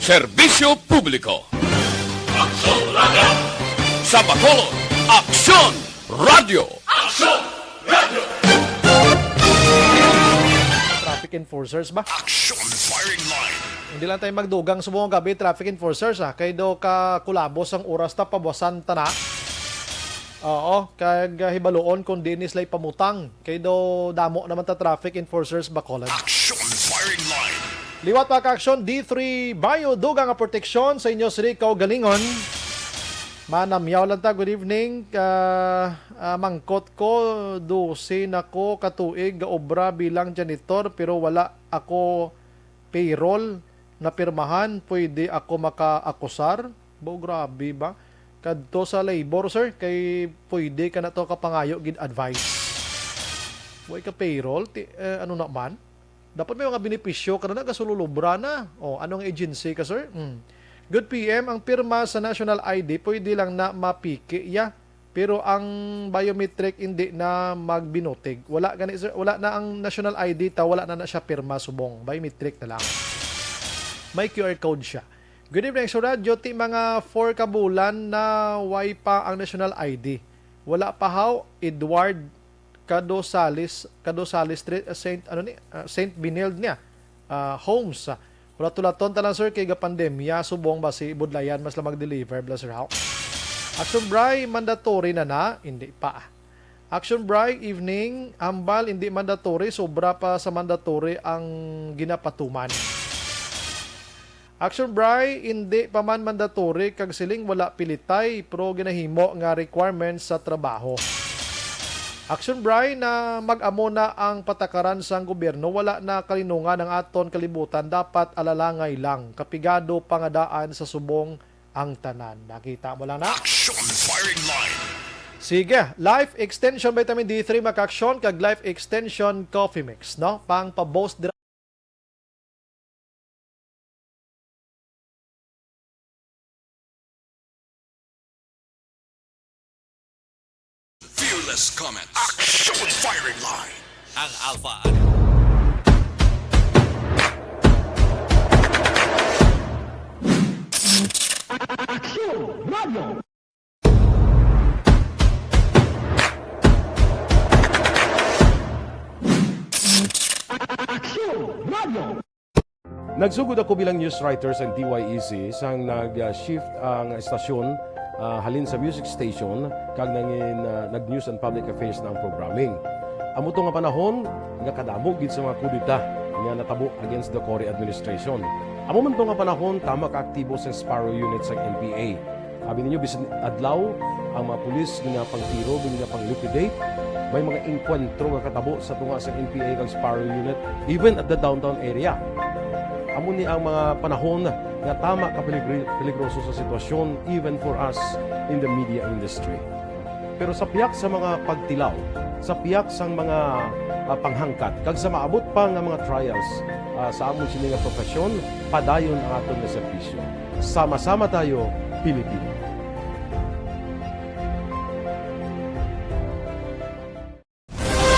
serbisyo publiko. Aksyon Radyo. Sa Bacolod, Aksyon Radyo. Aksyon Radyo. Traffic enforcers ba? Aksyon Firing Line. Hindi lang tayo magdugang subong gabi, traffic enforcers, ah. Kay daw ka kulabos ang oras ta, pabuasan ta na. Oo, kag, ah, hibaluon kung diin ni sila ipamutang. Kay daw damo naman ta traffic enforcers Bacolod. Action Firing Line. Liwat pa ka aksyon, D three Bio, dugang nga proteksyon sa inyo, Sri kaugalingon. Manamyaw lang ta, good evening. Ah, ah, mangkot ko, dose na ko katuig ga obra bilang janitor, pero wala ako payroll na pirmahan, pwede ako makaakusar? Bo, grabe ba? Kadto sa labor, sir, kay pwede ka na to kapangayo gid advice. Way ka payroll, ti, eh, ano naman? Dapat may mga benepisyo ka na nagasululubra na. O, anong agency ka, sir? Hmm. Good P M, ang pirma sa national I D, pwede lang na mapiki, ya. Pero ang biometric hindi na magbinutig. Wala gani, sir, wala na ang national I D ta, wala na na siya pirma subong. Biometric na lang. May Q R code siya. Good evening, Sir Radyo. Ti mga four ka bulan na way pa ang national I D. Wala pa haw, Edward Cadosales, Cadosales Street, uh, Saint, ano ni, uh, Saint Benilde niya, uh, Homes. Hulat-hulaton ta lang, sir, kay gapandemya, subong ba si Budlayan mas lang mag-deliver, bla, sir, haw? Action Bry, mandatory na na? Hindi pa. Action Bry, evening, hambal, hindi mandatory, sobra pa sa mandatory ang ginapatuman. Action Bry, hindi pa man mandatory kag siling wala pilitay, pero ginahimo nga requirement sa trabaho. Action Bry, na mag-amo na ang patakaran sang gobyerno, wala na kalinungan ang aton kalibutan, dapat alalangay lang, kapigado pa nga daan sa subong ang tanan. Nakita mo lang na. Action Firing Line. Sige, Life Extension Vitamin D three, Mac Action, kag Life Extension Coffee Mix, no? Pang pa-boost dira. Fearless Comment. Action Firing Line. Ang Alpha. Action Radio. Action Radio. Nagsugod ako bilang news writer sa D Y E C sang nag-shift ang estasyon, ah, halin sa music station kag nangin, ah, nag-news and public affairs na ang programming. Amo to nga panahon nga kadamo gid sa mga kudeta nga natabo against the Cory administration. Amo man to nga panahon tama ka aktibo sa Sparrow Unit sa N P A. Abi ninyo, bisan adlaw, ang mga pulis ginapangtiro, ginapang-liquidate. May mga engkwentro nga katabo sa tunga sa N P A kag Sparrow Unit, even at the downtown area. Amo ni ang mga panahon nga tama ka peligri-, peligroso sa sitwasyon, even for us in the media industry. Pero sa pihak sa mga pagtilaw, sa pihak sang mga, ah, panghangkat, kag sa maabot pa nga mga trials, ah, sa amon sini nga profesyon, padayon ang aton nga serbisyo. Sama-sama tayo, Pilipino.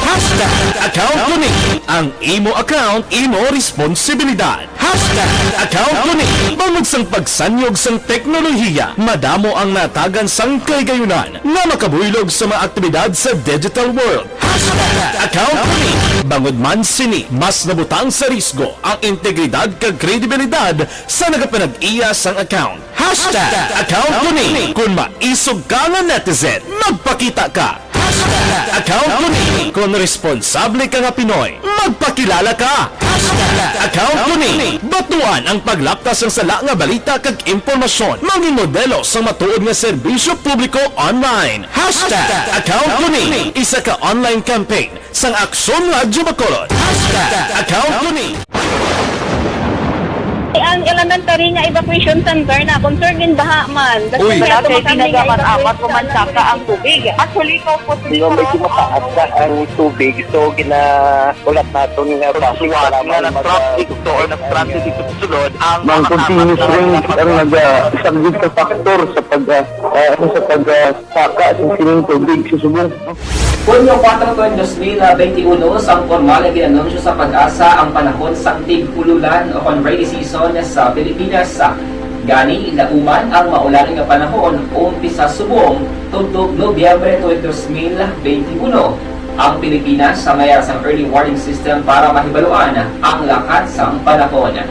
Hashtag account ko ni. Ang imo account, imo responsibilidad. Hashtag account ko ni. Bangod sang pagsanyog sang teknolohiya, madamo ang natagan sang kahigayonan nga makabuylog sa mga aktibidad sa digital world. Hashtag account ko ni. Bangod man sini, mas nabutang sa risgo ang integridad kag kredibilidad sa nagapanag-iya sang account. Hashtag account ko ni. Kung maisog ka nga netizen, magpakita ka. Hashtag account ko ni. Kung responsable ka nga Pinoy, magpakilala ka. Hashtag account ko ni. Batuan ang paglapta sang sala nga balita kag impormasyon. Mangin modelo sang matuod nga serbisyo publiko online. Hashtag account ko ni. Isa ka online campaign sang Aksyon Radyo Bacolod. Hashtag account ko ni. Ang elementary nga evacuation center na concern din baha man. Uy. Wala kay tinaga man, apat pa man saka ang tubig. Actually, ikaw po, medyo mataas na ang tubig, so gina-, ulat naton nga traffic, nga nag-traffic to or nag-traffic ito sulod ang mga continuous rain ang nag-, ah, isang big factor sa pag, ah, ah, ano, sa pag, ah, saka sa sining tubig sa subong. Hunyo kuwatro, dos mil benti uno, sang pormal nga gin-anunsyo sa PAGASA ang panahon sang tig-ululan o kon rainy season sa Pilipinas. Gani, nauman ang maulan nga panahon umpisa subong tubtob Nobyembre twenty, dos mil benti uno. Ang Pilipinas may ara sang early warning system para mahibaluan ang lakat sang panahon.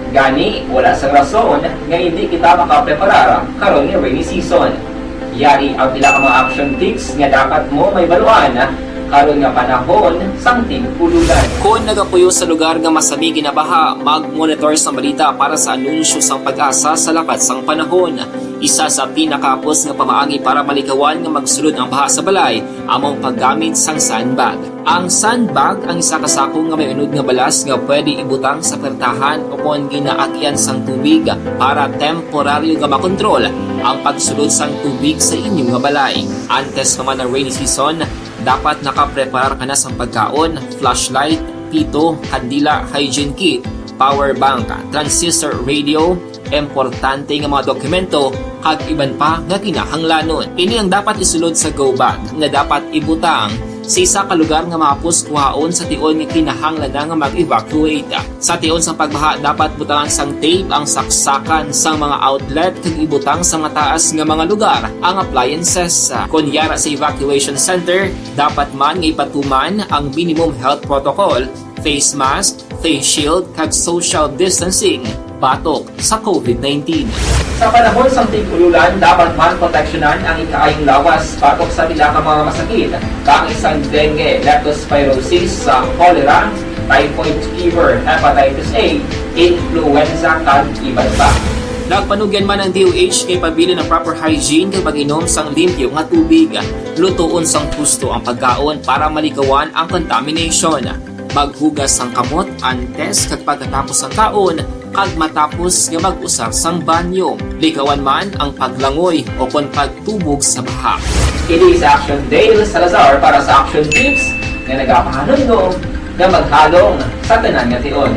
Gani, wala sang rason nga hindi kita makapreparar karon nga rainy season. Yari ang pila ka mga action tips nga dapat mo mahibaluan karon nga panahon sang tig-ululan. Kon nagapuyo sa lugar nga masami ginabaha, mag-monitor sa balita para sa anunsyo sang PAGASA sa lakat sang panahon. Isa sa pinakahapos nga pamaagi para malikawan nga magsulod ang baha sa balay amo ang paggamit sang sandbag. Ang sandbag ang isa ka sako nga may unod nga balas nga pwede ibutang sa pertahan o kon ginaagyan sang tubig para temporaryo nga makontrol ang pagsulod sang tubig sa inyo nga balay. Antes pa man ang rainy season, dapat nakapreparar ka na sang pagkaon, flashlight, pito, kandila, hygiene kit, power bank, transistor radio, importante nga mga dokumento, kag iban pa nga kinahanglanon. Ini ang dapat isulod sa go bag nga dapat ibutang sa isa ka lugar nga mahapos kuhaon sa tion nga kinahanglan na nga mag-evacuate. Sa tion sang pagbaha, dapat butangan sang tape ang saksakan sang mga outlet kag ibutang sa mataas nga mga lugar ang appliances. Kon yara sa evacuation center, dapat man nga ipatuman ang minimum health protocol, face mask, face shield, kag social distancing batok sa COVID nineteen. Sa panahon sang tig-ululan, dapat man proteksyonan ang ikaayong lawas batok sa pila ka mga masakit, kaangay sang dengue, leptospirosis, sa cholera, typhoid fever, hepatitis A, influenza, kag iban pa. Nagpanugyan man ang D O H nga ipabilin ang proper hygiene kag mag-inom sang limpyo nga tubig. Lutoon sang husto ang pagkaon para malikawan ang contamination. Maghugas sang kamot antes kag pagkatapos sang kaon, kag matapos nga mag-usar sang banyo. Likawan man ang paglangoy o kon pagtubog sa baha. Ini si Action Dale Salazar para sa Action Tips nga nagapahanumdom nga maghalong sa tanan nga tion.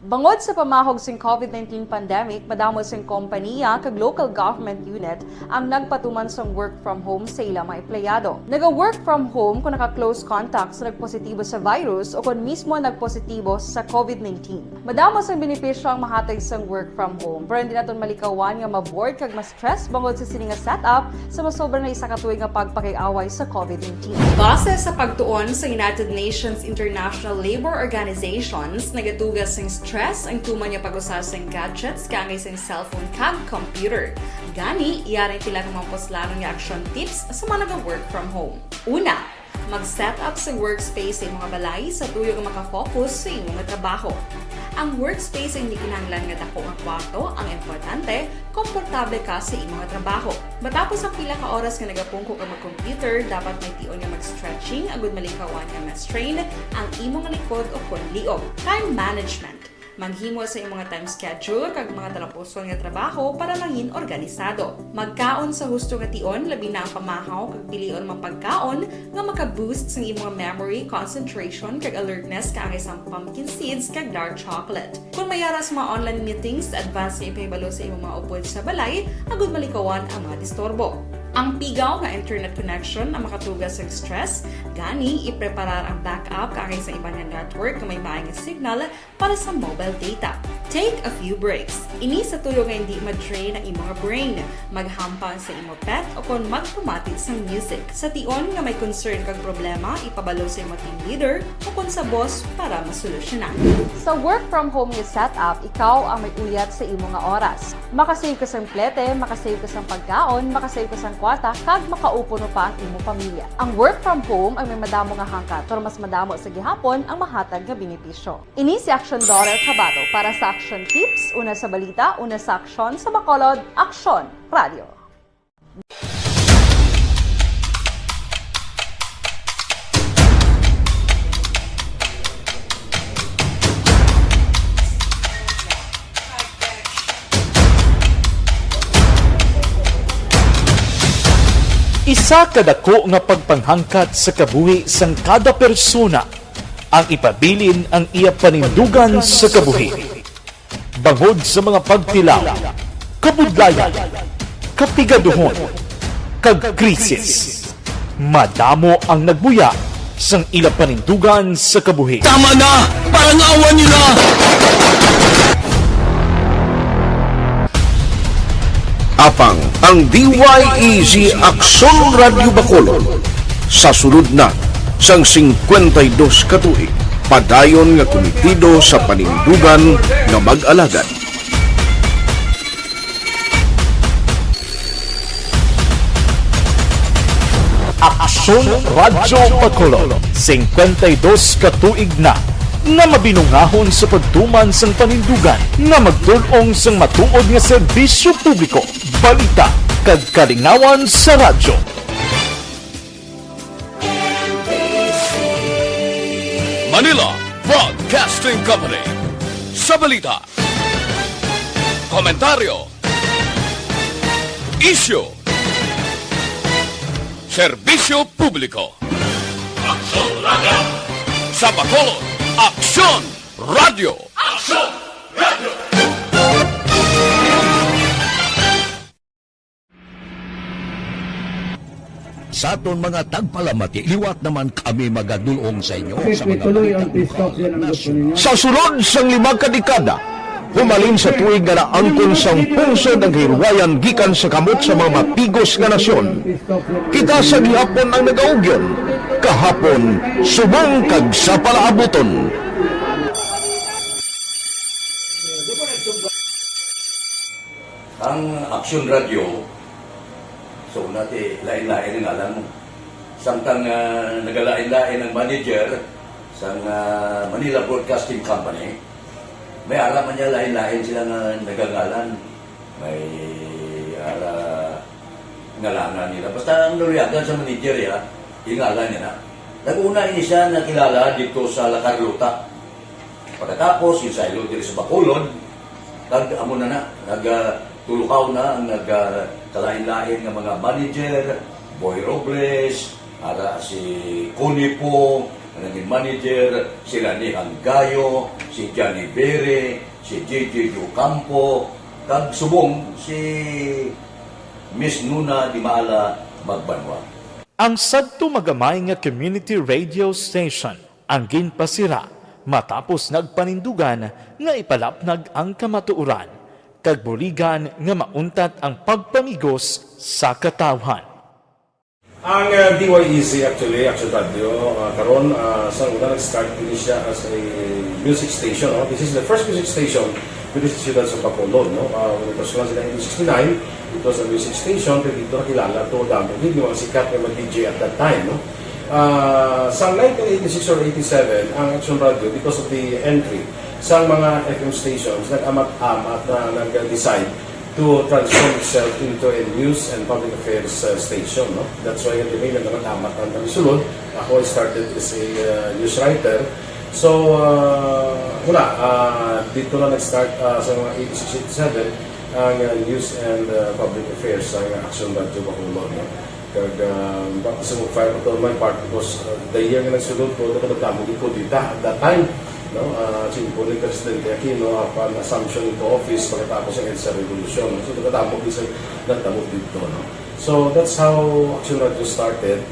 Bangod sa pamahog sing COVID nineteen pandemic, madamo sing kompaniya kag local government unit ang nagpatuman sang work from home sa ila mga empleyado. Naga-work from home kung naka-close contact sa nagpositibo sa virus o kon mismo nagpositibo sa COVID nineteen. Madamo sang benepisyo ang mahatag sang work from home, pero hindi naton malikawan nga ma-bored kag ma-stress bangod sa sini nga setup sa masobra na isa ka tuig nga pagpakig-away sa COVID nineteen. Base sa pagtuon sa United Nations International Labour Organizations, nagatuga sing stress ang tuman nga pag-usa sing gadgets kaangay sing cellphone kag computer. Gani, yari ang pila ka mga puslanon nga action tips sa mga naga-work from home. Una, mag-set up sa workspace sa imo nga balay sa tuyo nga makafocus sa imo nga trabaho. Ang workspace ay hindi kinahanglan nga dako nga kwarto, ang importante, komportable ka sa imo nga trabaho. Matapos ang pila ka oras nga nagapungko ka mag-computer, dapat may tion nga mag-stretching agud malikawan nga ma-strain ang imo nga likod o kon liog. Time management. Maghimo sa imo nga time schedule kag mga talapuson nga trabaho para mangin organisado. Magkaon sa husto nga tion, labi na ang pamahaw kag pilion man pagkaon nga maka-boost sang imo nga memory, concentration, kag alertness kaangay sang pumpkin seeds kag dark chocolate. Kon may ara sa mga online meetings, advance nga ipahibalo sa imo mga upod sa balay agud malikawan ang mga disturbo. Ang pigaw nga internet connection ang makatuga sang stress, gani ipreparar ang backup kaangay sa iban nga network nga may maay nga signal para sa mobile data. Take a few breaks. Ini sa tuyo nga hindi ma-drain ang imo nga brain. Maghampang sa imo pet o kon magpamati sang music. Sa tion nga may concern kag problema, ipabalo sa imo team leader o kon sa boss para masolusyonan. Sa work from home nga setup, ikaw ang may uyat sa imo nga oras. Makasave ka sang plete, makasave ka sang pagkaon, makasave ka sang kwarta, kag makaupo pa ang imo pamilya. Ang work from home ay may madamo nga hangkat, pero mas madamo sa gihapon ang mahatag nga benepisyo. Ini si Action Daughter Cabato para sa Action Tips, una sa balita, una sa aksyon, sa Bacolod, Aksyon Radio. Sa kadako nga pagpanghangkat sa kabuhi sang kada persona, ang ipabilin ang iya panindugan sa kabuhi. Bangod sa mga pagtilaw, kabudlayan, kapigaduhon, kag krisis, madamo ang nagbuya sang ila panindugan sa kabuhi. Tama na! Parang awan niyo na! Apang ang D Y E Z Aksyon Radyo Bacolod sa sulod na sang singkwenta y dos ka tuig, padayon nga kumitido sa panindugan nga mag-alagad. Aksyon Radyo Bacolod, singkwenta y dos ka tuig na nga mabinungahon sa pagtuman sang panindugan nga magtul-ong sang matuod nga serbisyo publiko, balita, kag kalingawan sa radyo. Manila Broadcasting Company. Sa balita, komentaryo, isyu, serbisyo publiko. Aksyon Radyo. Sa Bacolod, Aksyon Radyo. Aksyon Radyo. Sa aton mga tagpalamati, liwat naman kami magadulong sa inyo sa mga balita lokal, nasyonal. Sa sulod sang lima ka dekada, humalin sa tuig nga naangkon sang pungsod ang kahilwayan gikan sa kamot sa mga matigos nga nasyon, kita sa gihapon ang nagaugyon, kahapon, subong kag sa palaabuton. Ang Aksyon Radyo, so, una ti, lain-lain ang ngalan mo. Samtang, ah, nagalain-lain ang manager sang, ah, Manila Broadcasting Company, may ara man niya lain-lain sila nga nagangalan. May ara ngalanan nila. Basta ang naluyagan sa manager, ya, ingalan niya na. Nag-una ini siya nakilala dito sa La Carlota. Pagkatapos, yung saylo diri sa Bacolod, kag amo na na, nag, ah, tulukaw na ang nag, ah, kalain-lain nga mga manager, Boy Robles, ara si Connie Pong, nga naging manager, si Rani Hanggayo, si Johnny Bere, si J J Ocampo, kag subong si Miss Nuna Dimaala Magbanwa. Ang sadto magamay nga community radio station ang ginpasira matapos nagpanindugan nga ipalapnag ang kamatuoran kag buligan nga mauntat ang pagpamigos sa katawhan. Ang, uh, D Y E Z, actually, Action Radio, uh, karon, uh, sa una nag-start din siya as a music station, no? This is the first music station diri sa siyudad sa Bacolod, no? Uh, when it was launched in nineteen sixty-nine, it was a music station, pero dito nakilala to, damo gid yung mga sikat nga mga D J at that time, no? Ah, sa nineteen eighty-six or eighty-seven, ang Action Radio, because of the entry sa mga F M stations, nag-amat-amat na nag-decide to transform itself into a news and public affairs, uh, station, no? That's why the main nag-amat-amat ang sulod. Ako, I started as a, uh, news writer. So, uh, wala, uh, dito na nag-start, uh, sa mga eighty-six, eighty-seven, ang, uh, news and, uh, public affairs sa Action Radio Bacolod, no? Kag, ah, baka sa mag-fire pa to my part because, ah, the year nga nagsulod ko, dapat nagdamo gid ko dita at that time, no? Ah, siyempre ni Presidente Aquino, upon assumption into office, pagkatapos ang EDSA Revolution, no? So, nagdamo gid sa, nagdamo dito, no? So, that's how Action Radio started,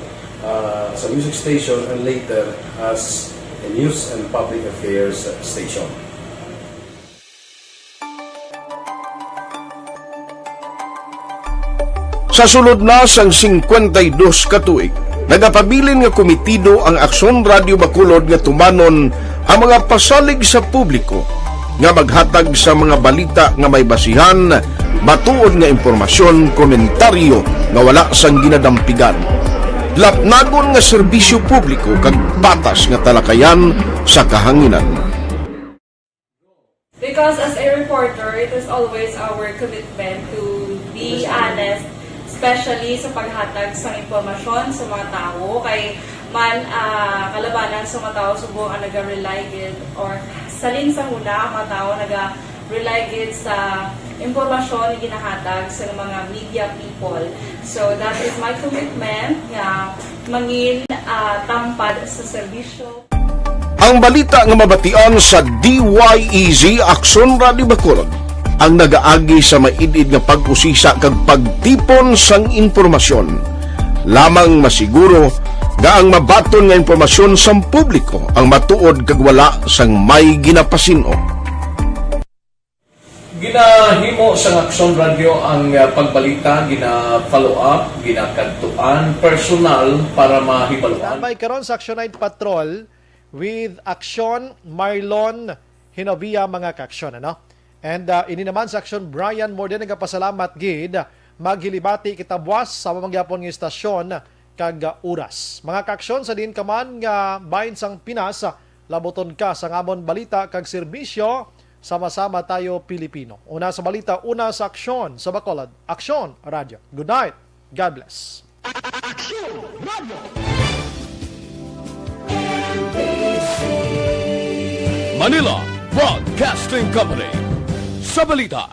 ah, as a music station and later as a news and public affairs station. Sa sulod na sang singkwenta y dos ka tuig, nagapabilin nga kumitido ang Aksyon Radio Bacolod nga tumanon ang mga pasalig sa publiko nga maghatag sa mga balita nga may basihan, matuod nga impormasyon, komentaryo nga wala sang ginadampigan, lapnagon nga serbisyo publiko kag patas nga talakayan sa kahanginan. Because as a reporter, it is always our commitment to be honest, especially sa paghatag sa impormasyon sa mga tawo. Kay man, ah, kalabanan sa mga tawo subong ang naga-rely gid, or salin sa huna ang mga tawo naga, Rely gid sa impormasyon nga ginahatag sa mga media people. So, that is my commitment nga mangin, ah, tampad sa serbisyo. Ang balita nga mabatian sa D Y E Z Aksyon Radio Bacolod, ang nagaagi sa maid-id nga pag-usisa kag pagtipon sang impormasyon. Lamang masiguro nga ang mabaton nga impormasyon sang publiko ang matuod kag wala sang may ginapasin-o. Ginahimo sang Aksyon Radyo ang, ah, pagbalita, gina-follow up, ginakadtuan personal para mahibaluan. Tambay karon sa Action Night Patrol with Action Marlon Hinovia, mga ka-aksyon, ano? And, ah, ini naman sa Action Brian Morden, nagapasalamat gid. Maghilibati kita buwas sa mamangyapon nga istasyon kag, ah, oras. Mga ka-aksyon, sa diin ka man nga bahin sang Pinas, ah, labuton ka sa amon balita kag serbisyo. Sama-sama tayo, Pilipino. Una sa balita, una sa aksyon, sa Bacolod. Aksyon Radyo. Good night. God bless. Manila Broadcasting Company. Sa balita,